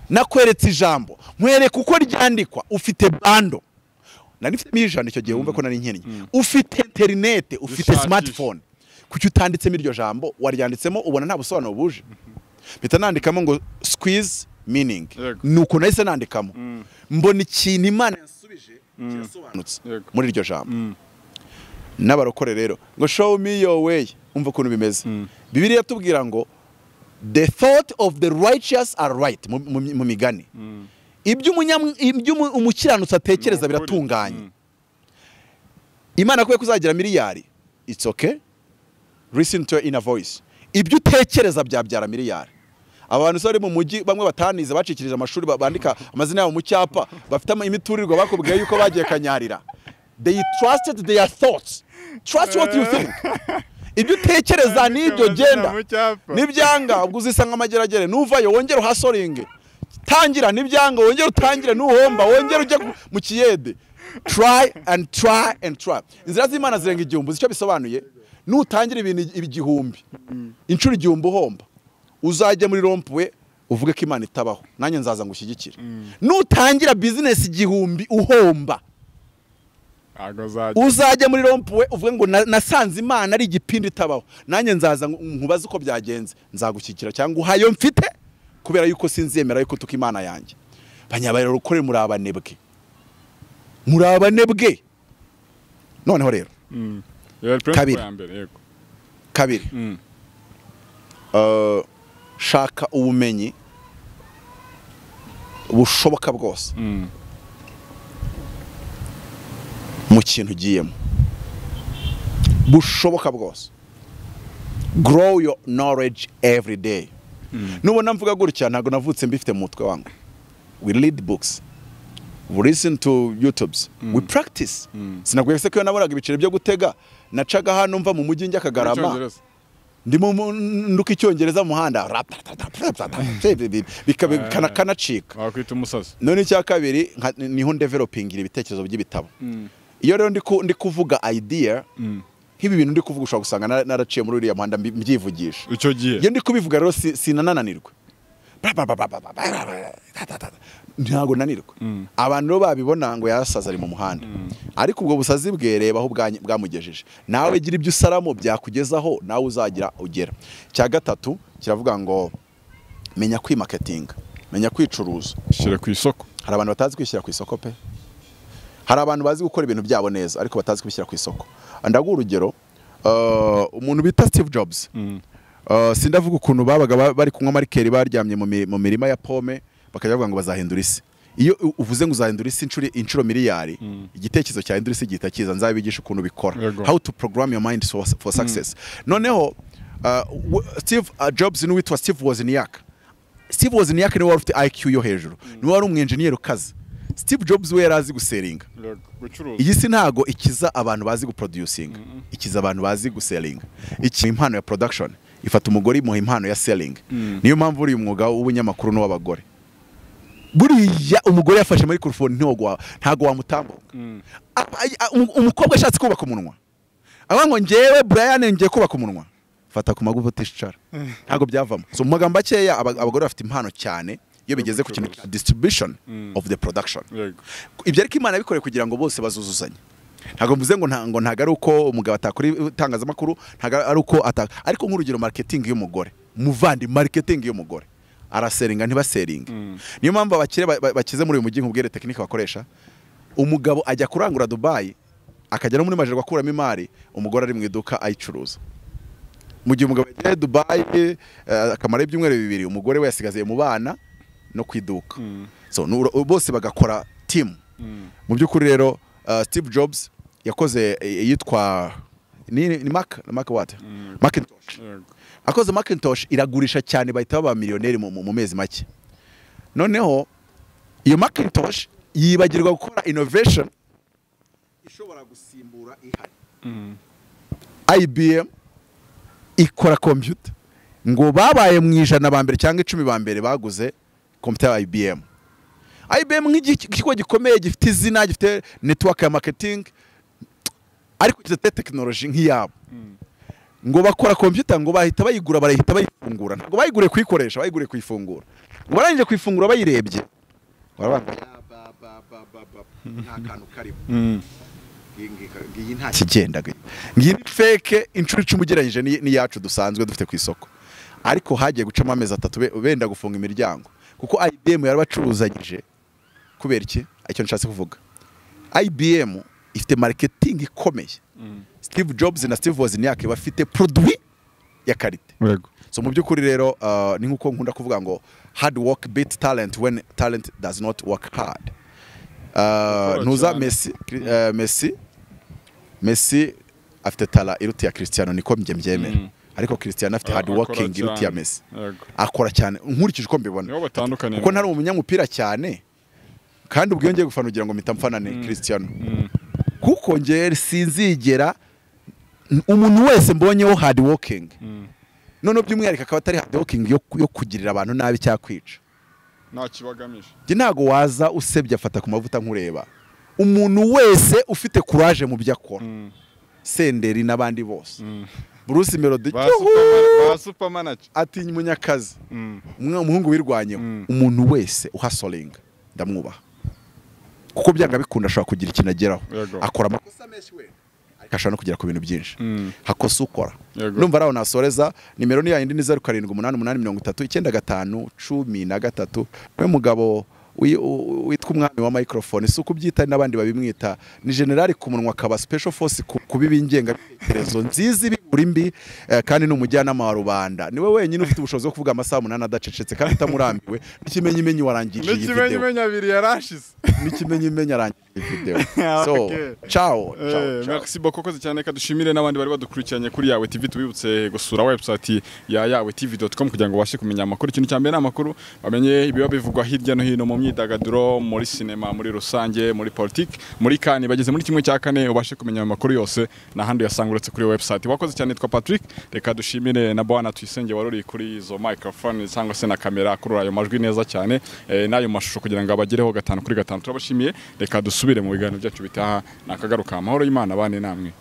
nakweretse ijambo nkwereka uko ryandikwa, ufite bando nari mfite ijana icyo gihe wumve ko nari nkennye, ufite internet, ufite smartphone, kuki utanditsemo iryo jambo? Waryanditsemo ubona nta busobanuro buje. Mpita nandikamo ngo squeeze meaning. Nuko nahise nandikamo mbona ikintu Imana yansubije kirasobanutse muri iryo jambo. N'abarokore rero ngo show me your way, umva ukuntu bimeze. Bibiliya yatubwira ngo the thought of the righteous are right mu migani. Ibyo umukiranutsi atekereza biratunganye. Imana kuye kuzagira miliyari, it's okay, listen to your inner voice. Ibyo utekereza byabyara miliyari. Abantu sore mu mujyi bamwe batanize bacikirije amashuri bandika amazina yabo mu cyapa, bafite imiturirwa bakubwiye yuko bagiye kanyarira. They trusted their thoughts. Trust what you think. Ibyo utekereza nibyo genda. Nibyanga ubwo uzisanga amageragere, nuvayo wongera uhasoringe. Tangira nibyanga wongera utangire, nuhomba wongera ujye mu kiyede. Try and try and try. Inzira z'Imana zirenga igihumbi, icyo bisobanuye nutangira ibintu igihumbi, inshuro igihumbi uhomba, uzajya muri rompwe uvuge ko Imana itabaho, nanjye nzaza ngushyigikire. Nutangira business igihumbi uhomba, uzajya muri rompwe uvuge ngo nasanze Imana ari igipindi itabaho, nanjye nzaza nkubaze uko byagenze, nzagushyigikira cyangwa uhayo mfite, kubera yuko sinzemera yuko tuka Imana yanjye. Banyabarero rukore muri abanebwe, muri abanebwe. Noneho rero kabiri, shaka ubumenyi bushoboka bwose mu kintu ugiyemo, bushoboka bwose. Grow your knowledge every day. Nubona mvuga gutya ntago navutse mbifite mu mutwe wangu. We read books, we listen to YouTubes, we practice. Sinakwiye se ko nabonaga ibiceri byo gutega, nacaga hano mva mu mujyi njya Kagarama, ndimo nduka icyongereza mu muhanda bikanacika. Wakwita umusazi. None icya kabiri niho developing ibitekerezo by'ibitabo. Iyo rero ndi kuvuga idea nk'ibi bintu ndi kuvuga, ushobora gusanga naraciye muri uriya muhanda mbyivugisha icyo gihe. Iyo ndi kubivuga rero sinananirwa, ntabwo nanirwa. Abantu rero babibona ngo yarasaza ari mu muhanda, ariko ubwo busazi bwe reba aho bwamugejeje. Nawe gira ibyo usaramo byakugezaho, nawe uzagira ugera. Icya gatatu kiravuga ngo menya kwimarketing, menya kwicuruza, shyira ku isoko. Hari abantu batazi kwishyira ku isoko pe. Hari abantu bazi gukora ibintu byabo neza ariko batazi kubishyira ku isoko. Ndaguha urugero, umuntu bita Steve Jobs. Sindavuga ukuntu babaga bari kunywa marikeri baryamye mu mirima ya pome, bakajya bavuga ngo bazahindura isi. Iyo uvuze ngo uzahindura isi inshuro miliyari, igitekerezo cyahindura isi gihita kiza. Nzabigisha ukuntu bikora, how to program your mind for success. Noneho Steve Jobs n'uwitwa Steve Wozniak. Steve Wozniak niwe wari ufite IQ yo hejuru, niwe wari umwenjeniyeri ukaze. Steve Jobs we yarazi guseringa. Iyi si ntago ikiza abantu bazi guproducinga, ikiza abantu bazi gusellinga. Iki impano ya production ifata umugore imuha impano ya selling. Niyo mpamvu uri umwuga w'ubunyamakuru n'uw'abagore. Buriya umugore yafashe microphone ntago wamutambuka. Umukobwa ashatse kubaka umunwa, avuga ngo njyewe Brian ngiye kubaka umunwa, fata ku magufa utishicara, ntago byavamo. So mu magambo akeya, abagore bafite impano cyane iyo bigeze ku kintu cya distribution of the production. Ibyo ariko Imana yabikoreye kugira ngo bose bazuzuzanye. Ntago mvuze ngo ntago ari uko umugabo atakora itangazamakuru, ntago ari uko ariko nk'urugero marketing y'umugore, muvandi marketing y'umugore araseringa ntibaseringa. Niyo mpamvu abakire bakize muri uyu mujyi nkubwire technique bakoresha. Umugabo ajya kurangura Dubai, akajya no muri Majerwa akuramo imari, umugore ari mu iduka ayicuruza. Mu gihe umugabo yagiye Dubai akamara ibyumweru bibiri, umugore we yasigaye mu bana no kwiduka. So bose bagakora team. Mu by'ukuri rero Steve Jobs yakoze yitwa Ni Mac what? Macintosh. Akoze Macintosh iragurisha cyane, bahita baba miliyoneri mu mezi make. Noneho iyo Macintosh yibagirwa gukora innovation ishobora gusimbura ihari. IBM ikora computer, ngo babaye mu 100 ba mbere cyangwa 10 ba mbere baguze computer ya IBM. IBM nk'ikigo gikomeye gifite izina, gifite network ya marketing, ariko gifite technology nk'iyabo. Ngo bakora computer, ngo bahita bayigura, barahita bayifungura. Ntabwo bayigure kuyikoresha, bayigure kuyifungura. Ngo barangije kuyifungura bayirebye, barabanza nta kantu karimo. Ngiyi nta kigenda, ngiyi fake inshuro 10 ugereranyije n'iyacu dusanzwe dufite ku isoko. Ariko hagiye gucamo amezi 3 benda gufunga imiryango, kuko IBM yarabacuruzanyije. Kubera iki? Icyo nshatse kuvuga, IBM ifite marketing ikomeye. Steve Jobs na Steve Wozniak bafite produit ya qualité. So mu by'ukuri rero ni nkuko nkunda kuvuga ngo hard work beats talent when talent does not work hard. Ntuza Messi afite tala iruti ya Cristiano, niko njye mbyemera. Ariko Cristiano afite hard working iruti ya Messi. Akora cyane nkurikije uko mbibona, kuko ntari umunyamupira cyane, kandi ubwo ngiye gufana ugira ngo mpita mfana ni Cristiano. Kuko nge sinzigera umuntu wese mbonyeho hard working, none by'umwihariko akaba atari hard working yo kugirira abantu nabi cyangwa kwica, nta kibagamije. Nge ntago waza usebye afata ku mavuta nkureba. Umuntu wese ufite courage mu byo akora, Senderi n'abandi bose, Bruce Melody, ba supermanager, atinya umunyakazi, umuhungu wirwanyeho, umuntu wese uhasolinga ndamwubaha, kuko byanga bikunda ashobora kugira ikintu ageraho. Akora amakosa menshi we, ariko ashobora no kugera ku bintu byinshi. Hakosa ukora. Numva araho nasoreza. Nimero ni yindi ni 0 7 8 8 30 95 13. We mugabo witwa umwami wa microphone, si ukubyita n'abandi babimwita, ni general ku munwa, akaba special force kubiba ingengabitekerezo nziza ibibura imbi, kandi ni umujyanama wa rubanda. Niwe wenyine ufite ubushobozi bwo kuvuga amasaha 8 adacecetse kandi utamurambiwe. N'ikimenyimenyi warangije iyi video, n'ikimenyimenyi abiri yarashize, n'ikimenyimenyi arangije iyi video. So ciao ciao. Merci beaucoup koze cyane, kadushimire n'abandi bari badukurikiranye kuri Yawe TV. Tubibutse gusura website ya yawetv.com kugira ngo bashe kumenya amakuru. Ikintu cya mbere n'amakuru, bamenye ibiba bivugwa hirya no hino mu myidagaduro, muri sinema, muri rusange, muri politiki, muri kani bageze muri 1/4, ubashe kumenya amakuru yose n'ahandi yasanga uretse kuri website. Wakoze cyane, twa Patrick. Reka dushimire na Bwana Tuyisenge waruri kuri izo microphone cyangwa se na kamera kuri ayo majwi neza cyane, n'ayo mashusho kugira ngo abagereho 5 kuri 5. Turabashimiye. Reka dusubire mu biganiro byacu bitaha. Nakagaruka. Amahoro y'Imana bane namwe.